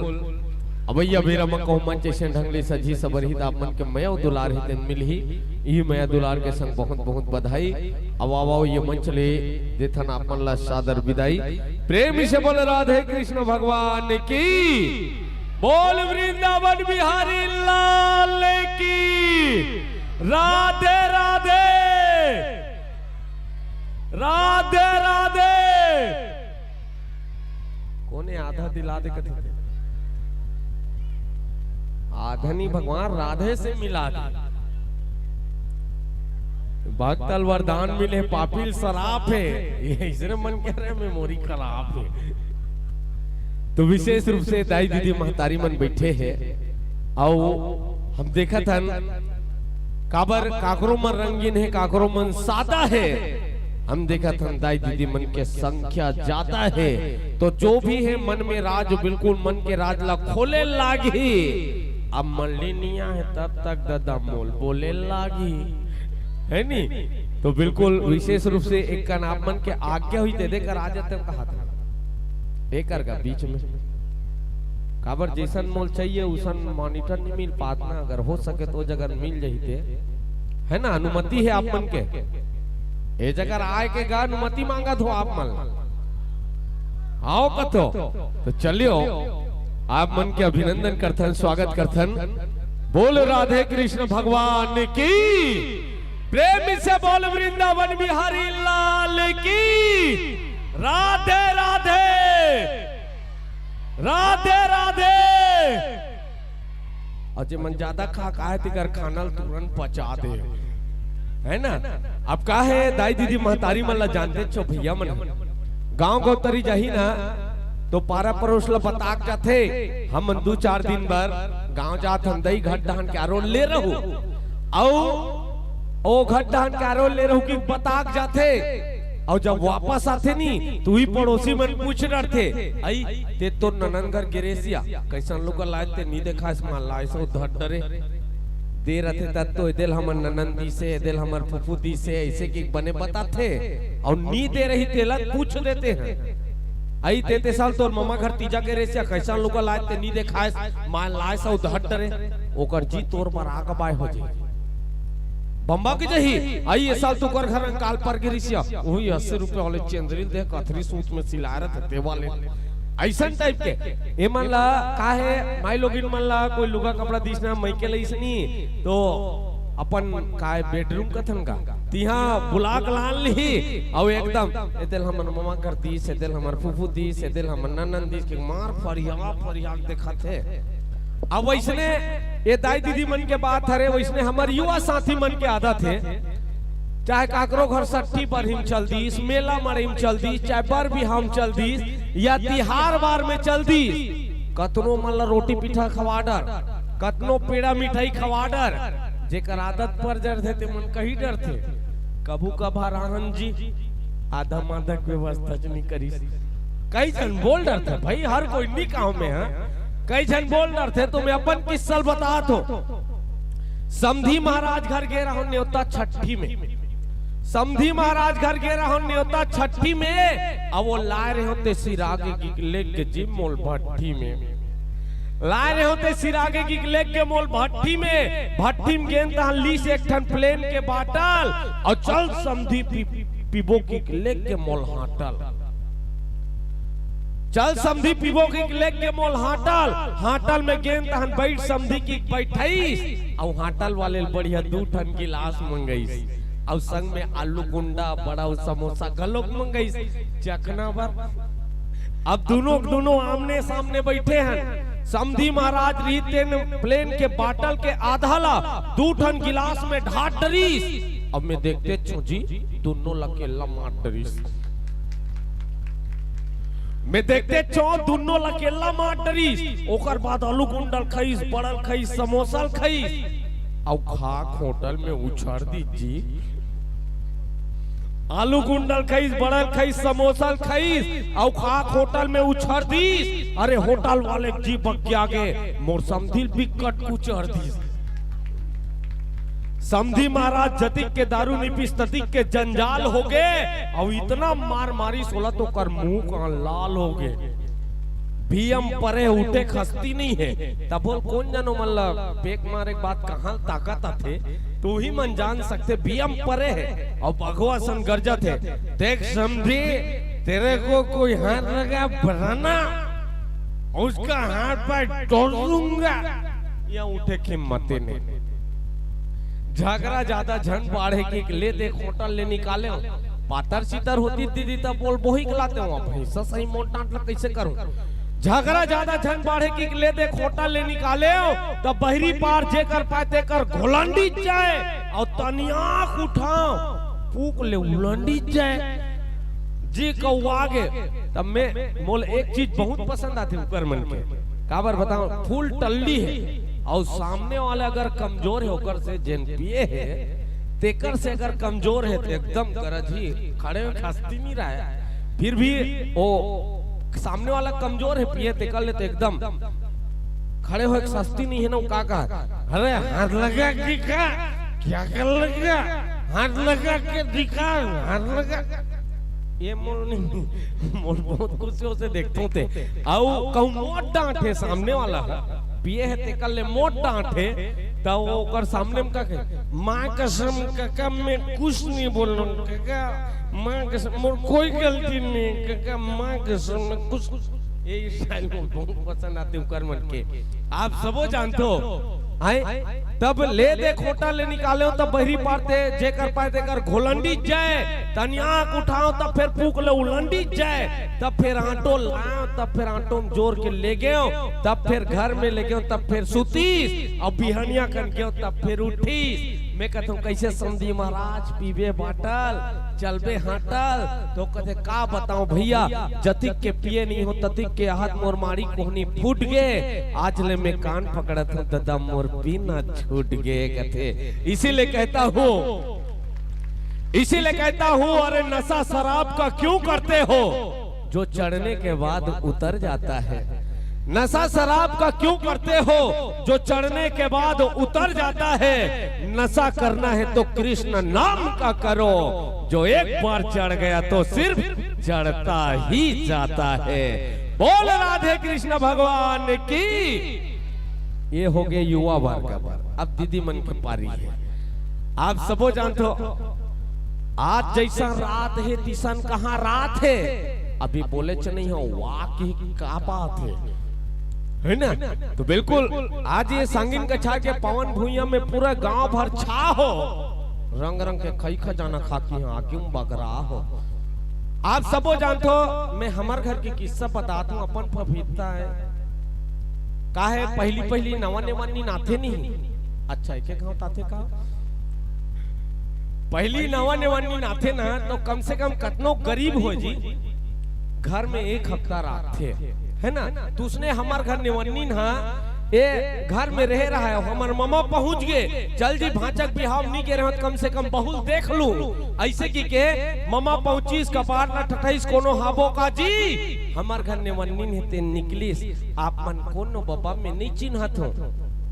अवइया बेरा म कहूं मंच अइसन ढंग ले सजही सबरही त आप मन के मया दुलार हे तेन मिलही। इही मया दुलार के संग बहुत बहुत बधाई। अब आवव ये मंच ले देथन आप मन ला सादर विदाई। प्रेम से बोल राधे कृष्ण भगवान की, बोल वृंदावन बिहारी लाल की। राधे राधे, राधे राधे। कोने आधा दिला दे कथे? आधा नहीं भगवान, राधे से मिला दे। भक्तल वरदान मिले, पापिल सराप हे। ये इसने मन कह रहे, मेमोरी खराब हे। तो विशेष रूप से दाई दीदी महतारी मन बैठे हे, अउ हम देखत हन काबर काकरो मन रंगीन हे, काकरो मन सादा हे। हम देखत हन दाई दीदी मन के संख्या ज्यादा हे, तो जो भी हे मन में राज, बिल्कुल मन के राज ला खोले लागही। अब मन ले निया हे तब तक ददा मोल बोले लागही, हे नी? तो बिल्कुल विशेष रूप से एक कन आप मन के आज्ञा होही ते देकर आ जाते कहा था। एकर का बीच में काबर जैसन मोल चाहिए उसन मॉनिटर नहीं मिल पात ना, अगर हो सके तो जगह मिल जाही ते, हे ना? अनुमति हे आप मन के, ए जगह आए के गा अनुमति मांगत हो आप मन ला। आओ कथो, तो चलियो, आप मन के अभिनंदन करथन, स्वागत करथन। बोल राधे कृष्ण भगवान की, प्रेम से बोल वृंदावन बिहारी लाल की। राधे राधे, राधे राधे। अउ जे मन ज्यादा खा खाए तेकर खाना ल तुरंत पचा दे, हे ना? अब का हे, दाई दीदी महतारी मन ला जानते छो भैया मन, गांव गौतरी जाही ना तो पारा पड़ोस ला बताक जाथे, हम मन दू चार दिन बर गांव जात हन, दई घट डहन के आरोल ले रहू, अउ ओ घट डहन के आरोल ले रहू कि बताक जाथे। अउ जब वापस आथे नी, तो उही पड़ोसी मन पूछ डरथे, "अई, ते तो ननन घर गिरेसिया, कैसन लुगा लाए ते नी देखास मान लाए सो धर डरे। दे रथे तब तो एदेल हमर ननन दीसे, एदेल हमर फुफू दीसे," ऐसे कि बने बताथे, अउ नी दे रही तेला पूछ देते हैं। अई ते, ते साल तोर ममा घर तीजा के रेसिया कैसन लुगा लाय ते नी देखायस, माय लायस अउ धट डरे, ओकर जी तोर बर आग बाय हो जाही। बम्बा के जही, अई ए साल तुकर घर अंकाल पर गे रिसिया, उही अस्सी रुपया वाले चेंदरी ल देख, अथरी सूत में सिलाय रथे ते वाले। अइसन टाइप के, ए मन ला, काहे, माई लोगिन मन ला, कोई लुगा कपड़ा दिस ना, मइके लइस नी, तो अपन काय बेडरूम कथन का, तिहा बुला के लान लिही, अउ एकदम, ए तेल हमर ममा कर दिस, ए तेल हमर फूफू दिस, ए तेल हमर ननन दिस, के मार फरिया, फरिया के देखत हे। अब वइसने ए दाई दीदी मन के बात हरे, वइसने हमर युवा साथी मन के आदत हे, चाहे काकरो घर सट्ठी बरही म चल दिस, मेला मड़ई म चल दिस, चाहे बर बिहाव म चल दिस, या तिहार बार में चल दिस, कतनो मन ला रोटी पीठा खवा डर, कतनो पेड़ा मिठाई खवा डर, जेकर आदत पर जरथे ते मन कही डरथे, कभू कभार आहन जी, आधा माधक व्यवस्था च नी करिस। कई झन बोल डरथे भाई, हर कोई नी कहूं मैं, हां? कई झन बोल डरथे, तो मैं अपन किस्सा ल बतात हों। समधी महाराज घर गे रहूं नेवता छट्ठी में। समधी महाराज घर गे रहूं नेवता छट्ठी में, अब वो लाय रहे होते सिरागे गिक लेके जी मोल भट्ठी में। लाय रहे होते सिरागे गिक लेके मोल भट्ठी में, भट्ठी में गेन तहां लीस एक ठन प्लेन के बाटल, अउ चल समधी पी, पीबो गिक लेके मोल हाटल। चल समधी पीबो गिक लेके मोल हाटल, हाटल में गेन तहन बइठ समधी गिक बइठइस, अउ हाटल वाले ल बढ़िया दू ठन गिलास मंगइस, अउ संग में आलू गुंडा, बड़ा अउ समोसा घलोक मंगइस चखना बर। अब दुनों, दुनों आमने सामने बइठे हन। समधी महाराज रहिस तेन प्लेन के बाटल के आधा ला दू ठन गिलास में ढार डरिस। अब मैं देखतेच हों जी, दुनों ला अकेल्ला मार डरिस। मैं देखतेच हों, दुनों ला अकेल्ला मार डरिस। ओकर बाद आलू गुंडा ल खइस, बड़ा ल खइस, समोसा ल खइस, अउ खा के होटल में उछार दिस जी। आलू गुंडा ल खइस, बड़ा ल खइस, समोसा ल खइस, अउ खा के होटल में उछार दिस। अरे होटल वाले के जी बकिया गे, मोर समधी ल बिकट कुचर दिस। समधी महाराज जतिक के दारू नी पीस ततिक के जंजाल होगे, अउ इतना मार मारिस ओला तो ओकर मुंह कान लाल होगे। बीएम परे उठे खस्ती नइ हे, तभो ल कोन जनो मन ला पेक मारे के बाद कहां ले ताकत आथे, तो उही मन जान सकथे। बीएम परे हे अउ बघवा सन गरजत हे, "देख समधी, तेरे को कोई हाथ लगा बराना, उसका हाथ पैर तोड़ दूंगा।" या उठे के हिम्मते नइ। झगरा जादा झन बाढ़े गिक ले दे होटल ले निकालेंव। पातर सितर होतिस दीदी त बोल बोहिक लातेंव, भैंसा सही मोट डांट ल कइसे करंव। झगरा जादा झन बाढ़े गिक ले दे होटल ले निकालेंव, त बहिरी पार जेकर पाय तेकर घोलंडी जाय, अउ तनिया के उठांव, पूक ले उलंडी जाय। जी कौवा गे, त मैं, मोला एक चीज बहुत पसंद आथे उकर मन के। काबर बतांव, फूल टल्ली हे अउ सामने वाला अगर कमजोर हे, ओकर से जेन पिए हे, तेकर से अगर कमजोर हे, त एकदम गरजही, खड़े होय के खस्ती नइ रहय। फिर भी ओ सामने वाला कमजोर हे, पिए तेकर ले त एकदम खड़े होय के खस्ती नइ हे ना, वो का कहा, "अरे हाथ लगा कि का? क्या कर लगा? हाथ लगा के दिखा, हाथ लगा।" ये मोर नहीं, मोर बहुत खुशी से देखथंव ते। अउ कहूं मोट डांट हे सामने वाला ह, पिए हे तेकर ले मोट डांट हे, त वो ओकर सामने में का कहे, "मां कसम कका, मैं कुछ नहीं बोलूं कका, मां कसम, मोर कोई गलती नहीं कका, मां कसम, मैं कुछ।" ये स्टाइल मोला बहुत पसंद आथे उकर मन के। आप सबो जानथो, हैं? तब ले दे होटल ले निकालेंव, तब बहिरी पार ते जेकर पाय तेकर घोलंडी जाय, तनिया के उठांव, तब फेर पूक ले उलंडी जाय, तब फेर ऑटो लांव, तब फेर ऑटो में जोर के ले गेंव, तब फेर घर में ले गेंव, तब फेर सुतिस, अउ बिहनिया कन गेंव, तब फेर उठिस। मैं कथंव, "कइसे समधी महाराज, पीबे बाटल, चलबे हाटल?" तो कथे, "का बतांव भइया, जतिक के पिए नइ हों, ततिक के आहत मोर माड़ी कोहनी फूट गे, आज ले मैं कान पकड़त हंव, ददा मोर पीना छूट गे," कथे। इसीलिए कहता हूं, इसीलिए कहता हूं, अरे नशा शराब का क्यों करते हो, जो चढ़ने के बाद उतर जाता है। नशा शराब का क्यों करते हो, जो चढ़ने के बाद उतर जाता है? नशा करना है तो कृष्ण नाम का करो, जो एक बार चढ़ गया तो सिर्फ चढ़ता ही जाता है। बोल राधे कृष्ण भगवान की। ये हो गए युवा वर्ग। अब दीदी मन के पारी है। आप सबो जानथो, आज जैसा रात है, तिसन कहाँ रात है। अभी बोले च नहीं हो, वाह की का बात है, है ना? तो बिल्कुल आज ये सांगिन कछार के पावन भुइयां में पूरा गांव भर छा हो, रंग रंग के खई खजाना खा के यहाँ आगे में बगरा हो। आप सबो जानथो, मैं हमर घर के किस्सा बतात हूँ, अपन पपीता है। का है, पहली पहली नवा नेवन्नीन आथे नहीं। अच्छा, एक एक गाँव ताथे का। पहली नवा नेवन्नीन आथे ना, तो कम से कम कतनो गरीब हो जी, घर में एक हफ्ता राखथे, है ना? तो उसने हमर घर नेवन्नीन हा, ए घर में रहे रहा है, हमर ममा पहुंच गए, चल जी भांचा के बिहाव नहीं के रहे, कम से कम बहू ल देख लूं। ऐसे की के ममा पहुंचिस, कपाट ला ठठइस, कोनो हाबो का जी? हमर घर नेवन्नीन हे तेन निकलिस, आप मन कोनो बबा में नहीं चिन्हत हो।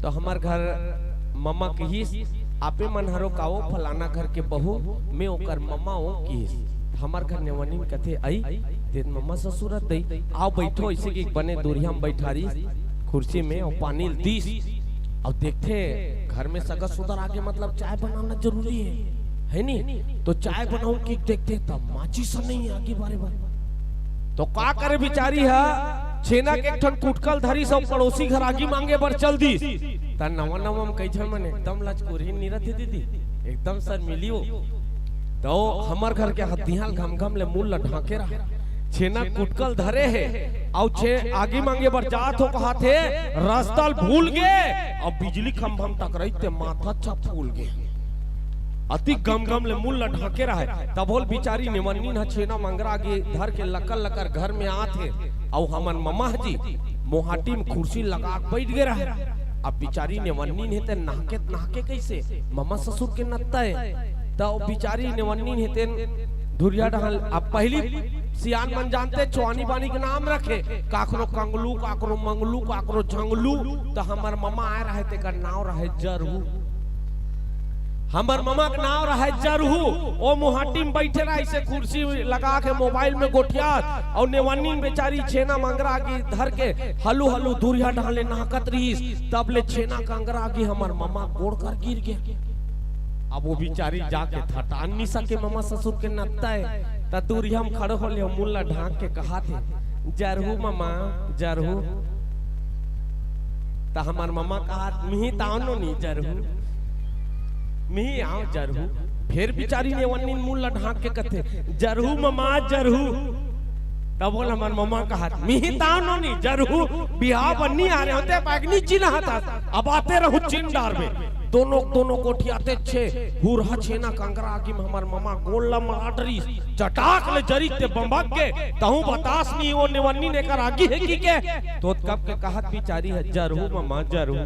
तो हमर घर ममा कहिस, आपे मन हरो का ओ फलाना घर के बहू, मैं ओकर ममा ओ किहिस। हमर घर नेवन्नीन कथे, आई, तेन ममा ससुर दई, आओ बैठो, ऐसे की बने दूरिया में बैठारिस कुर्सी में, और पानी ल दीस। अब देखथे घर में सगा सुदर आगे, मतलब चाय बनाना जरूरी है, है नी? तो चाय बनाऊं कि देखथे, तब माचिस नहीं आगी बारे बारे। तो का करे बिचारी हा, छेना के एक ठन कुटकल धरिस अउ पड़ोसी घर आगी मांगे बर चल दीस। त नवा नवा में कई झन मन एकदम लचकुरही नी रथे दीदी, एकदम शर्मिली हो। तो हमर घर के हथियाल घमघम ले मुंह ल ढांके रहा, छेना कुटकल धरे हे, अउ छे आगी मांगे बर जात हो कहाथे, रस्ता ल भूल गे, अउ बिजली खंभा म टकराई ते माथा च फूल गे। अति गमगम ले मुंह ल ढांके रहय। तभो ले बिचारी नेवन्नीन ह छेना मंगरा आगी धर के लकर लकर घर में आत हे, अउ हमर ममा ह जी मोहाटी में कुर्सी लगा के बैठ गे रहय। अब बिचारी नेवन्नीन हे ते नहके नहके कैसे, ममा ससुर के नत्ता हे। त बिचारी नेवन्नीन हे तेन धुरिया डहल। अब पहली सियान मन जानते, चुआनी बानी के नाम रखे, काकरो कंगलू, काकरो मंगलू, काकरो झंगलू। त हमर ममा आए रहय, तेकर नाव रहय जरहू। हमर ममा के नाव रहय जरहू। ओ मोहाटी में बैठे रहय, ऐसे कुर्सी लगा के मोबाइल में गोठियात, अउ नेवन्नीन बेचारी छेना मंगरा आगी धर के हलू हलू दूरिहा डहले नहकत रहिस। तब ले छेना कंगरा आगी हमर ममा गोड़ कर गिर गे। अब ओ बिचारी जाके थटान नी सके, ममा ससुर के नत्ता हे। त दूरिहा में खड़े होले मुंह ल ढांक के कहाथे, जरहू ममा, जरहू। त हमर ममा कहात, मिही ताव नो नी जरहू, मिही आव जरहू। फेर बिचारी नेवन्नीन मुंह ल ढांक के कथे, जरहू ममा, जरहू। तभो ले हमर ममा कहात, मिही ताव नो नी जरहू, बिहाव बर नी आ रहे होते, बाग नी चिन्हत हस, अब आते रहू चिन्ह डारबे। दोनों, दोनों गोठियाते छे हुरहा छेना कंगरा आगी में हमर ममा गोड़ ल मड़ा डरिस, चटाक ले जरिक ते बंबक गे, तहूं बतास नी ओ नेवन्नीन एकर आगी हे कि के। तो कब के कहत बिचारी ह, जरहू ममा जरहू।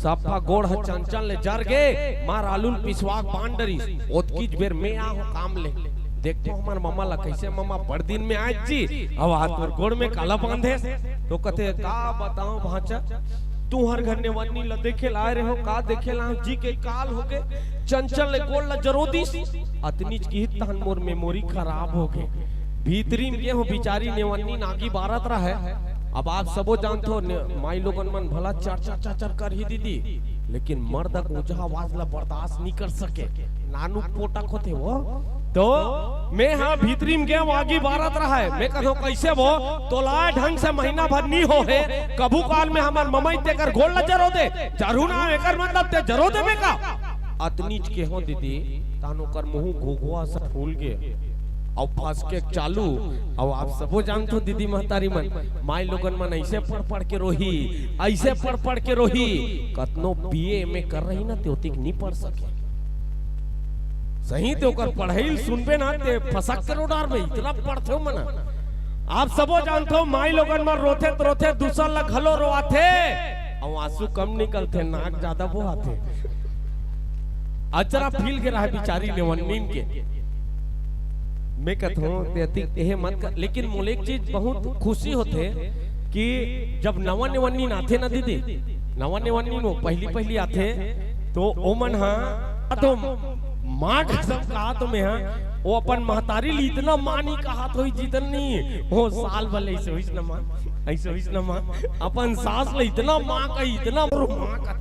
सफा गोड़ ह चंचल ले जर गे, मार आलू ल पिसवा के बांध डरिस, ओतकीच बेर में आहो काम ले। देखो हमर ममा ला कैसे, ममा बड़ दिन में आए जी, अब हाथ और गोड़ में काला बांधे। तो कथे, का बताओ भांचा, तुहर घर नेवन्नीन ला देखे ला आए रहे हो, का देखे ला जी के काल हो गे, चंचल ले गोड़ ला जरो दिस, अतनीच किहित तहन मोर memory खराब हो गे। भीतरी में गे हो बिचारी नेवन्नीन आगी बारत रहय। अब आप सबो जानथो ने, माई लोगन मन भला चर चर चर चर करही दीदी, लेकिन मर्द के ऊंचा आवाज ला बर्दाश्त नी कर सके। नानू पोटक होथे वो। तो मैं हा भीतरी में गे, आगी बारत रहय। मैं कथों, कैसे वो? तोला ढंग से महीना भर नी हो हे, कभू काल में हमर ममई तेकर गोड़ ला जरो दे, जरू ना, एकर मतलब ते जरो देबे का? अतनीच के हो दीदी, तान ओकर मुंह घुघुआ से फूल गे। अउ फसके चालू। अउ आप सबो जानथो दीदी महतारी मन, माई लोगन मन ऐसे पढ़ पढ़ के रोही, ऐसे पढ़ पढ़ के रोही। कतनो बीए एमए कर रही ना, ते ओतिक नी पढ़ सके। सही ते ओकर पढ़ाई ल सुनबे ना, ते फसक के रो डारबे, इतना पढ़थे मन। आप सबो जानथो, माई लोगन मन रोथे त रोथे, दूसर ला घलो रोआथे। अउ आंसू कम निकलथे, नाक ज्यादा बोहाथे। अचरा फील के रहा बिचारी नेवन्नीन के। मैं कथों, ते अतिक एहे मत कर, लेकिन मोले एक चीज बहुत खुशी होथे। कि जब नवा नेवन्नी आथे ना दीदी, नवा नेवन्नी नो पहली पहली आथे, तो ओमन हा तो माँ कसम कहा तो मैं हा, वो अपन महतारी ली इतना माँ नहीं कहा तो ही जितन नहीं, वो साल भले ऐसे होइस न माँ, ऐसे होइस न माँ, अपन सास ले इतना माँ का, इतना बड़ो माँ का।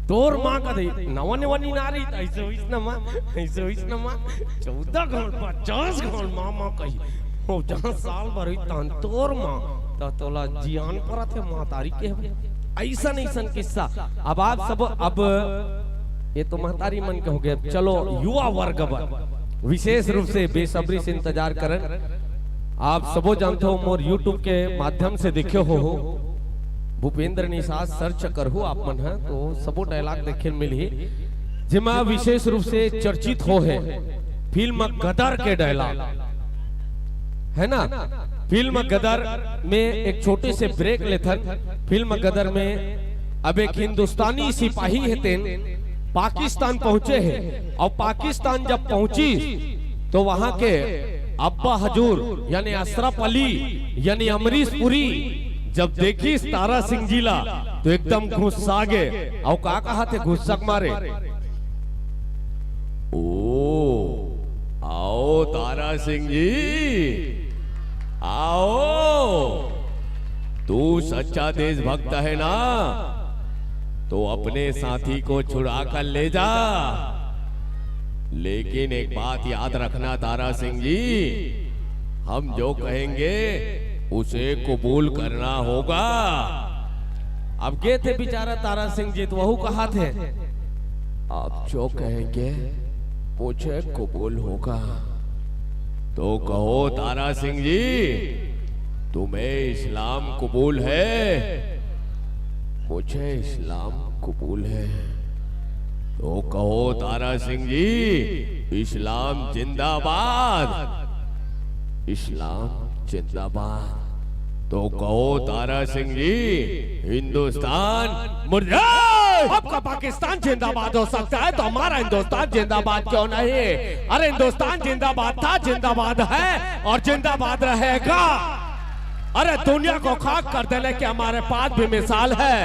तोर माँ का दे, नवा नेवन्नी ना रही, ऐसे होइस न माँ, ऐसे होइस न माँ, चौदह घंट, पचास घंट माँ, माँ कही। हो जहाँ साल भर हुई, तहन तोर माँ, त तोला जियान परत हे महतारी के। ऐसन, ऐसन किस्सा। अब आप सब, अब ये तो महतारी मन के हो गए, अब चलो युवा वर्ग बर, विशेष रूप से बेसब्री से इंतजार करन। आप सबो जानते हो, मोर YouTube के माध्यम से देखे हो, हो। भूपेंद्र निषाद search करहु आप मन ह, तो सबो dialogue देखे ल मिलही, जेमा विशेष रूप से चर्चित हो हे फिल्म गदर के dialogue, है ना? फिल्म गदर में एक छोटे से break लेथन। फिल्म गदर में अब एक हिंदुस्तानी सिपाही हे, तेन पाकिस्तान पहुंचे हे, और पाकिस्तान जब पहुंची तो वहां के अब्बा हजूर यानी अशरफ अली यानी अमरीश पुरी जब देखिस तारा सिंह जी ला तो एकदम गुस्सा गे। अउ का कहा थे गुस्सा के मारे, "ओ, आओ तारा सिंह जी, आओ, तू सच्चा देशभक्त है ना, तो अपने साथी को छुड़ा कर ले जा।" लेकिन एक बात याद रखना तारा सिंह जी, हम जो कहेंगे उसे कबूल करना होगा। अब गे थे बेचारा तारा सिंह जी, तो वहू कहा थे, "आप जो कहेंगे मुझे कबूल होगा।" तो कहो तारा सिंह जी, तुम्हें इस्लाम कबूल है? मुझे इस्लाम कबूल है। तो कहो तारा सिंह जी, इस्लाम जिंदाबाद, इस्लाम जिंदाबाद। तो कहो तारा सिंह जी, हिंदुस्तान मुर्दाबाद। आपका पाकिस्तान जिंदाबाद हो सकता है, तो हमारा हिंदुस्तान जिंदाबाद क्यों नहीं? अरे, हिंदुस्तान जिंदाबाद था, जिंदाबाद है और जिंदाबाद रहेगा। अरे, दुनिया को खाक कर देने के हमारे पास भी मिसाल है,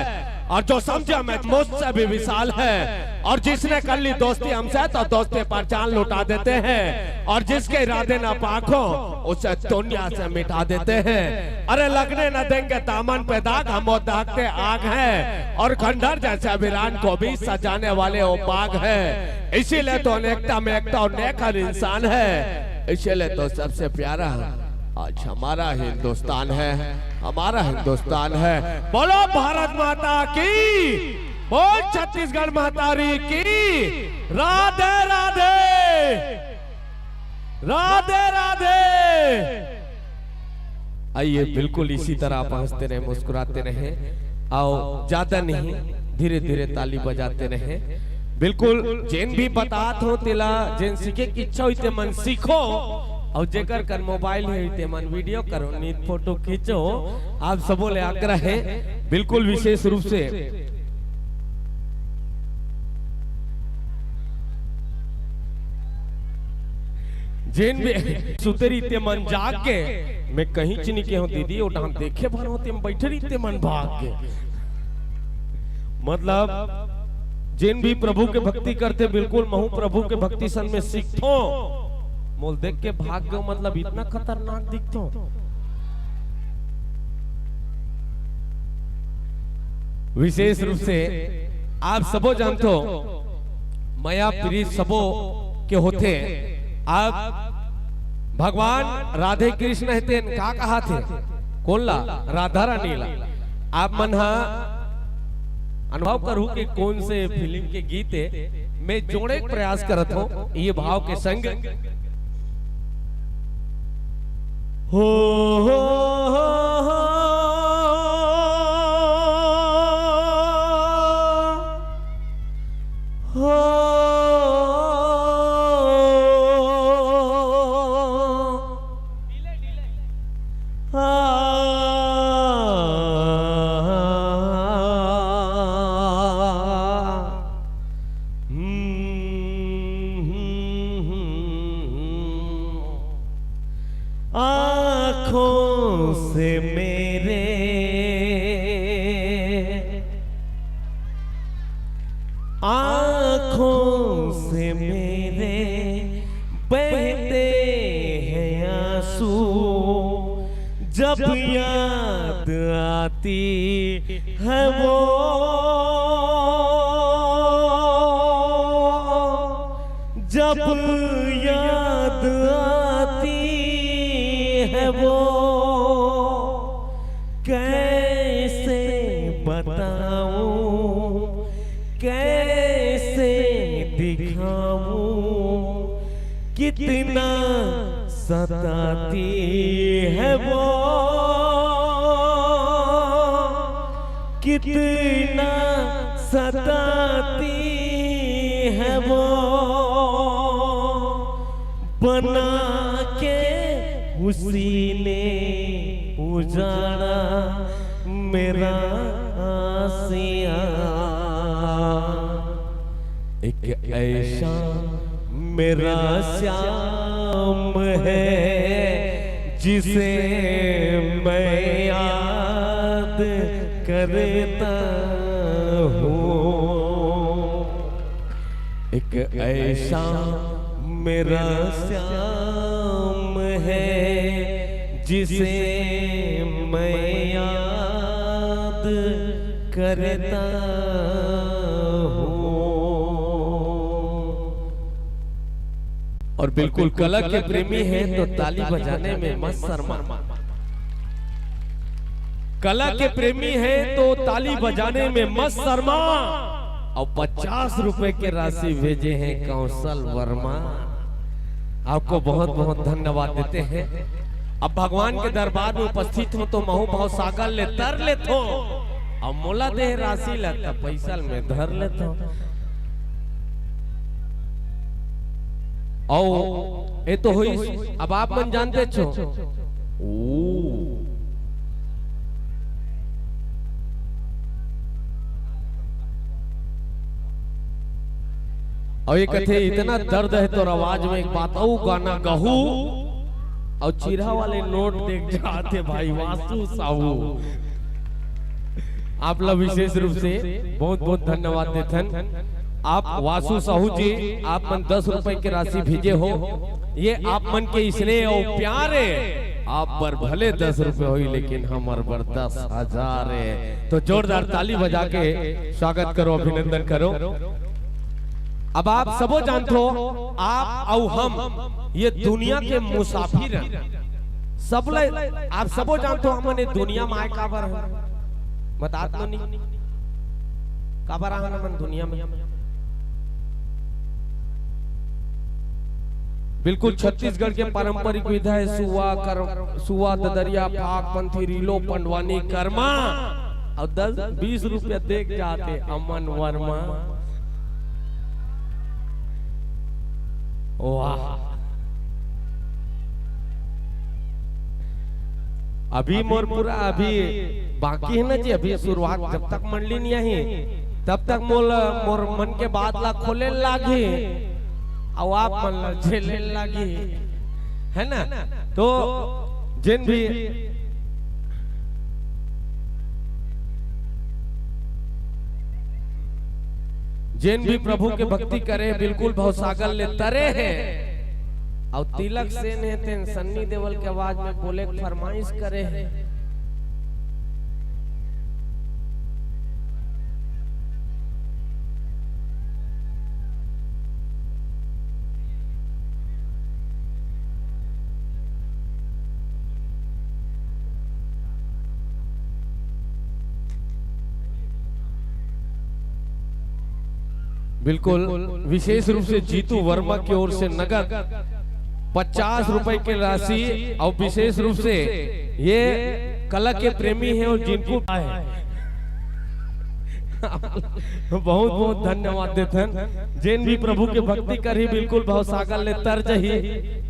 और जो समझे हमें मुझसे भी विशाल है, और जिसने कर ली दोस्ती हमसे तो दोस्ती पर जान लुटा देते हैं, और जिसके इरादे नापाक हो उसे दुनिया से मिटा देते हैं। अरे, लगने न देंगे दामन पे दाग, हम वो दागते आग हैं, और खंडहर जैसे वीरान को भी सजाने वाले वो बाग हैं। इसीलिए तो अनेकता में एकता और नेक हर इंसान है, इसीलिए तो सबसे प्यारा आज हमारा हिंदुस्तान है, हमारा हिंदुस्तान है। बोलो भारत माता की, बोल छत्तीसगढ़ महतारी की। राधे राधे, राधे राधे। आइए, बिल्कुल इसी तरह आप हंसते रहें, मुस्कुराते रहें। आओ, ज्यादा नहीं, धीरे धीरे ताली बजाते रहें। बिल्कुल, जेन भी बतात हो तेला, जेन सीखे की इच्छा होई ते मन सीखो, और जेकर कर मोबाइल है ते मन वीडियो करो, नीत फोटो खींचो। आप सबों ले आग्रह है, बिल्कुल विशेष रूप से जेन भी सुते रहिते मन जाग के, मैं कहीं च नहीं कहूं दीदी, वो डांस देखे भर होते हम बैठे रहिते मन भाग के। मतलब, जेन भी प्रभु के भक्ति करते, बिल्कुल महू प्रभु के भक्ति सन में सीखथो। मोल देख के भाग गयो, मतलब, इतना खतरनाक दिखथो। विशेष रूप से आप सबो जानथो, मया प्रीत सबो के होथे। आप भगवान राधे कृष्ण हे तेन का कहा थे? कोन ला? राधा रानी ला। आप मन हा अनुभव करू के कोन से फिल्म के गीत है। मैं जोड़े के प्रयास करत हूँ ये भाव के संग। हो, हो, हो, हो, हो। आँखों जब याद आती है वो, जब याद आती है वो, कैसे बताऊं, कैसे दिखाऊं, कितना सताती है वो, कितना सताती है वो। बना के उसी ने उजाड़ा मेरा आसिया। एक ऐसा मेरा श्याम है, जिसे मैं याद करता हूँ। एक ऐसा मेरा श्याम है, जिसे मैं याद करता हूँ। और बिल्कुल, कला के प्रेमी है तो ताली बजाने में मत शर्मा। कला के प्रेमी है तो ताली बजाने में मत शर्मा। और पचास रुपए के राशि भेजे हैं कौशल वर्मा। आपको बहुत बहुत धन्यवाद देते हैं। अब भगवान के दरबार में उपस्थित हो तो महू भाव सागर ले तर लेथो। अब मोला दे राशि ला त पैसा में धर लेथो। आओ, ये तो होई। अब आप मन जानते छो। ओ। और ये कथे, इतना दर्द है तोर आवाज में, एक बात अउ गाना गहू, और चिरहा वाले नोट देख जाते भाई वासु साहू। आप ला विशेष रूप से बहुत बहुत धन्यवाद देथन। आप वासु साहू जी, आप मन दस रुपए के राशि भेजे हो, ये आप मन के स्नेह और प्यार है। आप बर भले दस रुपए होई, लेकिन हमर बर दस हजार है। तो जोरदार ताली बजा के स्वागत करो, अभिनंदन करो। अब आप सबो जानथो, आप अउ हम ये दुनिया के मुसाफिर हन। सब ले, आप सबो जानथो, हमन ये दुनिया में आए काबर हन? बतात लो नहीं, काबर आए हन हमन दुनिया में? बिल्कुल छत्तीसगढ़ के पारंपरिक विधा है सुआ कर, सुआ, ददरिया, फाग, पंथी, रीलो, पंडवानी, करमा। और दस बीस रुपया देख जाते अमन वर्मा। वाह, अभी मोर पूरा अभी बाकी है ना जी, अभी शुरुआत, जब तक मंडली नहीं आई तब तक मोल मोर मन के बात ला खोले लागी, अउ आप मन ला झेले लागी, है ना? तो जेन भी जेन भी प्रभु के भक्ति करे, बिल्कुल भवसागर ले तरे हे। अउ तिलक सेन हे, तेन सन्नी देवल के आवाज में बोले के फरमाइश करे हे। बिल्कुल, विशेष रूप से जीतू वर्मा की ओर से नगद पचास रुपए की राशि, और विशेष रूप से ये कला के प्रेमी हैं और जिनको आए बहुत बहुत धन्यवाद देथन। जेन भी प्रभु के भक्ति करही, बिल्कुल भवसागर ले तर जही।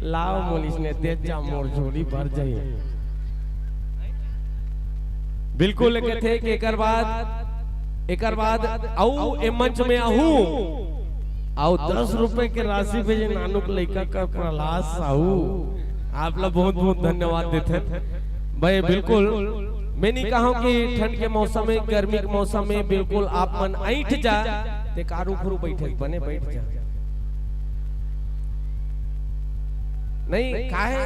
लाओ मोलिस ने दे जा, मोर झोली भर जही। बिल्कुल, ये कथे कि एकर बाद, एकर बाद अउ ए मंच में आहू, अउ दस रुपए के राशि भेजे नानुक लइका का प्रहलाद साहू। आप ला बहुत बहुत धन्यवाद देथन भाई। बिल्कुल, मैं नहीं कहूँ कि ठंड के मौसम में, गर्मी के मौसम में बिल्कुल आप मन ऐंठ जा, ते कारू खुरू बैठे, बने बैठ जा। नहीं, काहे?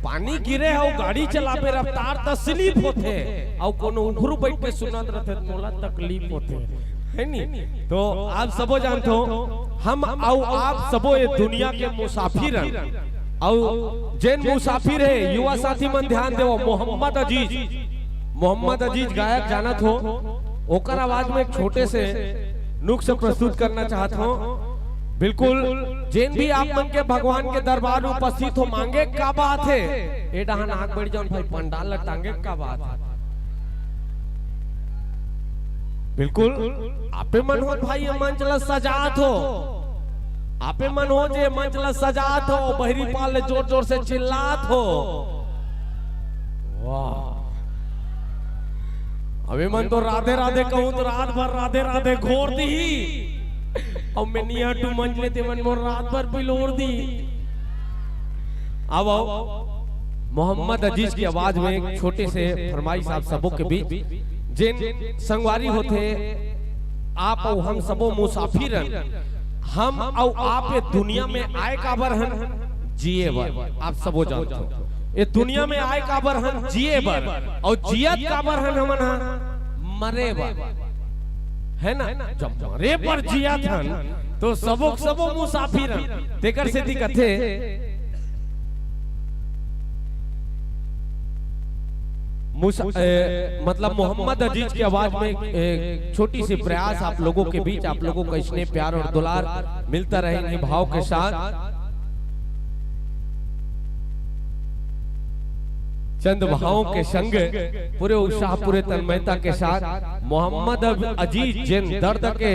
पानी गिरे अउ गाड़ी चलाबे, रफ्तार त स्लिप होथे, अउ कोनो उघरू बइठ के सुनत रथे त मोला तकलीफ होथे, है नी? तो आप सबो जानथो, हम अउ आप सबो ये दुनिया के मुसाफिर हन। अउ जेन मुसाफिर हे, युवा साथी मन ध्यान देवो, मोहम्मद अजीज, मोहम्मद अजीज गायक जानत हो, ओकर आवाज में एक छोटे से नुक्स प्रस्तुत करना चाहत हो। बिल्कुल, जेन भी आप मन के भगवान के दरबार में उपस्थित हो, मांगे का बात हे? ए डहान आंख बढ़ जाओ भाई, पंडाल ल टांगे का बात हे? बिल्कुल, आपे मन हो भाई, ये मंच ल सजात हो, आपे मन हो जे मंच ल सजात हो, बहरी पाल ले जोर जोर से चिल्लात हो। वाह, अबे मन तो राधे राधे कहूं तो रात भर राधे राधे घोर दी। अब मैं निया टू मंच लेते मन मोर रात भर बिलोर दी। अब आओ, मोहम्मद अजीज की आवाज में एक छोटे से फरमाइश आप सबों के बीच। जेन संगवारी होथे, आप अउ हम सबो मुसाफिर हन। हम अउ आप ये दुनिया में आए काबर हन? जिए बर। आप सबो जानथो, ये दुनिया में आए काबर हन? जिए बर। अउ जियत काबर हन हमन हा? मरे बर, है ना? जब मरे बर जियत हन, तो सबो सबो मुसाफिर हन। तेकर सेती कथे, मुसा-, ए, मतलब मोहम्मद अजीज की आवाज में एक छोटी सी प्रयास आप लोगों के बीच, आप लोगों का स्नेह, प्यार और दुलार मिलता रहे इन्हीं भाव के साथ, चंद भावों के संग, पूरे उत्साह, पूरे तन्मयता के साथ मोहम्मद अब-, अजीज जेन दर्द के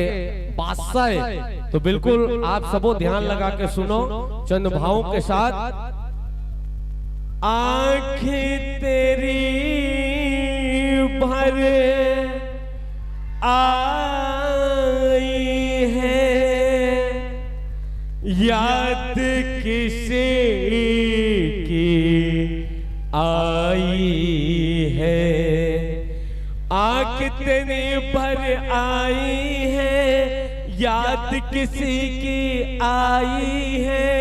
बादशाह हे, तो बिल्कुल आप सबो ध्यान लगा के सुनो चंद भावों के साथ। आंख तेरी भर आई है, याद किसी की आई है। आंख तेरी भर आई है, याद किसी की आई है।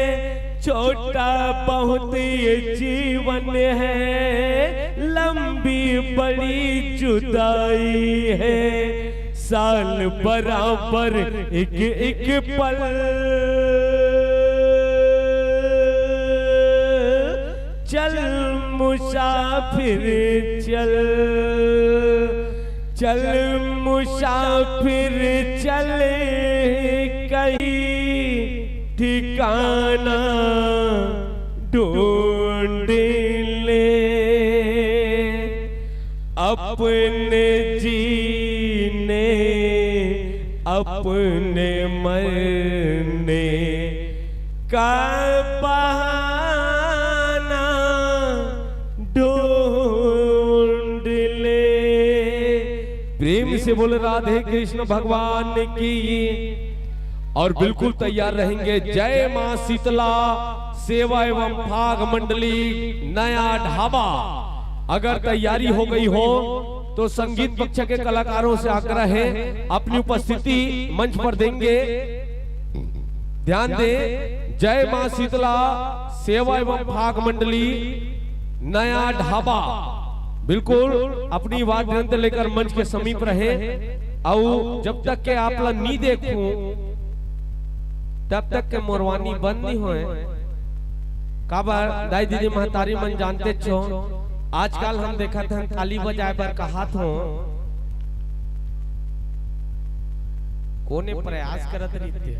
छोटा बहुत ये जीवन है, लंबी बड़ी जुदाई है। साल बराबर एक एक पल, चल मुसाफिर चल, चल मुसाफिर चल, कहीं ठिकाना ढूंढ ले। अपने जीने, अपने मरने का बहाना ढूंढ ले। प्रेम से बोल राधे कृष्ण भगवान की। और बिल्कुल तैयार रहेंगे जय मां शीतला सेवा एवं फाग मंडली नया ढाबा। अगर तैयारी हो गई हो तो संगीत पक्ष के कलाकारों से आग्रह है, अपनी उपस्थिति मंच पर देंगे। ध्यान दें, जय मां शीतला सेवा एवं फाग मंडली नया ढाबा, बिल्कुल अपनी वाद्य यंत्र लेकर मंच के समीप रहे। अउ जब तक के आप ला नी देखूं, तब तक के मोर वाणी बंद नहीं होए। काबर दाई दीदी महतारी मन जानते छो, आजकल हम देखत हन ताली बजाए बर कहात हो, कोने प्रयास करत रहिथे।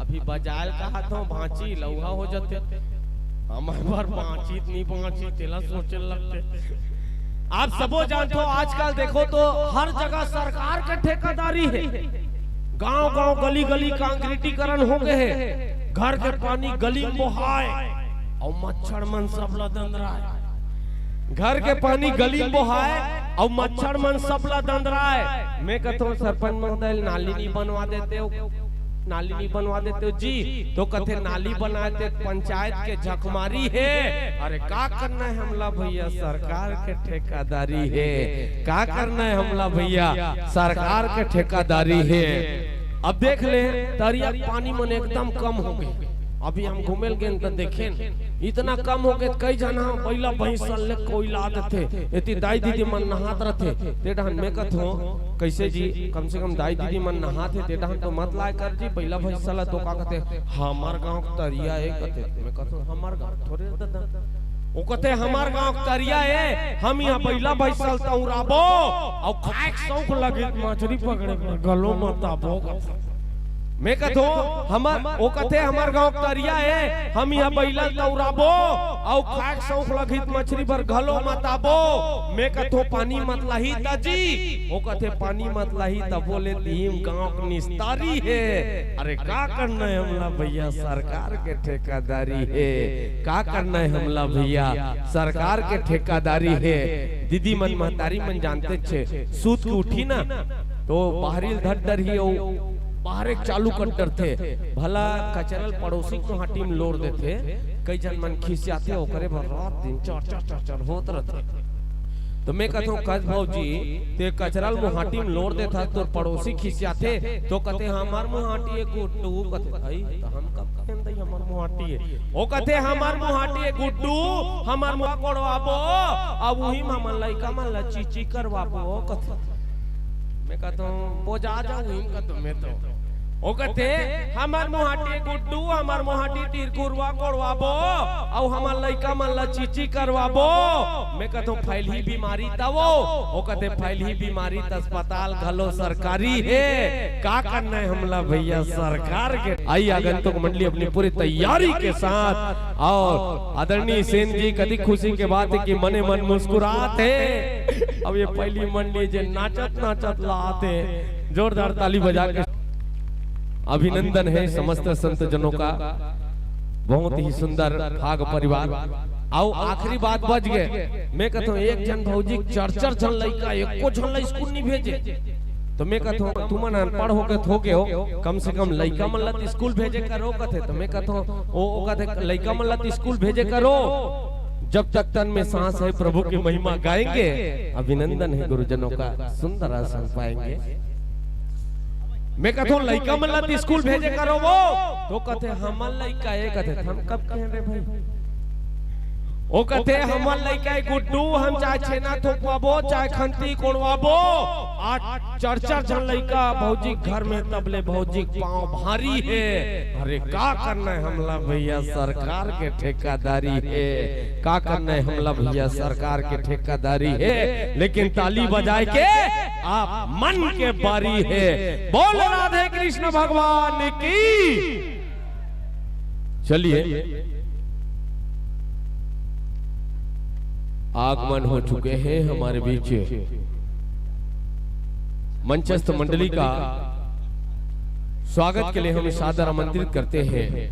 अभी बजायल कहात हो, भांची लउहा हो जाते। हमर बर बांचित नहीं बांचित, तेला सोचे लगते। आप सबो जानथो, आजकल देखो तो हर जगह सरकार के ठेकेदारी है। गांव-गांव, गली-गली कांक्रीटीकरण हो गए है। घर के पानी गली में बोहाय अउ मच्छर मन सबला दंदराय। घर के पानी गली में बोहाय अउ मच्छर मन सबला दंदराय। मैं कथों, सरपंच महोदय, नाली नहीं बनवा देते हो, नाली नहीं बनवा देते हो जी, तो कथे नाली बनाए ते पंचायत के झकमारी है। अरे का करना है हमला भैया, सरकार के ठेकेदारी है। का करना है हमला भैया, सरकार के ठेकेदारी है। अब देख ले, तरिया के पानी मन एकदम कम हो गए। अभी हम घूमे ल गेन त देखेन, इतना कम हो गे, कई झन ह बइला भैंसा ले कोइला देथे। एती दाई दीदी मन नहात रथे, ते डहन में कथों, "कइसे जी, कम से कम दाई दीदी मन नहात हे, ते डहन तो मत लाय कर जी बइला भैंसा ला।" तो का कथे, "हमर गांव के तरिया ए," कथे। में कथों, "हमर गांव थोरे ददा।" ओ कथे, "हमर गांव के तरिया ए, हम इहां बइला भैंसा ल तौराबो, अउ खाए के शौक लगे मछरी पकड़े बर घलो मताबो," कथे। में कथों, "हमर," ओ कथे, "हमर गांव के तरिया ए, हम इहां बइला ल तौराबो, अउ खाए के शौक लगही त मछरी बर घलो मताबो।" में कथों, "पानी मत लाही त जी?" ओ कथे, "पानी मत लाही तभो ले दीम गांव के निस्तारी हे।" अरे का करना हे हमला भैया, सरकार के ठेकादारी हे। का करना हे हमला भैया, सरकार के ठेकादारी हे। दीदी मन, महतारी मन जानतेच हे, सूत के उठही ना, तो बाहरी ल धर डरही, अउ बाहरे के चालू कर डरथे। भला कचरा ल पड़ोसी के मुहाटी म लोर देथे, कई झन मन खिसियाथे, ओकरे बर रात दिन चर चर चर चर होत रथे। तो में कथों, "कस भौजी, ते कचरा ल मुहाटी म लोर देथस, तोर पड़ोसी खिसियाथे?" तो कथे, "हमर मुहाटी ए गुड्डू," कथे। "अई, त हम कब कहेन दई हमर मुहाटी ए?" ओ कथे, "हमर मुहाटी ए गुड्डू, हमर मुहा कोड़वाबो, अब उही म हमन लइका मन ला चीची करवाबो," कथे। में कथों, "बोजा जा उही म," कथों में तो। ओ कथे, "हमर मुहाटी ए गुड्डू, हमर मुहाटी तीर कुरवा कोड़वाबो, अउ हमर लइका मन ला चीची करवाबो।" में कथों, "फैलही बीमारी तवो।" ओ कथे, "फैलही बीमारी त अस्पताल घलो सरकारी हे।" का करना हे हमला भैया, सरकार के। आई आगंतुक मंडली अपनी पूरी तैयारी के साथ, अउ आदरणीय सेन जी, कतिक खुशी के बात हे कि मने मन मुस्कुरात हे। अब ये पहली मंडली जे नाचत नाचत ला आत हे, जोरदार ताली बजा के अभिनंदन हे समस्त संत जनों का। बहुत ही सुंदर भाग परिवार। अउ आखिरी बात बच गे, में कथों एक झन भौजी के चर चर झन लइका, एको झन ला स्कूल नइ भेजे। तो में कथों, "तुमन अनपढ़ होके थोके हो, कम से कम लइका मन ला त स्कूल भेजे करो," कथे। तो में कथों, "ओ, ओ कथे लइका मन ला त स्कूल भेजे करो, जब तक तन में सांस है प्रभु की महिमा गाएंगे, अभिनंदन है गुरुजनों का, सुंदर आसन पाएंगे।" में कथों, "लइका मन ला त स्कूल भेजे करो वो," तो कथे, "हमर लइका ए," कथे, "हम कब कहेन रे भाई?" ओ कथे, "हमर लइका ए गुड्डू, हम चाहे छेना थोपवाबो, चाहे खंती कोड़वाबो, आज चर चर झन लइका भौजी के घर में, तब ले भौजी के पाँव भारी हे।" अरे का करना हे हमला भैया, सरकार के ठेकादारी हे। का करना हे हमला भैया, सरकार के ठेकादारी हे। लेकिन ताली बजाए के आप मन के बारी हे। बोल राधे कृष्ण भगवान की। चलिए, आगमन हो चुके हैं हमारे बीच। मंचस्थ मंडली का स्वागत के लिए हम सादर आमंत्रित करते हैं।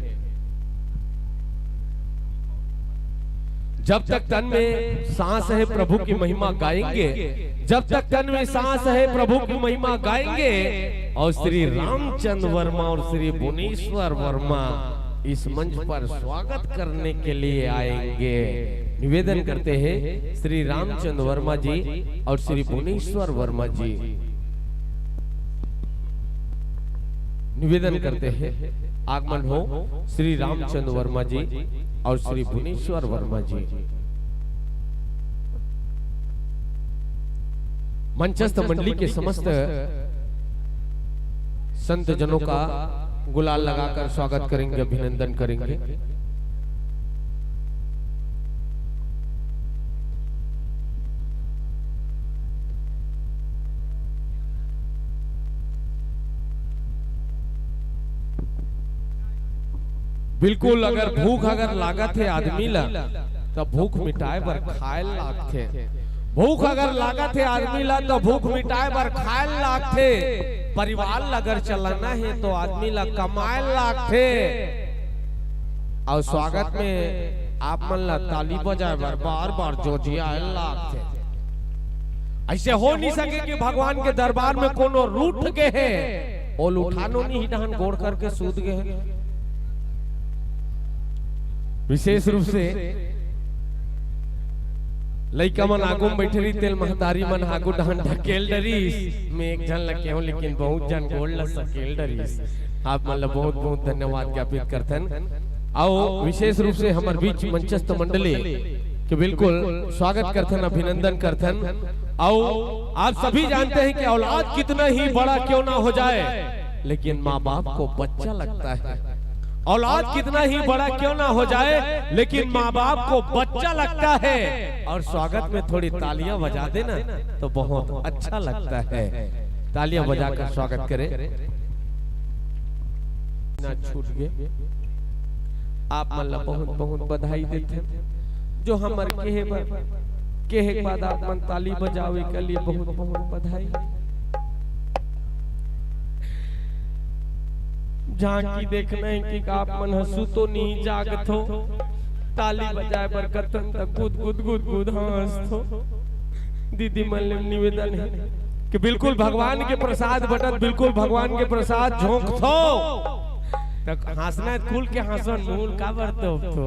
जब तक तन में सांस है, प्रभु की महिमा गाएंगे। जब तक तन में सांस है, प्रभु की महिमा गाएंगे। और श्री रामचंद्र वर्मा और श्री भुवनेश्वर वर्मा इस मंच पर स्वागत करने के लिए आएंगे। निवेदन करते हैं श्री रामचंद्र वर्मा जी और श्री भुवनेश्वर वर्मा जी। निवेदन करते हैं, आगमन हो श्री रामचंद्र वर्मा जी और श्री भुवनेश्वर वर्मा जी। मंचस्थ मंडली के समस्त संत जनों का गुलाल लगाकर स्वागत करेंगे, अभिनंदन करेंगे। बिल्कुल, अगर भूख अगर लागत हे आदमी ला, त भूख मिटाए बर खाए ल लागथे। भूख अगर लागत हे आदमी ला, त भूख मिटाए बर खाए ल लागथे। परिवार ला अगर चलाना हे, तो आदमी ला कमाए ल लागथे। अउ स्वागत में आप मन ला ताली बजाए बर बार-बार जोजियाए ल लागथे। अइसे हो नइ सके कि भगवान के दरबार में कोनो रूठ गे हे, ओला उठानो नइ हे, डहन गोड़ करके सूत गे हे। विशेष रूप से लइका मन आगू म बइठे रहिस, तेला महतारी मन आगू डहन ढकेल डरिस। में एक झन ल केहों, लेकिन बहुत झन गोड़ ल सकेल डरिस। आप मन ल बहुत बहुत धन्यवाद ज्ञापित करथन। अउ विशेष रूप से हमर बीच मंचस्थ मंडली के बिल्कुल स्वागत करथन, अभिनंदन करथन। अउ आप सभी जानते हैं कि औलाद कितना ही बड़ा क्यों ना हो जाए, लेकिन माँ बाप को बच्चा लगता है। औलाद कितना ही बड़ा क्यों ना हो जाए, लेकिन माँ बाप को बच्चा लगता है। और स्वागत में थोड़ी तालियां बजा देना तो बहुत अच्छा लगता है। तालियां बजाकर स्वागत करें। ना छूट गए। आप मन ला बहुत बहुत बधाई देथे, जो हमर केहे बर, केहे के बाद आप मन ताली बजावे के लिए बहुत बहुत बधाई। झांकी देखना है कि आप मन हंसू तो नहीं जागथो, ताली बजाए बर कथन त गुद गुद गुद गुद हंसथो। दीदी मन ले निवेदन है कि बिल्कुल भगवान के प्रसाद बटत, बिल्कुल भगवान के प्रसाद झोंकथो। त हंसना है, खुल के हंसन, मुंह का बर तो, तो,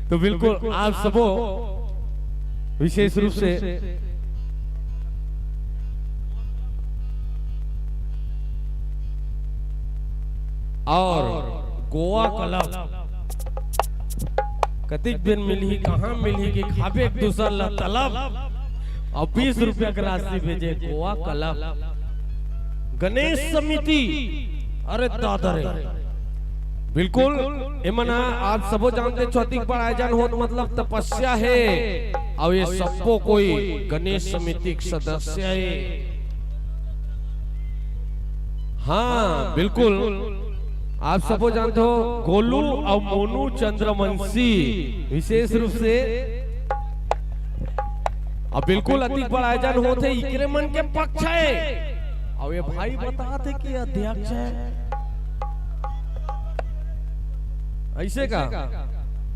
तो बिल्कुल आप सबो विशेष रूप से और गोवा क्लब कतिक दिन मिलही, कहाँ मिलही कि खाबे एक दूसर ला तलब, और बीस रुपया के राशि भेजे गोवा क्लब, गणेश समिति। अरे दादा रे, बिल्कुल। एमन ह, आप सबो जानते, छत्तीसगढ़ आयोजन होत मतलब तपस्या है, और ये सबो कोई गणेश समिति के सदस्य है। हाँ, बिल्कुल। आप सबो जानते हो, गोलू और मोनू चंद्रवंशी विशेष रूप से, अब बिल्कुल अतिक बड़ा आयोजन होत है, इकरे मन के पक्ष है। अब ये भाई बतात है कि अध्यक्ष है, ऐसे का।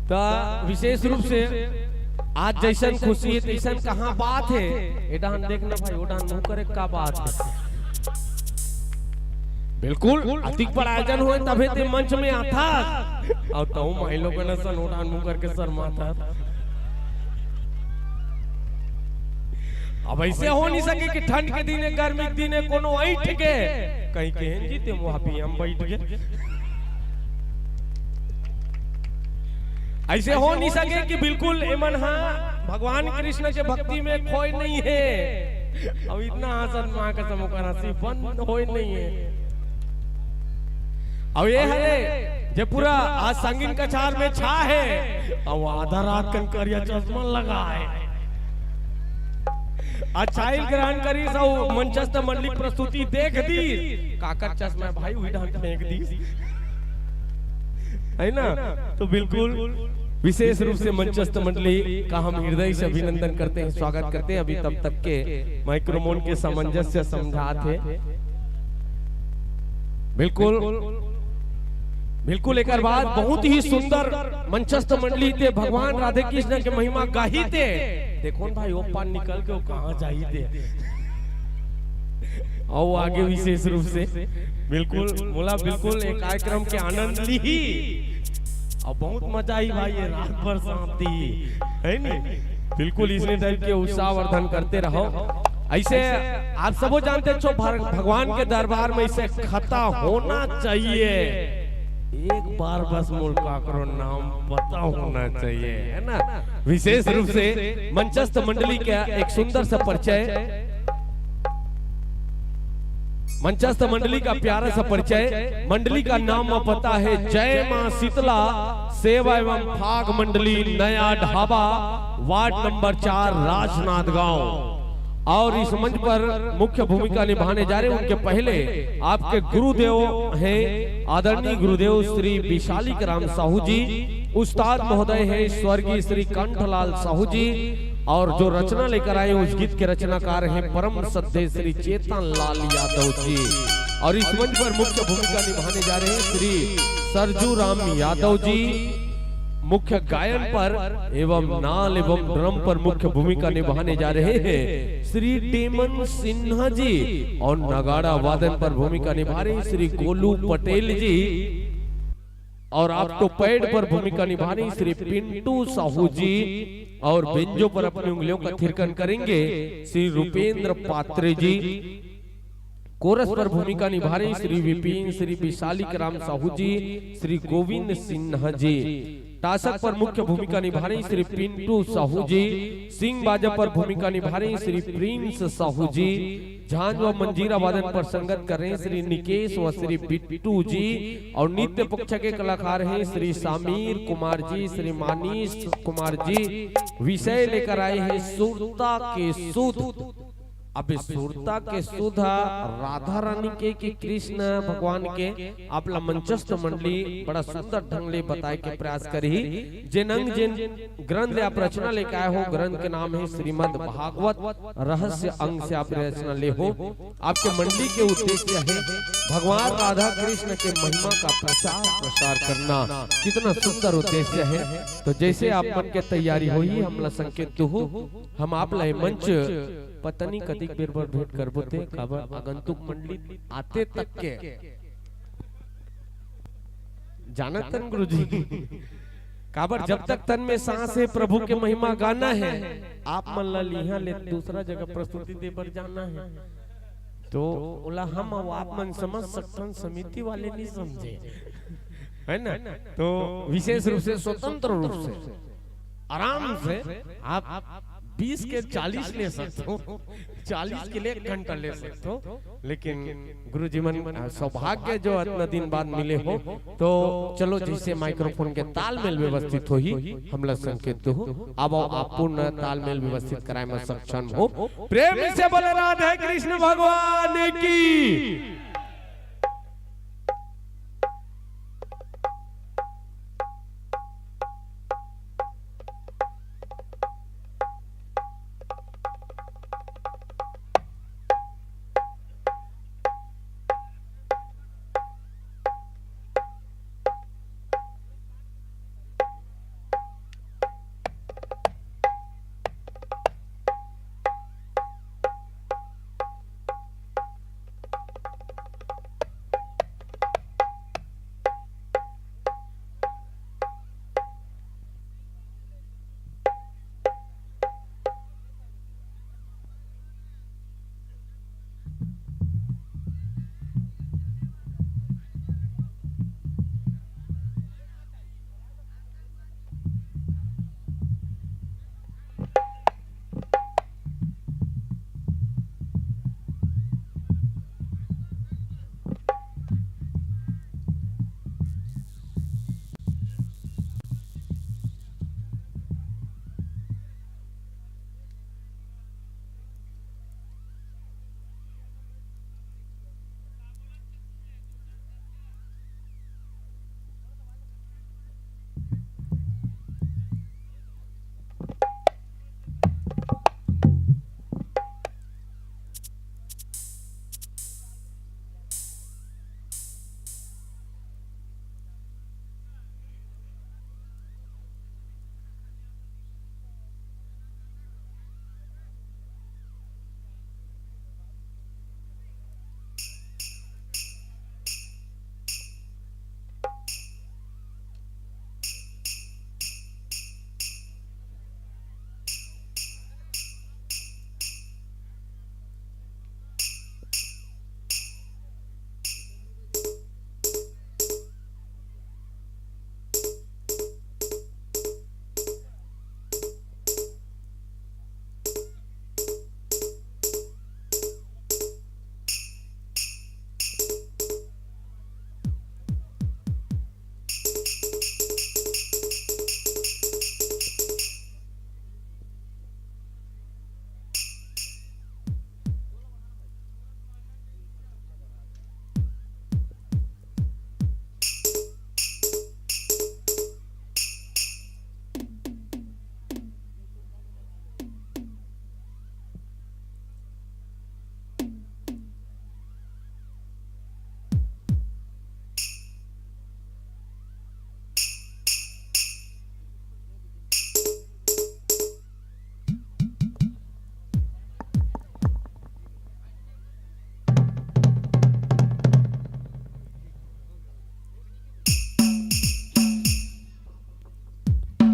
त विशेष रूप से आज जैसन खुशी है, तैसन कहाँ बात है। एडान देखना भाई, ओडान मुंह करे, का बात है। बिल्कुल, अतिक बड़ा आयोजन होए तभे ते मंच में आता। और तहु माई लोगन असन ओडान मुंह करके शर्माता। अब ऐसे हो नहीं सके कि ठंड के दिन है, गर्मी के दिन है, कोनो ऐठ के कहीं कहें जी ते वहाँ भी हम बैठ गए। ऐसे हो नहीं सके कि बिल्कुल एमन हा भगवान कृष्ण के भक्ति में खोए नहीं है। अब इतना हंसत माँ कसम ओकर हंसी बंद होए नहीं है। अब ये हरे जे पूरा आज संगीन कछार में छा है, अब आधा रात कन करिया चश्मा लगा है। आज चाइल ग्रहण करी सब मंचस्थ मंडली प्रस्तुति देख दी, काकर चश्मा भाई उही ढंग फेंक दी, है ना? तो बिल्कुल विशेष रूप से मंचस्थ मंडली का हम हृदय से अभिनंदन करते हैं, स्वागत करते हैं। अभी तब तक के माइक्रोफोन के सामंजस्य समझात है। बिल्कुल, बिल्कुल। एकर बाद बहुत ही सुंदर मंचस्थ मंडली ते भगवान राधे कृष्ण के महिमा गाही ते। देखो न भाई, वो पान निकल के वो कहाँ जाही ते। और आगे विशेष रूप से बिल्कुल मोला बिल्कुल एक कार्यक्रम के आनंद ली ही। और बहुत मजा आई भाई, ये रात भर शांति है नी। बिल्कुल इसने टाइप के उत्साहवर्धन करते रहो। ऐसे आप सबो जानते हो, भर- भगवान के दरबार में इसे खता होना चाहिए। एक बार बस मोल काकरो नाम पता होना चाहिए, है ना? विशेष रूप से मंचस्थ मंडली का एक सुंदर सा परिचय, मंचस्थ मंडली का प्यारा सा परिचय। मंडली का नाम और पता है जय मां शीतला सेवा एवं फाग मंडली, नया ढाबा, वार्ड नंबर चार, राजनांदगांव। और इस मंच पर मुख्य भूमिका निभाने जा रहे हैं, उनके पहले आपके गुरुदेव हैं आदरणीय गुरुदेव श्री विशालिक राम साहू जी, उस्ताद महोदय हैं स्वर्गीय श्री कंठलाल साहू जी, और जो रचना लेकर आए उस गीत के रचनाकार हैं परम श्रद्धेय श्री चेतन लाल यादव जी। और इस मंच पर मुख्य भूमिका निभाने जा रहे हैं श्री सरजू राम यादव जी। मुख्य गायन पर एवं नाल एवं ड्रम पर मुख्य भूमिका निभाने जा रहे हैं श्री टेमन सिन्हा जी, और नगाड़ा वादन पर भूमिका निभा रहे श्री गोलू पटेल जी, और ऑक्टोपैड पर भूमिका निभा रहे श्री पिंटू साहू जी, और बेंजो पर अपनी उंगलियों का थिरकन करेंगे श्री रुपेंद्र पात्रे जी। कोरस पर भूमिका निभा रहे श्री विपिन, श्री विशालिक राम साहू जी, श्री गोविंद सिन्हा जी। टासक पर मुख्य भूमिका निभा रहे श्री पिंटू साहू जी। सिंग बाजा पर भूमिका निभा रहे श्री प्रिंस साहू जी। झांझ व मंजीरा वादन पर संगत कर रहे श्री निकेश व श्री बिट्टू जी। और नृत्य पक्ष के कलाकार हैं श्री सामीर कुमार जी, श्री मानीश कुमार जी। विषय लेकर आए हैं सुरता के सुध। अब इस सुरता के सुध राधा रानी के कि कृष्ण भगवान के, आप ला मंचस्थ मंडली बड़ा सुंदर ढंग ले बताए के प्रयास करही। जेन अंग जेन ग्रंथ ले आप रचना लेके आए हो, ग्रंथ के नाम है श्रीमद् भागवत रहस्य अंग से आप रचना ले हो। आपके मंडली के उद्देश्य है भगवान राधा कृष्ण के महिमा का प्रचार प्रसार करना। कितना सुंदर उद्देश्य है। तो जैसे आप मन के तैयारी होही, हमला संकेत दो, हम आप ला मंच पता नहीं कतिक बेर बर भेंट करबो ते, काबर आगंतुक मंडली आते तक के जानत तन गुरुजी। काबर जब तक तन में सांस है, प्रभु के महिमा गाना है। आप मन ला लिहा ले दूसरा जगह प्रस्तुति दे बर जाना है, तो ओला हम अउ आप मन समझ सकथन, समिति वाले नहीं समझे, है ना? तो विशेष रूप से, स्वतंत्र रूप से, आराम से आप बीस के चालीस ले सकथो, चालीस के लिए एक घंटा ले सकथो। लेकिन गुरुजी मन, अ, सौभाग्य जो अतना दिन बाद मिले हो, तो चलो, जैसे माइक्रोफोन के तालमेल व्यवस्थित होही, हमला संकेत दो। अब आप पूर्ण तालमेल व्यवस्थित कराए में सक्षम हो। प्रेम से बोले राधे कृष्ण भगवान की।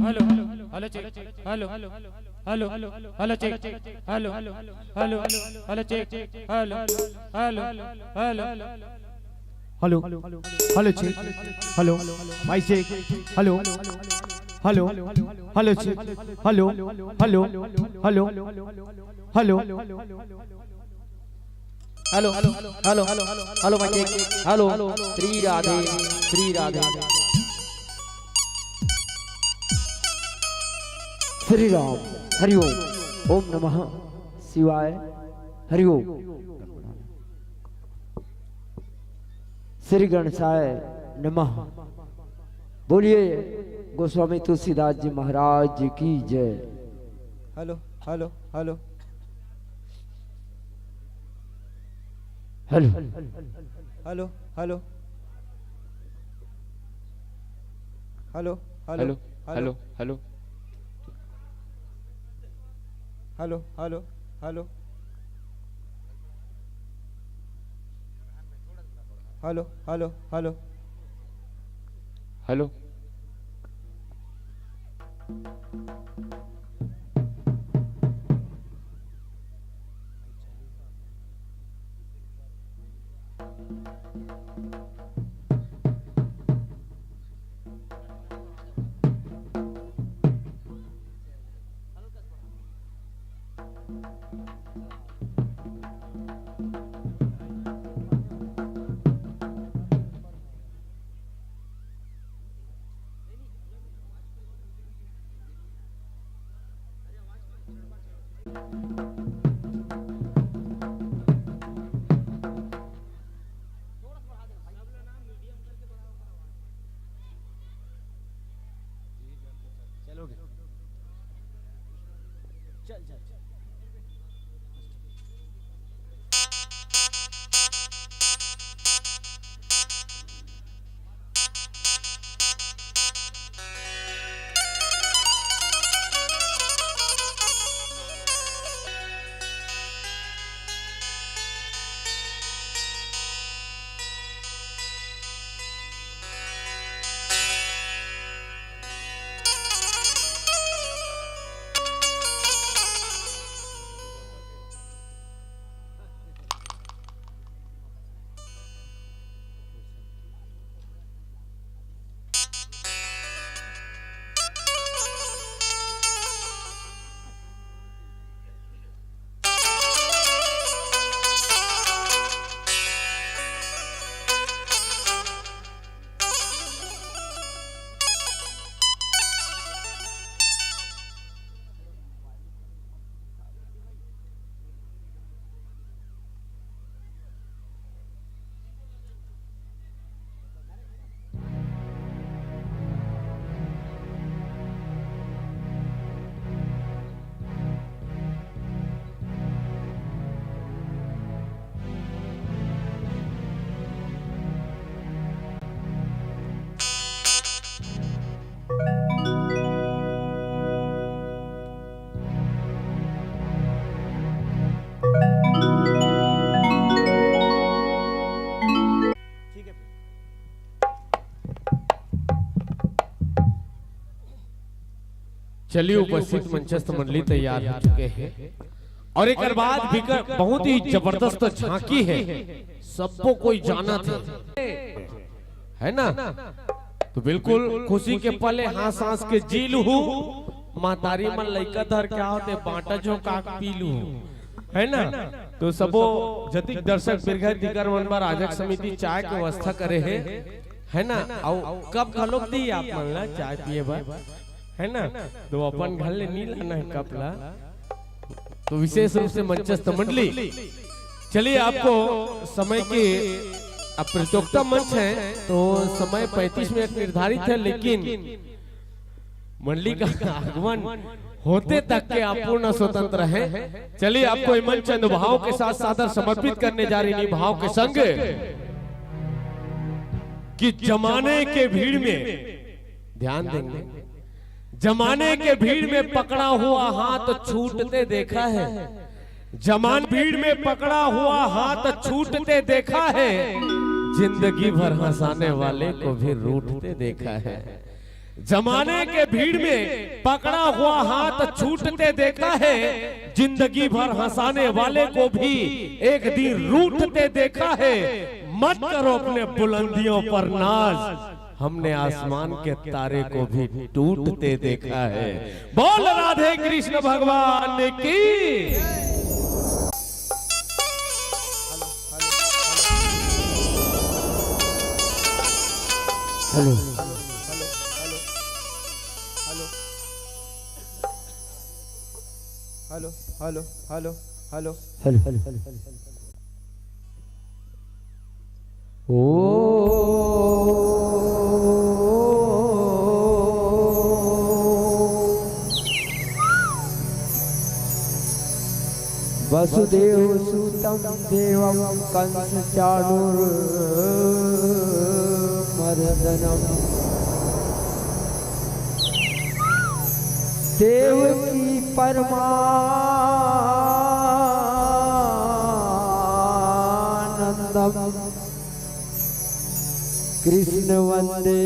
Hello, hello, check, hello. Hello, hello, check. Hello, hello, hello, check. Hello, hello, hello. Hello, hello, check. Hello, mic check. Hello, hello, hello, check. Hello, hello, hello, hello. Hello, hello, hello, hello, mic check. Hello, Shri Radhe, Shri Radhe. Shri Ram. Hari Om. Om नमः शिवाय। हरि ओम। श्री गणेशाय नमः। बोलिए गोस्वामी तुलसीदास जी महाराज की जय। Hello, hello, hello. Hello, hello, hello. Hello, hello, hello, hello. Hello, hello. Hello, hello, hello. Hello, hello, hello. Hello. चलो, चल, चल, चल। ठीक है। चलिए, उपस्थित मंचस्थ मंडली तैयार हो चुके हैं और एक बात भी कर, बहुत ही जबरदस्त झांकी है, सबको कोई जानत है, है ना? तो बिल्कुल खुशी के पल ए, हाँ सांस के जी लूहू, महतारी मन लइका धर के आवत हे, बांटा झोंका के पी लूहू, है ना? तो सबो जतिक दर्शक बिरघा दिकर मन बर आयोजक समिति चाय के व्यवस्था करे हे, है ना? अउ कप घलोक दी आप मन ला चाय पिए बर, है ना? तो अपन घर ले नी लाना है कप ला। तो विशेष रूप से मंचस्थ मंडली, चलिए, आपको समय के, अब प्रतियोगिता मंच है तो समय पैंतीस मिनट निर्धारित है, लेकिन मंडली का आगमन होते तक के आप पूर्ण स्वतंत्र हैं। चलिए, आपको इमन चंद भाव के साथ सादर समर्पित करने जा रही, भाव के संग कि जमाने के भीड़ में, ध्यान देंगे, जमाने के भीड़ में पकड़ा हुआ हाथ छूटते देखा है, जमान भीड़ में पकड़ा हुआ हाथ छूटते देखा है, जिंदगी भर हंसाने वाले को भी रूठते देखा है। जमाने के भीड़ में पकड़ा हुआ हाथ छूटते देखा है, जिंदगी भर हंसाने वाले को भी एक दिन रूठते देखा है। मत करो अपने बुलंदियों पर नाज, हमने आसमान के तारे को भी टूटते देखा है। बोल राधे कृष्ण भगवान की। Hello. Hello. Hello. Hello. Hello. Hello. Hello. ओ। वसुदेव सुतं देवं कंस चाणूर मर्दनम। देवकी परमानंदम। कृष्ण वंदे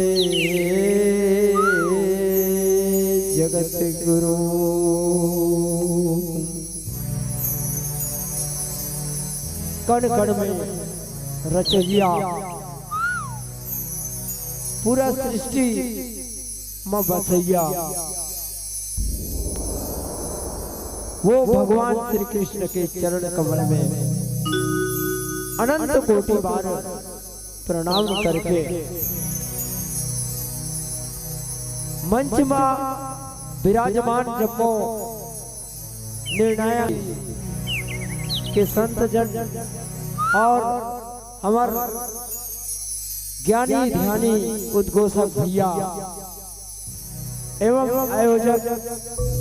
जगत गुरु। कण कण में रचैया, पूरा सृष्टि म बसैया वो भगवान श्री कृष्ण के चरण कमल में अनंत कोटि बार प्रणाम करके मंच मा विराजमान जम्मो निर्णायक के संत जन और हमर ज्ञानी ध्यानी उद्घोषक भैया एवं आयोजक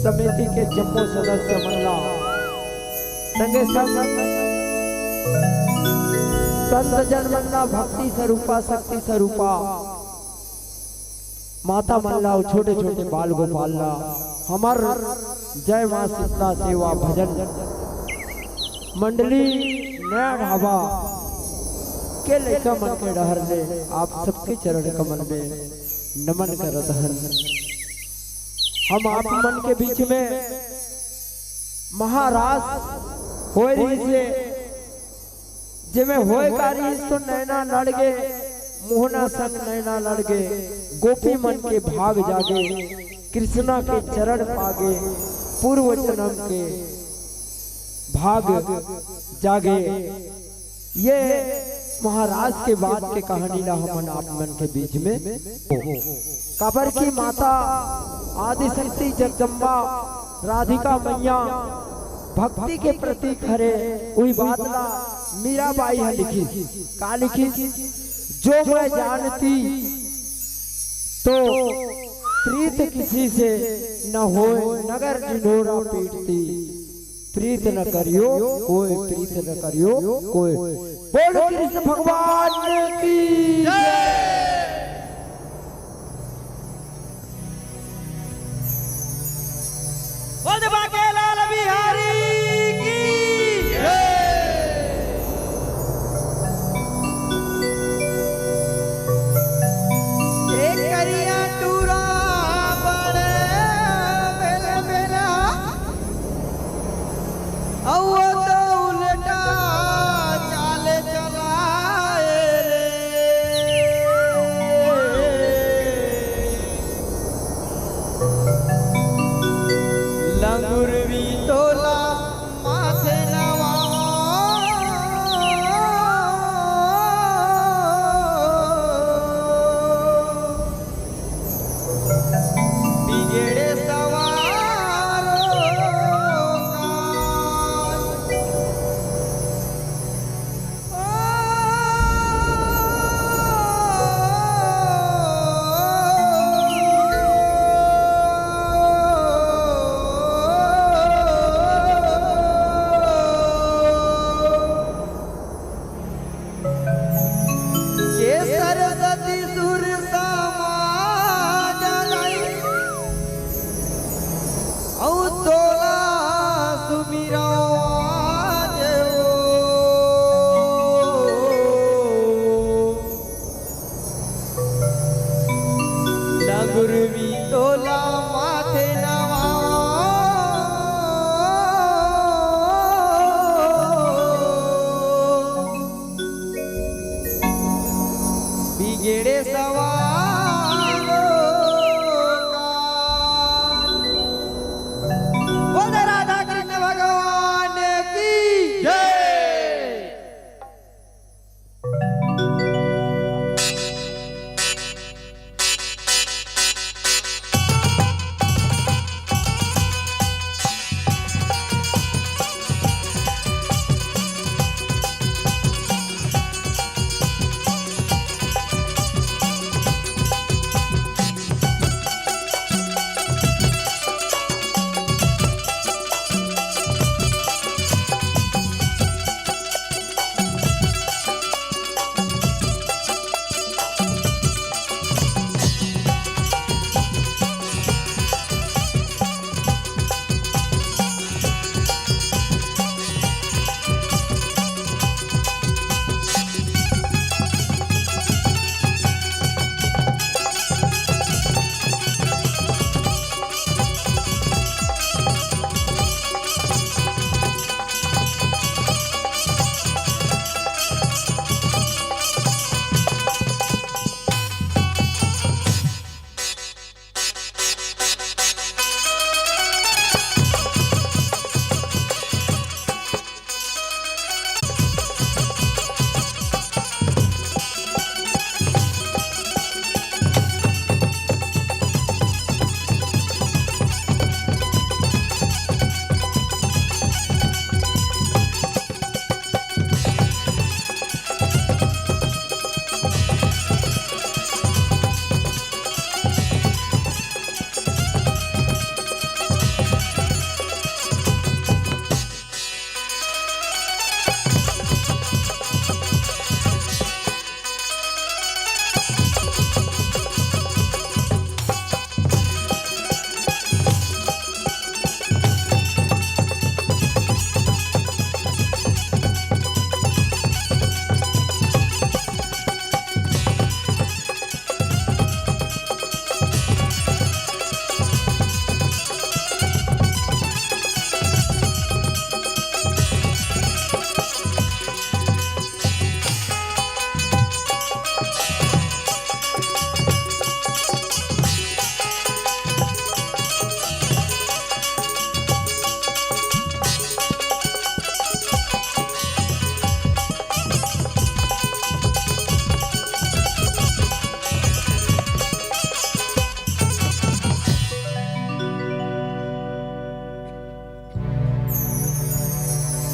समिति के जम्मो सदस्य मन ला, संगे संग संत जन मन ला, भक्ति स्वरूपा, शक्ति स्वरूपा माता मन ला अउ छोटे छोटे बाल गोपाल ला हमर जय माँ शीतला सेवा भजन मंडली नया ढाबा के लइका मन के डहर ले आप सबके चरण कमल में नमन करत हन। हम आप मन के बीच में महारास होए रहिस हे, जेमे होए का रहिस तो नैना लड़ गे, मोहना संग नैना लड़ गे, गोपी मन के भाग जागे, कृष्णा के चरण पागे, पूर्व जन्म के भाग जागे। ये महारास के बाद के कहानी ला हमन आप मन के बीच में, काबर की माता आदिशक्ति जगदम्बा राधिका मैया भक्ति के प्रतीक हरे, उही बात ला मीराबाई ह लिखिस। का लिखिस? जो मैं जानती तो प्रीत किसी से न होए, नगर ढिंढोरा पीटती। प्रीत न करियो कोई, प्रीत न करियो कोई। बोल कृष्ण भगवान की जय। बोल बाके लाल बिहारी की जय। एक करिया टूरा बड़े बेला बेला, अउ वो तो उल्टा चाल चलाए रे। लंगुर भी तेरे सवालों का। बोल दे राधा कृष्ण भगवान की जय।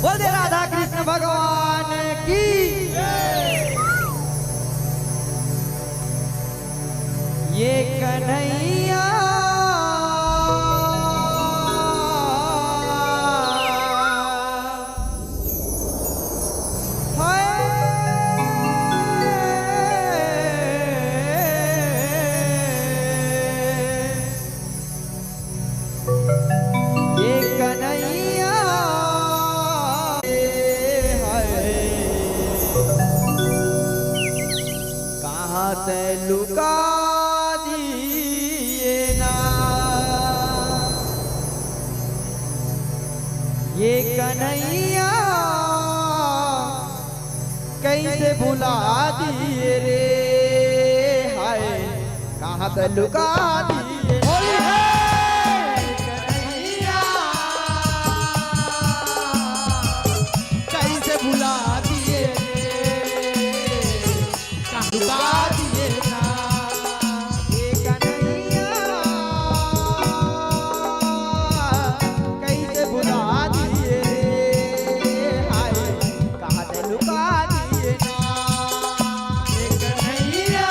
बोल दे राधा कृष्ण भगवान की। ये कन्हैया हाय। ये कन्हैया हाय। कहाँ ते लुका दिए ना ये कन्हैया, कइसे भुला दिए रे हाय, कहाँ ते लुका दिए। होली है। कन्हैया, कइसे भुला दिए रे। का भुला दिए ना। ए कन्हैया, कइसे भुला दिए रे, हाय, कहाँ ते लुका दिए ना। ए कन्हैया,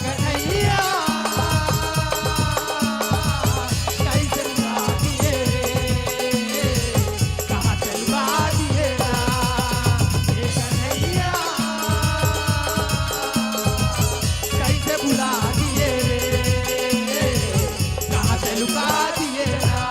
कनैया, कैसे बुला दिए रे, कहाँ से लुका दिए ना, ए कन्हैया, कैसे बुला दिए रे, कहाँ से लुका दिए ना।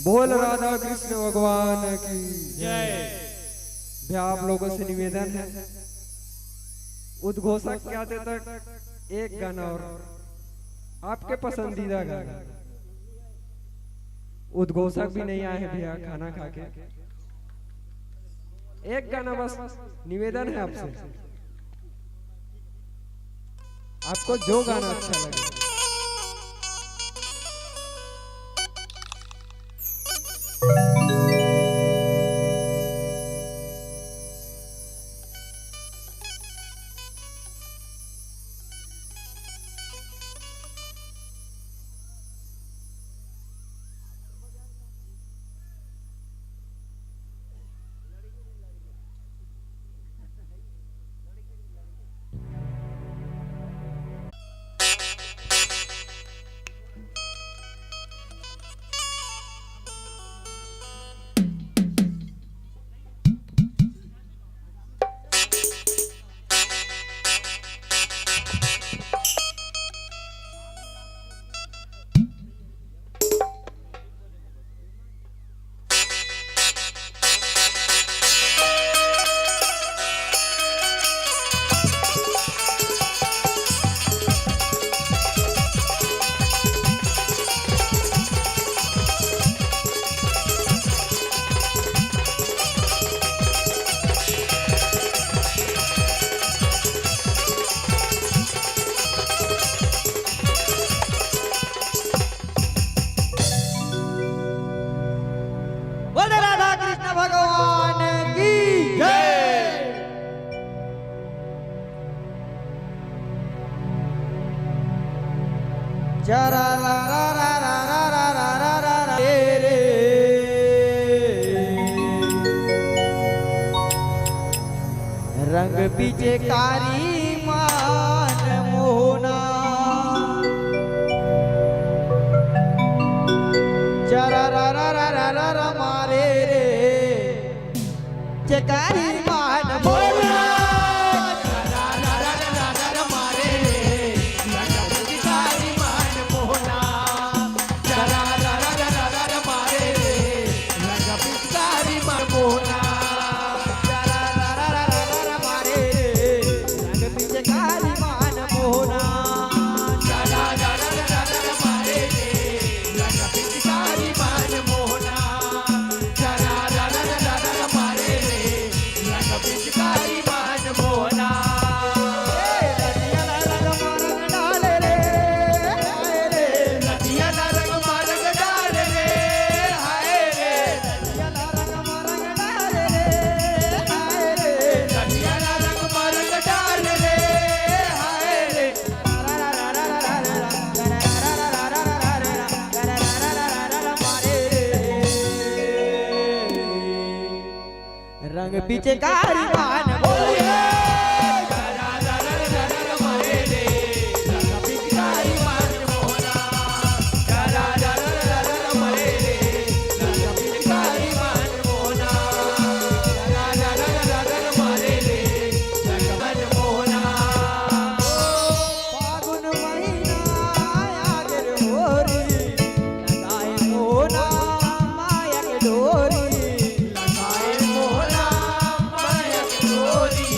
बोल राधा कृष्ण भगवान की जय। भैया, आप लोगों से निवेदन है, उद्घोषक के आते तक एक गाना और आपके पसंदीदा गाना। उद्घोषक भी नहीं आए हैं भैया, खाना खा के। एक गाना बस निवेदन है आपसे, आपको जो गाना अच्छा लगे। बोले राधा कृष्ण भगवान की जय। चरा रा रा रा रा रा रा रा रा रा रा रा रे रे। रंग पिचकारी मान मोहना। चरा रा रा रा रा रा रा मारे रे। चकारी मान मोहना। रंग पिचकारी मान बोले। फागुन महीना आगे रे होरी, लगाए मोना माया के डोरी। लगाए मोना माया के डोरी।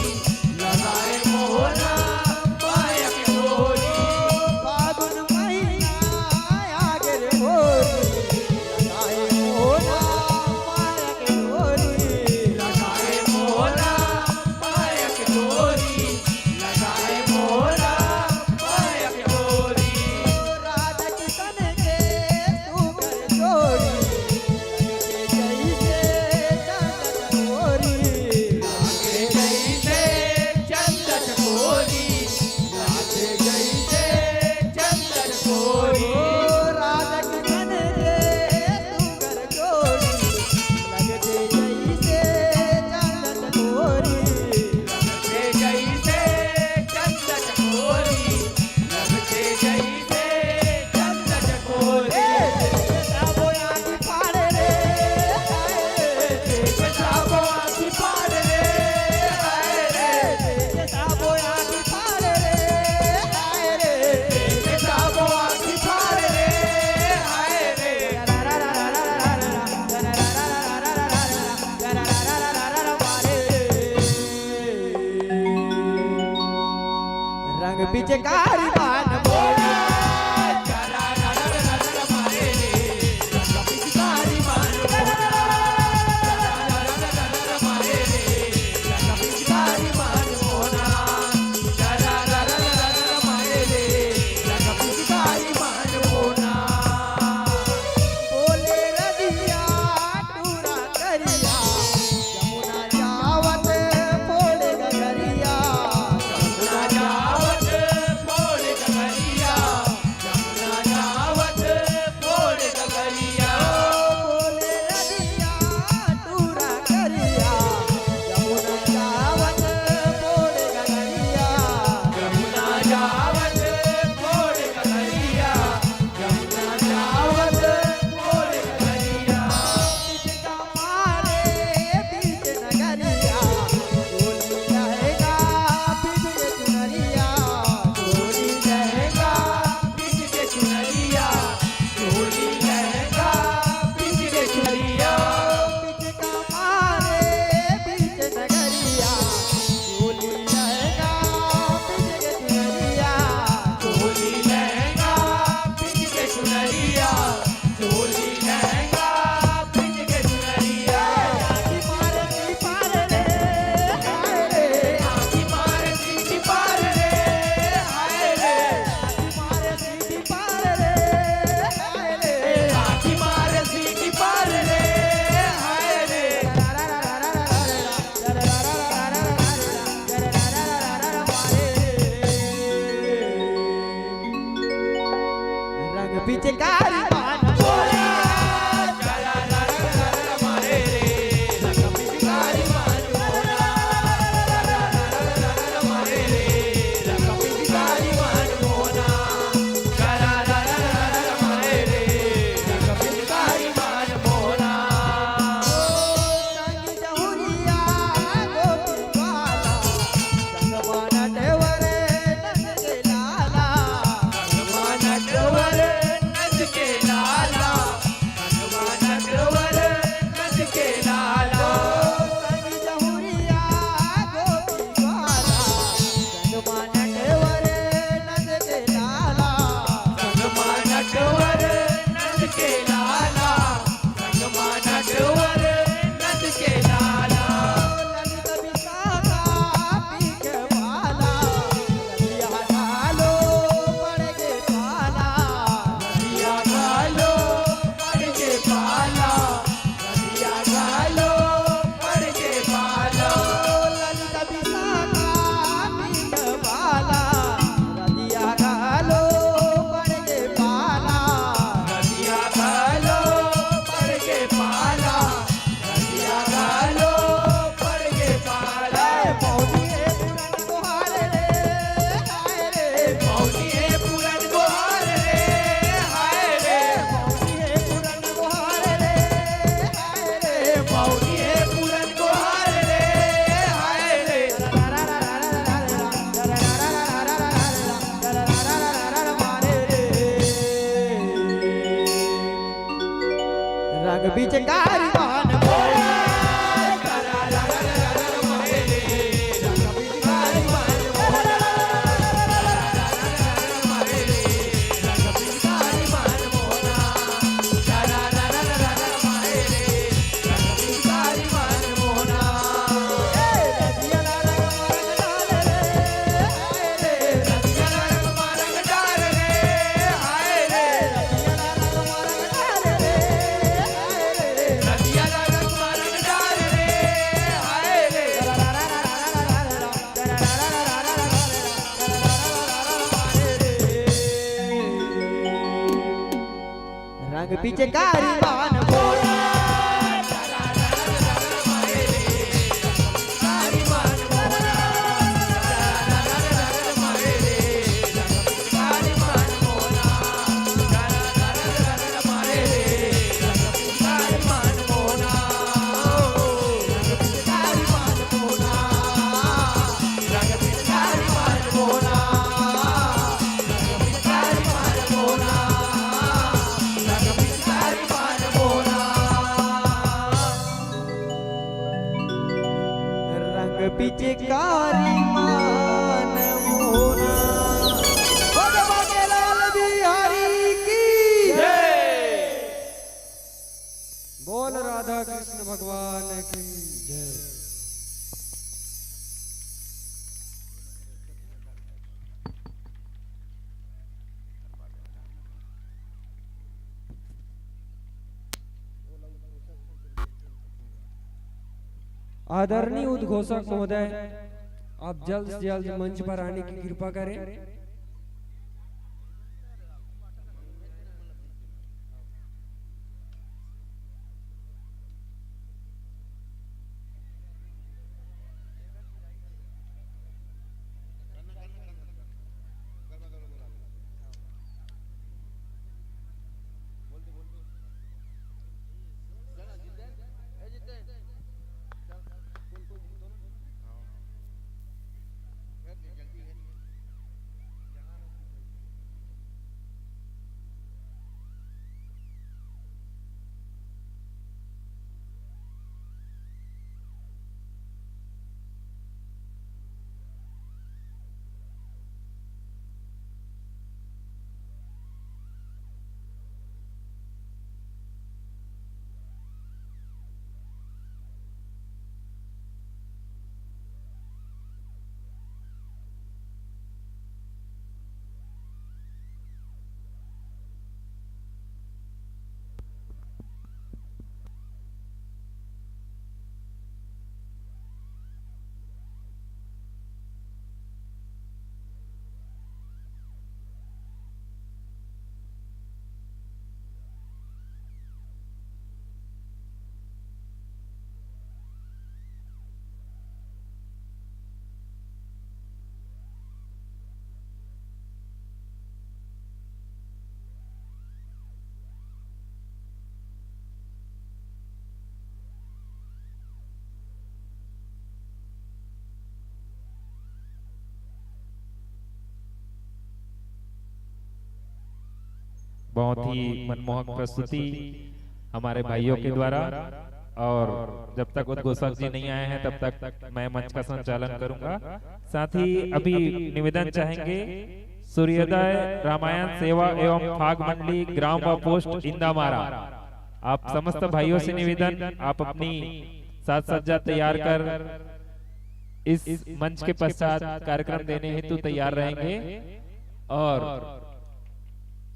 पिचकारी मान बोला। रंग पिचकारी मान बोला। रंग पिचकारी मान बोला। कृष्ण भगवान की जय। आदरणीय उद्घोषक महोदय, आप जल्द से जल्द मंच पर आने की कृपा करें। बहुत ही मनमोहक प्रस्तुति हमारे भाइयों के द्वारा। और जब तक उद्घोषक जी नहीं आए हैं, तब तक मैं मंच का संचालन करूंगा। साथ ही अभी निवेदन चाहेंगे, सूर्योदय रामायण सेवा एवं फाग मंडली, ग्राम व पोस्ट इंदामारा, आप समस्त भाइयों से निवेदन, आप अपनी साज सज्जा तैयार कर इस मंच के पश्चात कार्यक्रम देने हेतु तैयार रहेंगे। और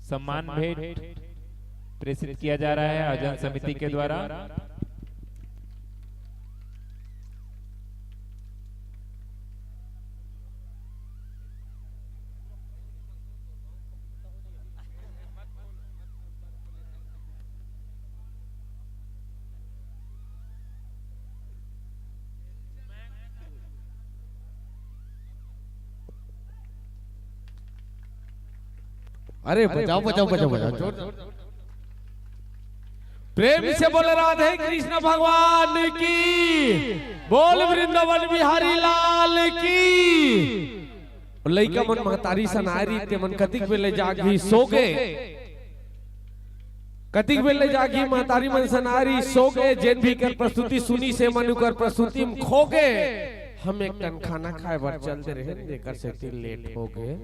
सम्मान भेंट प्रेषित किया जा रहा है आयोजन समिति के द्वारा। अरे बजाओ, बजाओ, बजाओ, बजाओ, जोर, जोर। प्रेम से बोले राधे कृष्ण भगवान की, बोल वृंदावन बिहारी लाल की। लइका मन महतारी सनारी, ते मन कतिक बेले जागही, सो गे। कतिक बेले जागही, महतारी मन सनारी, सो गे। जेन भी कर प्रस्तुति सुनी से मन उकर प्रस्तुति म खो गे। हम एक टन खाना खाए बर चल दे रहे, एकर सेती लेट हो गे।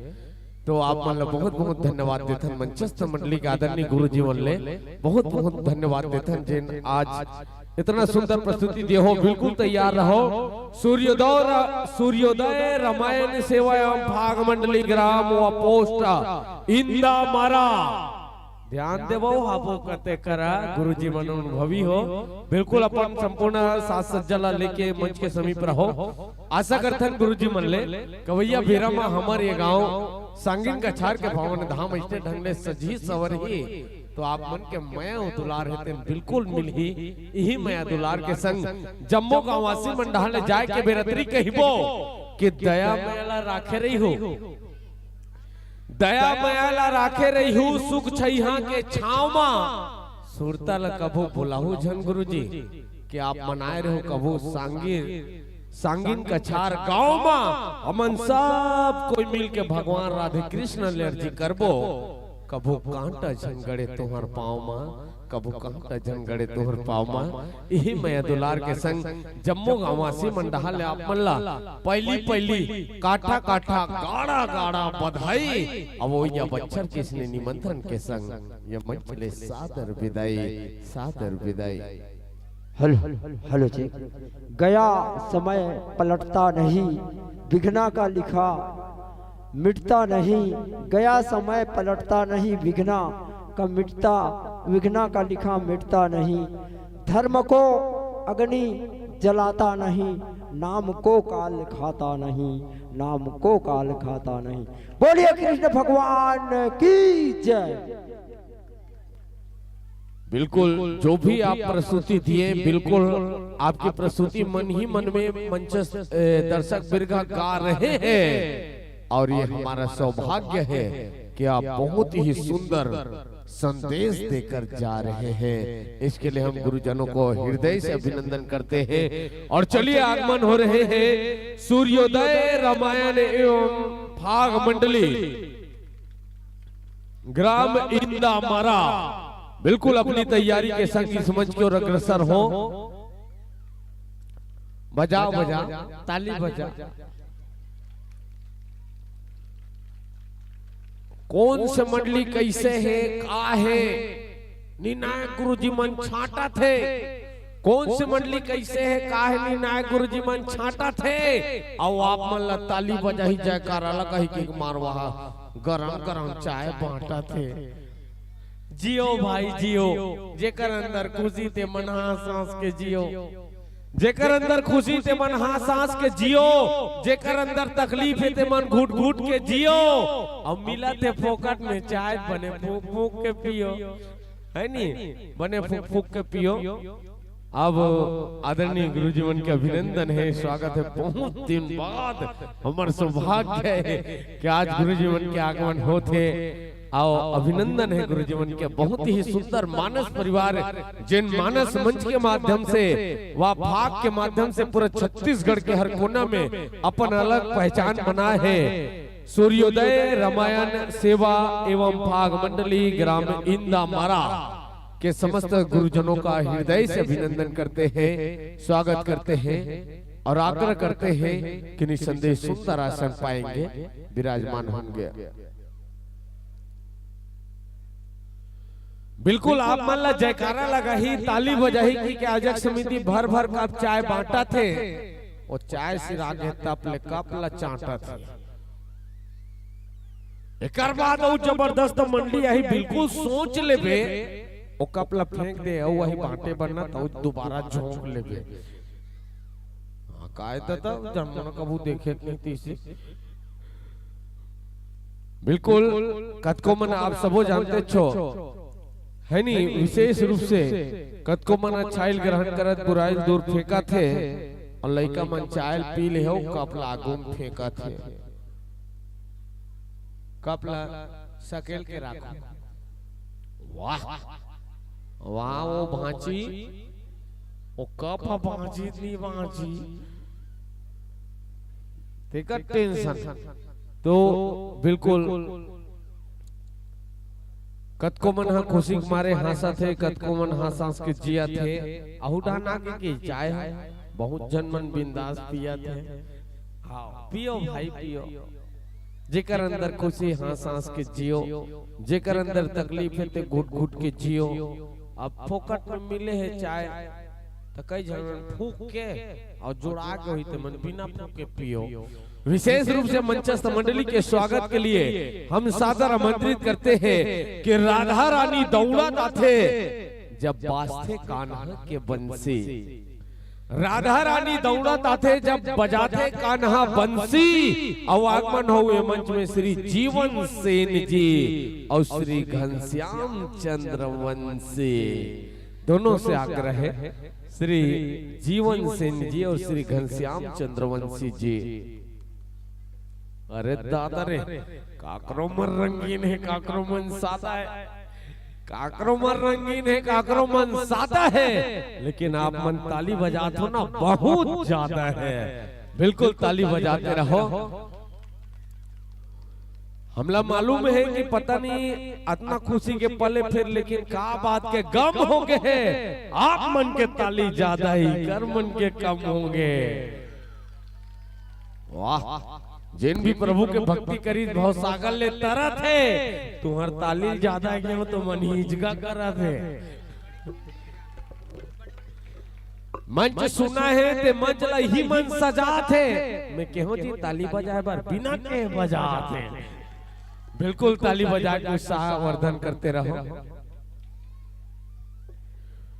तो आप मन ला बहुत बहुत धन्यवाद देथन, मंचस्थ मंडली के आदरणीय गुरु जी मन ले बहुत बहुत धन्यवाद देथन, जेन आज इतना सुंदर प्रस्तुति दिए हो। बिल्कुल तैयार रहो। सूर्योदय, सूर्योदय रामायण सेवा एवं फाग मंडली ग्राम व पोस्ट इंदा मारा। ध्यान देवो, हाबो कते करा, गुरुजी मन अनुभवी हो। बिल्कुल अपन संपूर्ण साज सज्जा ला लेके मंच के समीप रहो। आशा करथन गुरुजी मन ले, कवैया बेरा म हमर ये गांव सांगिन कछार के पावन धाम अइसने ढंग ले सजही सवरही, तो आप मन के मया अउ दुलार हे तेन बिल्कुल मिलही। इही मया दुलार के संग जम्मो गांववासी मन डहार ले जाय के बेरतरी कहिबो कि दया मया ला राखे रहिहू। दया मया ला राखे रहिहू, सुख छइहां के छांव मा। सुरता ला कभू भुलाहू झन गुरुजी, कि आप मन आय रहो कभू सांगिन, सांगिन कछार गांव मा। हमन सब कोई मिल के भगवान राधे कृष्ण ले अर्जी करबो, कभू कांटा झन गड़े तुंहर पांव मा। कभू कांटा झन गड़े तुंहर पांव मा। इही मया दुलार के संग जम्मो गांववासी मन डहार ले आप मन ला पहिली पहिली काठा काठा गाड़ा गाड़ा बधाई। अवइया बच्छर के अइसने निमंत्रण के संग ये मंच ले सादर बिदाई, सादर बिदाई। Hello, hello check. गया समय पलटता नहीं, विघ्ना का लिखा मिटता नहीं। गया समय पलटता नहीं, विघ्ना का मिटता, विघ्ना का लिखा मिटता नहीं। धर्म को अग्नि जलाता नहीं, नाम को काल खाता नहीं, नाम को काल खाता नहीं। बोलिए कृष्ण भगवान की जय। बिल्कुल, जो भी आप प्रस्तुति दिए, बिल्कुल आपकी प्रस्तुति मन ही मन में मंचस्थ, ए, दर्शक वर्ग गा रहे हैं। और ये हमारा सौभाग्य है कि आप बहुत ही सुंदर संदेश देकर जा रहे हैं। इसके लिए हम गुरुजनों को हृदय से अभिनंदन करते हैं। और चलिए, आगमन हो रहे हैं सूर्योदय रामायण एवं फाग मंडली, ग्राम इंदा मारा। बिल्कुल अपनी तैयारी के संग इस मंच की ओर अग्रसर हो। बजाओ, बजाओ, ताली बजाओ। कौन से मंडली कैसे है, का है, निर्णायक गुरुजी मन छांटत हे। कौन से मंडली कैसे है, का है, निर्णायक गुरुजी मन छांटत हे। अउ आप मन ला ताली बजाही, जयकारा लगाही कि मारवा गरम गरम चाय बांटत हे। जियो भाई जियो, जेकर अंदर खुशी ते मन हाँस हाँस के जियो, जेकर अंदर खुशी ते मन हाँस हाँस के जियो, जेकर अंदर तकलीफ हे ते मन घुट घुट के जियो। अब मिलत हे फोकट में चाय, बने फूक फूक के पियो, है नी, बने फूक फूक के पियो। अब आदरणीय गुरुजी मन के अभिनंदन हे, स्वागत हे। बहुत दिन बाद हमर सौभाग्य हे कि आज गुरुजी मन के आगमन होत हे। अउ अभिनंदन हे गुरुजी मन के, बहुत ही सुंदर मानस परिवार, जेन मानस मंच के माध्यम से वा फाग के माध्यम से पूरा छत्तीसगढ़ के हर कोना में अपन अलग पहचान बनाए हे। सूर्योदय रामायण सेवा एवं फाग मंडली ग्राम इंदा मारा के समस्त गुरुजनों का हृदय से अभिनंदन करते हैं, स्वागत करते हैं और आग्रह करते हैं कि निसंदेह सुंदर आसन पाएंगे, विराजमान होंगे। बिल्कुल आप मन ला जयकारा लगाही, ताली बजाही कि आयोजक समिति भर भर कप चाय बांटत हे। वो चाय सिरा गे तब ले कप ला चांटत हे। एकर बाद अउ जबरदस्त मंडली आही, बिल्कुल सोच लेबे, ओ कप ला फेंक दे, अउ वही बांटे बर ना, त अउ दोबारा झोंक लेबे। हाँ, काय ददा, जब मन कभू देखे नहीं तीसी। बिल्कुल, कतको मन आप सबो जानते छो, है नी, विशेष रूप से कतको मन छाइल ग्रहण करत, बुराइल दूर फेंकत हे, अउ लइका मन चाय ल पी ले हो, कप ला आगू म फेंकत हे। कप ला सकेल के राखो। वाह, वाह, वो भांची, वो कप ह भांची, नहीं भांची, तेकर टेंशन। तो बिल्कुल, कतको मन ह खुशी के मारे हाँसत हे, कतको मन हाँस हाँस के जियत हे। अहू डहन आगे के चाय हे, बहुत झन मन बिंदास पियत हे। हाँ, पियो भाई, पियो। जेकर अंदर खुशी, हाँस हाँस के जियो, जेकर अंदर तकलीफ हे, ते घुट घुट के जियो। अब फोकट में मिले हे चाय, त कई झन मन फूंक के अउ जुड़ा के होही, ते मन बिना फूंक के पियो। विशेष रूप से मंचस्थ मंडली के स्वागत के लिए हम सादर आमंत्रित करते हैं कि राधा रानी दौड़त आथे जब बाजथे कान्हा के बंसी। राधा रानी दौड़त आथे जब बजाथे कान्हा बंसी। अउ आगमन होए मंच में श्री जीवन सेन जी अउ श्री घनश्याम चंद्रवंशी, दोनों से आग्रह है, श्री जीवन सेन जी और श्री घनश्याम चंद्रवंशी जी। अरे दादा रे, काकरो मन रंगीन हे, काकरो मन सादा हे, काकरो मन रंगीन हे, काकरो मन सादा हे, लेकिन आप मन ताली बजात हो ना, बहुत ज्यादा हे। बिल्कुल ताली बजाते रहो। हमला मालूम हे कि पता नहीं अतना खुशी के पल हे फेर, लेकिन का बात के गम हो गे हे, आप मन के ताली ज्यादा हे, एकर मन के कम हो गे। वाह, जेन भी प्रभु के भक्ति करिस, भवसागर ले तरत हे, तुंहर ताली ज्यादा हे, तो मन हिचका करत हे। मंच सुना हे ते मंच ला ही मन सजात हे। मैं केहों जी ताली बजाए बर बिना के बजात हे। बिल्कुल ताली बजा के उत्साह वर्धन करते रहो।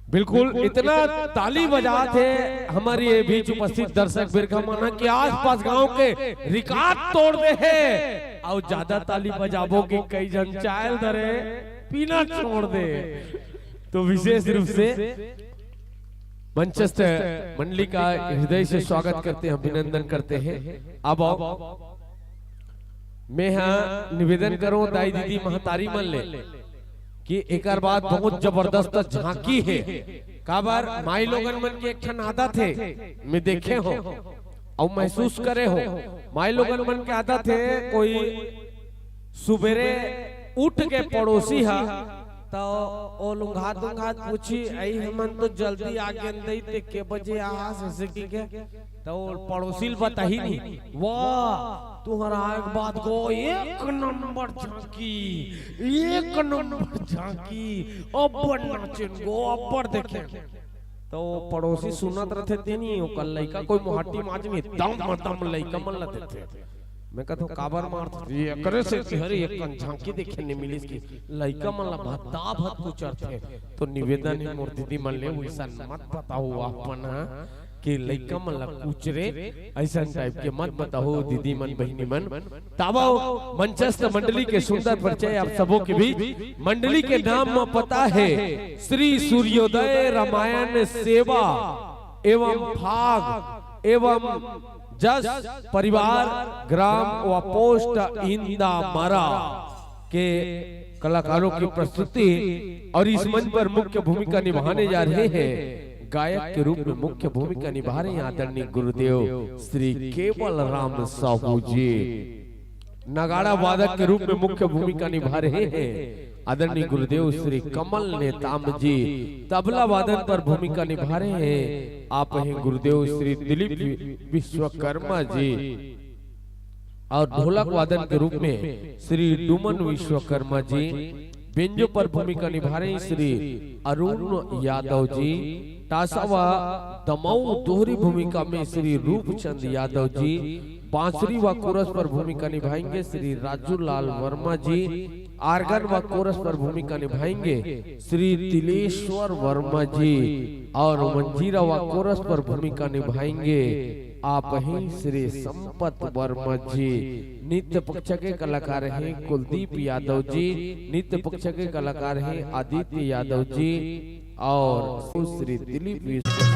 बिल्कुल इतना ताली बजात हे हमर ये बीच उपस्थित दर्शक बिरखा मन ह कि आसपास गांव के रिकॉर्ड तोड़ दे हे। अउ ज्यादा ताली बजाबो कि कई झन चायल धरे पीना छोड़ दे। तो विशेष रूप से मंचस्थ मंडली का हृदय से स्वागत करते हैं, अभिनंदन करते हैं। अब आओ, मैं हा निवेदन करूं दाई दीदी महतारी मन ले कि एकर बाद बहुत जबरदस्त झांकी हे। काबर माई लोगन मन के एक ठन आदत हे, मैं देखे हों अउ महसूस करे हों। माई लोगन मन के आदत हे, कोई सुबेरे उठ के पड़ोसी हा, त ओ लुंघात लुंघात पूछी, "अई हमन तो जल्दी आ गेन दई, ते के बजे आहास?" अइसे कहिके। त ओ पड़ोसी ल बताही नहीं, "वाह, तुंहर आए के बाद गो एक नंबर झांकी, एक नंबर झांकी, अब्बड़ नाचेन गो, अब्बड़ देखेन।" त ओ पड़ोसी सुनत रथे, ते नहीं, ओकर लइका कोई मोहाटी माजनी, दम दम लइका मन ल देथे। मैं कहत हों, "काबर मारत?" "ये एकरे से कि हरे एक कन झांकी देखे नहीं मिलिस कि लइका मन ला भद्दा भद कुचरथे।" तो निवेदन हे मोर दीदी मन ले, वइसन मत बताओ अपन, हाँ, कि लइका मन ला कुचरे, अइसन टाइप के मत बताओ दीदी मन, बहिनी मन। तावव मंचस्थ मंडली के सुंदर परिचय आप सबो के बीच। मंडली के नाम म पता हे श्री सूर्योदय रामायण सेवा एवं फाग एवं जस परिवार ग्राम व पोस्ट इंदामरा के कलाकारों की प्रस्तुति। और इस मंच पर मुख्य भूमिका निभाने जा रहे हैं, गायक के रूप में मुख्य भूमिका निभा रहे हैं आदरणीय गुरुदेव श्री केवल राम साहू जी। नगाड़ा वादक के रूप में मुख्य भूमिका निभा रहे हैं आदरणीय गुरुदेव श्री कमल नेताम जी। तबला वादन पर भूमिका निभा रहे हैं आप हैं गुरुदेव श्री दिलीप वि-, विश्वकर्मा जी। और ढोलक वादन के रूप में श्री डुमन विश्वकर्मा जी। बेंजो पर भूमिका निभा रहे हैं श्री अरुण यादव जी। ताशा व दमाऊ दोहरी भूमिका में श्री रूपचंद यादव जी। बांसुरी व कोरस पर भूमिका निभाएंगे श्री राजू लाल वर्मा जी। आर्गन व कोरस पर भूमिका निभाएंगे श्री तिलेश्वर वर्मा जी। और मंजीरा व कोरस पर भूमिका निभाएंगे आप ही श्री संपत वर्मा जी। नृत्य पक्ष के कलाकार हैं कुलदीप यादव जी। नृत्य पक्ष के कलाकार हैं आदित्य यादव जी और श्री दिलीप विश्व।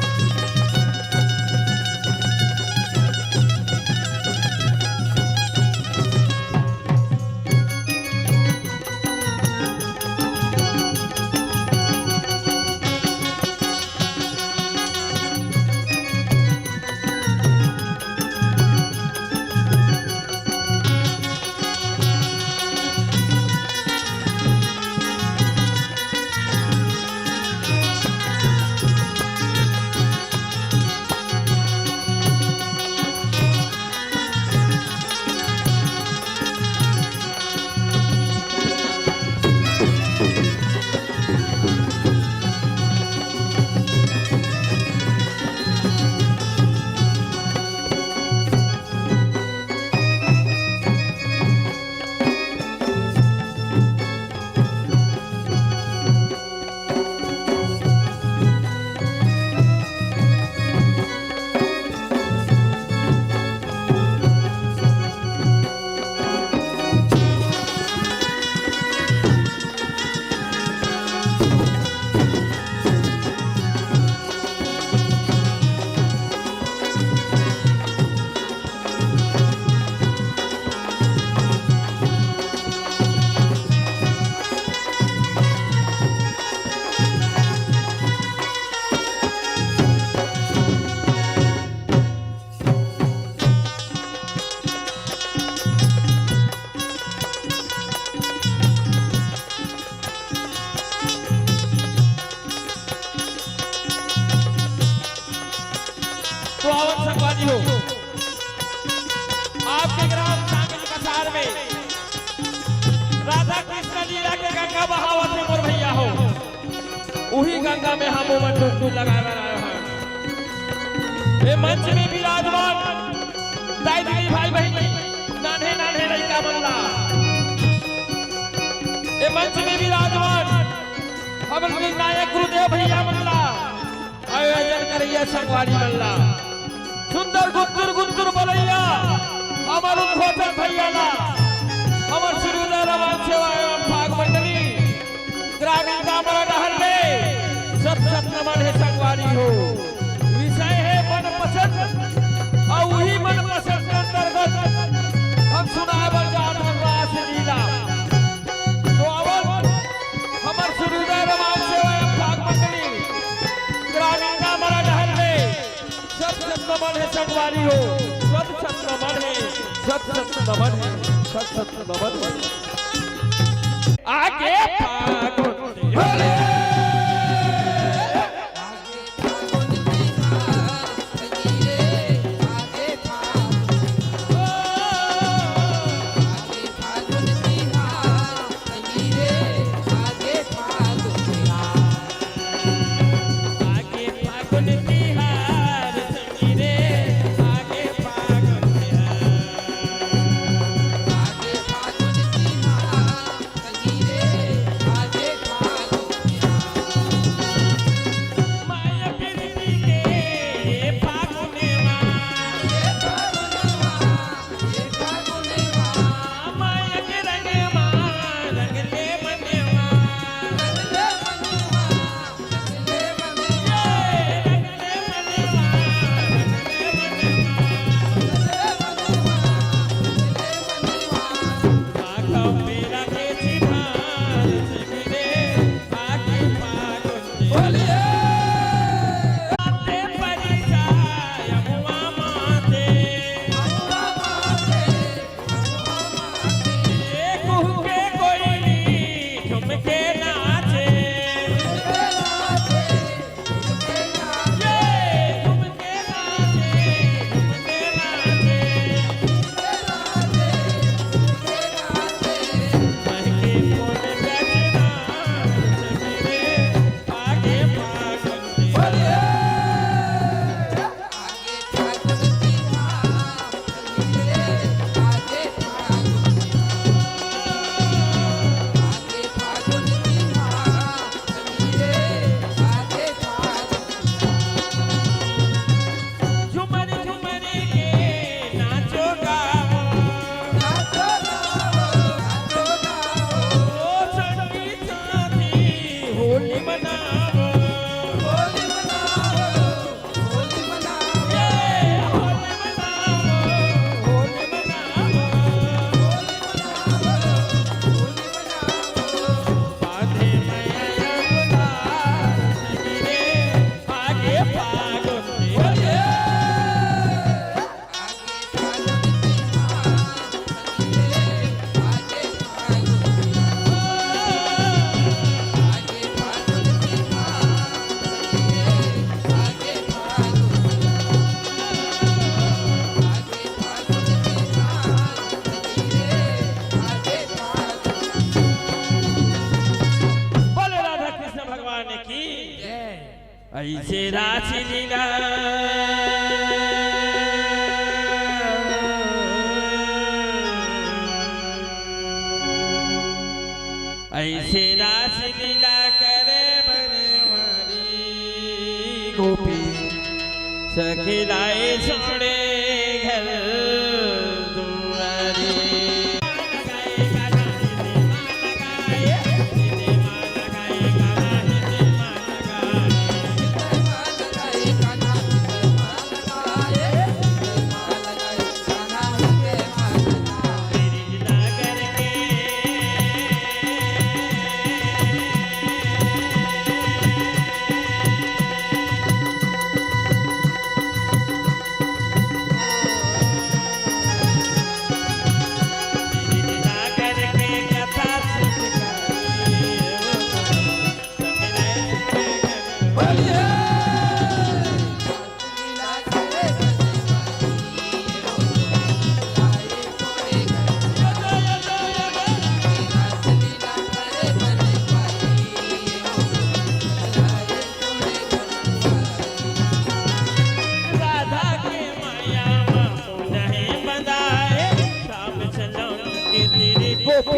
तो आवत संगवारी हो, आपके ग्राम सांगल कसार में राधा कृष्ण लीला के गंगा बहावत हे मोर भैया हो। उही गंगा में हम ओमन डुबकी लगाए बर आए हन। ए मंच में विराजमान दाई दीदी भाई बहिनी, नान्हे नान्हे लइका मन ला, ए मंच में विराजमान हमन के नायक गुरुदेव भैया मन ला, आयोजन करइया संगवारी मन ला, सुंदर गुंतुर गुंतुर बोलइया हमर उद्घोषक भैया ला, हमर श्री उदय रमान सेवा एवं भाग मंडली ग्रामीण कामरा डहर ले शत शत नमन हे संगवारी हो। विषय हे मनपसंद, अउ उही मनपसंद के अंतर्गत हम सुनाए बर जात हन रासलीला। तो आवत हमर श्री उदय रमान सेवा एवं भाग मंडली ग्रामीण कामरा डहर ले शत शत नमन हे संगवारी हो, शत शत नमन हे, शत शत नमन हे, शत शत नमन हे। आगे फागुन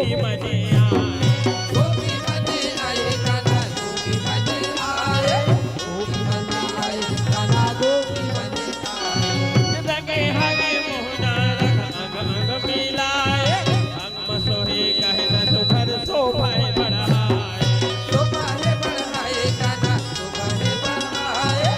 गोपी मने आए। गोपी मने आए कान्हा, गोपी मने आए। गोपी मने आए कान्हा, गोपी मने आए। रंगे हगे मोहना रंग अंग अंग मिलाए। अंग म सोहे गहना सुघर शोभा हे बढ़ाए। शोभा हे बढ़ाए कान्हा, शोभा हे बढ़ाए।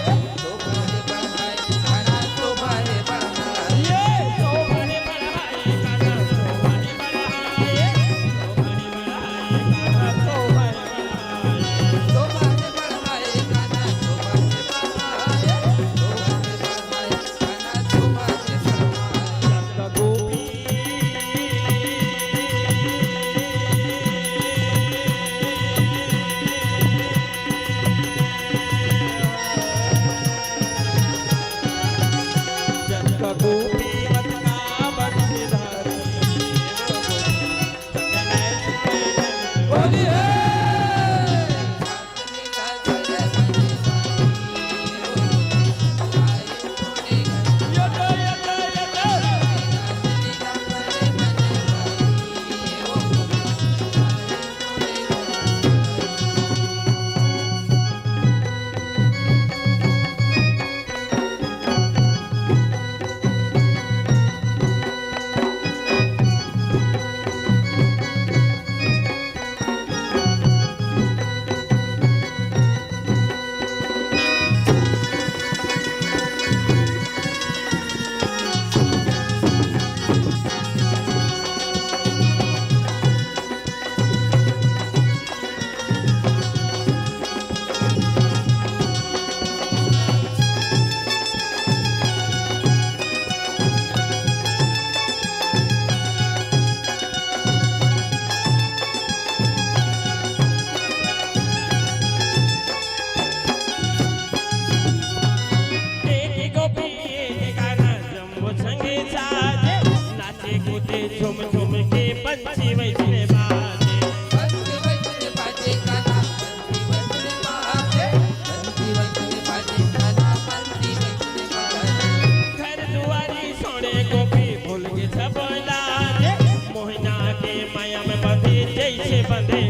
एक गोपी एक गाना जम्बो संगे साजे, नाचे कूदे झूम झूम के पंछी वैसने बाजे। पंछी वैसने बाजे गाना, पंछी वैसने बाजे, पंछी वैसने बाजे गाना, पंछी वैसने बाजे। घर दुआरी सोने गोपी भूल के सब लाजे, मोहिना के माया में बंधे जैसे बंधे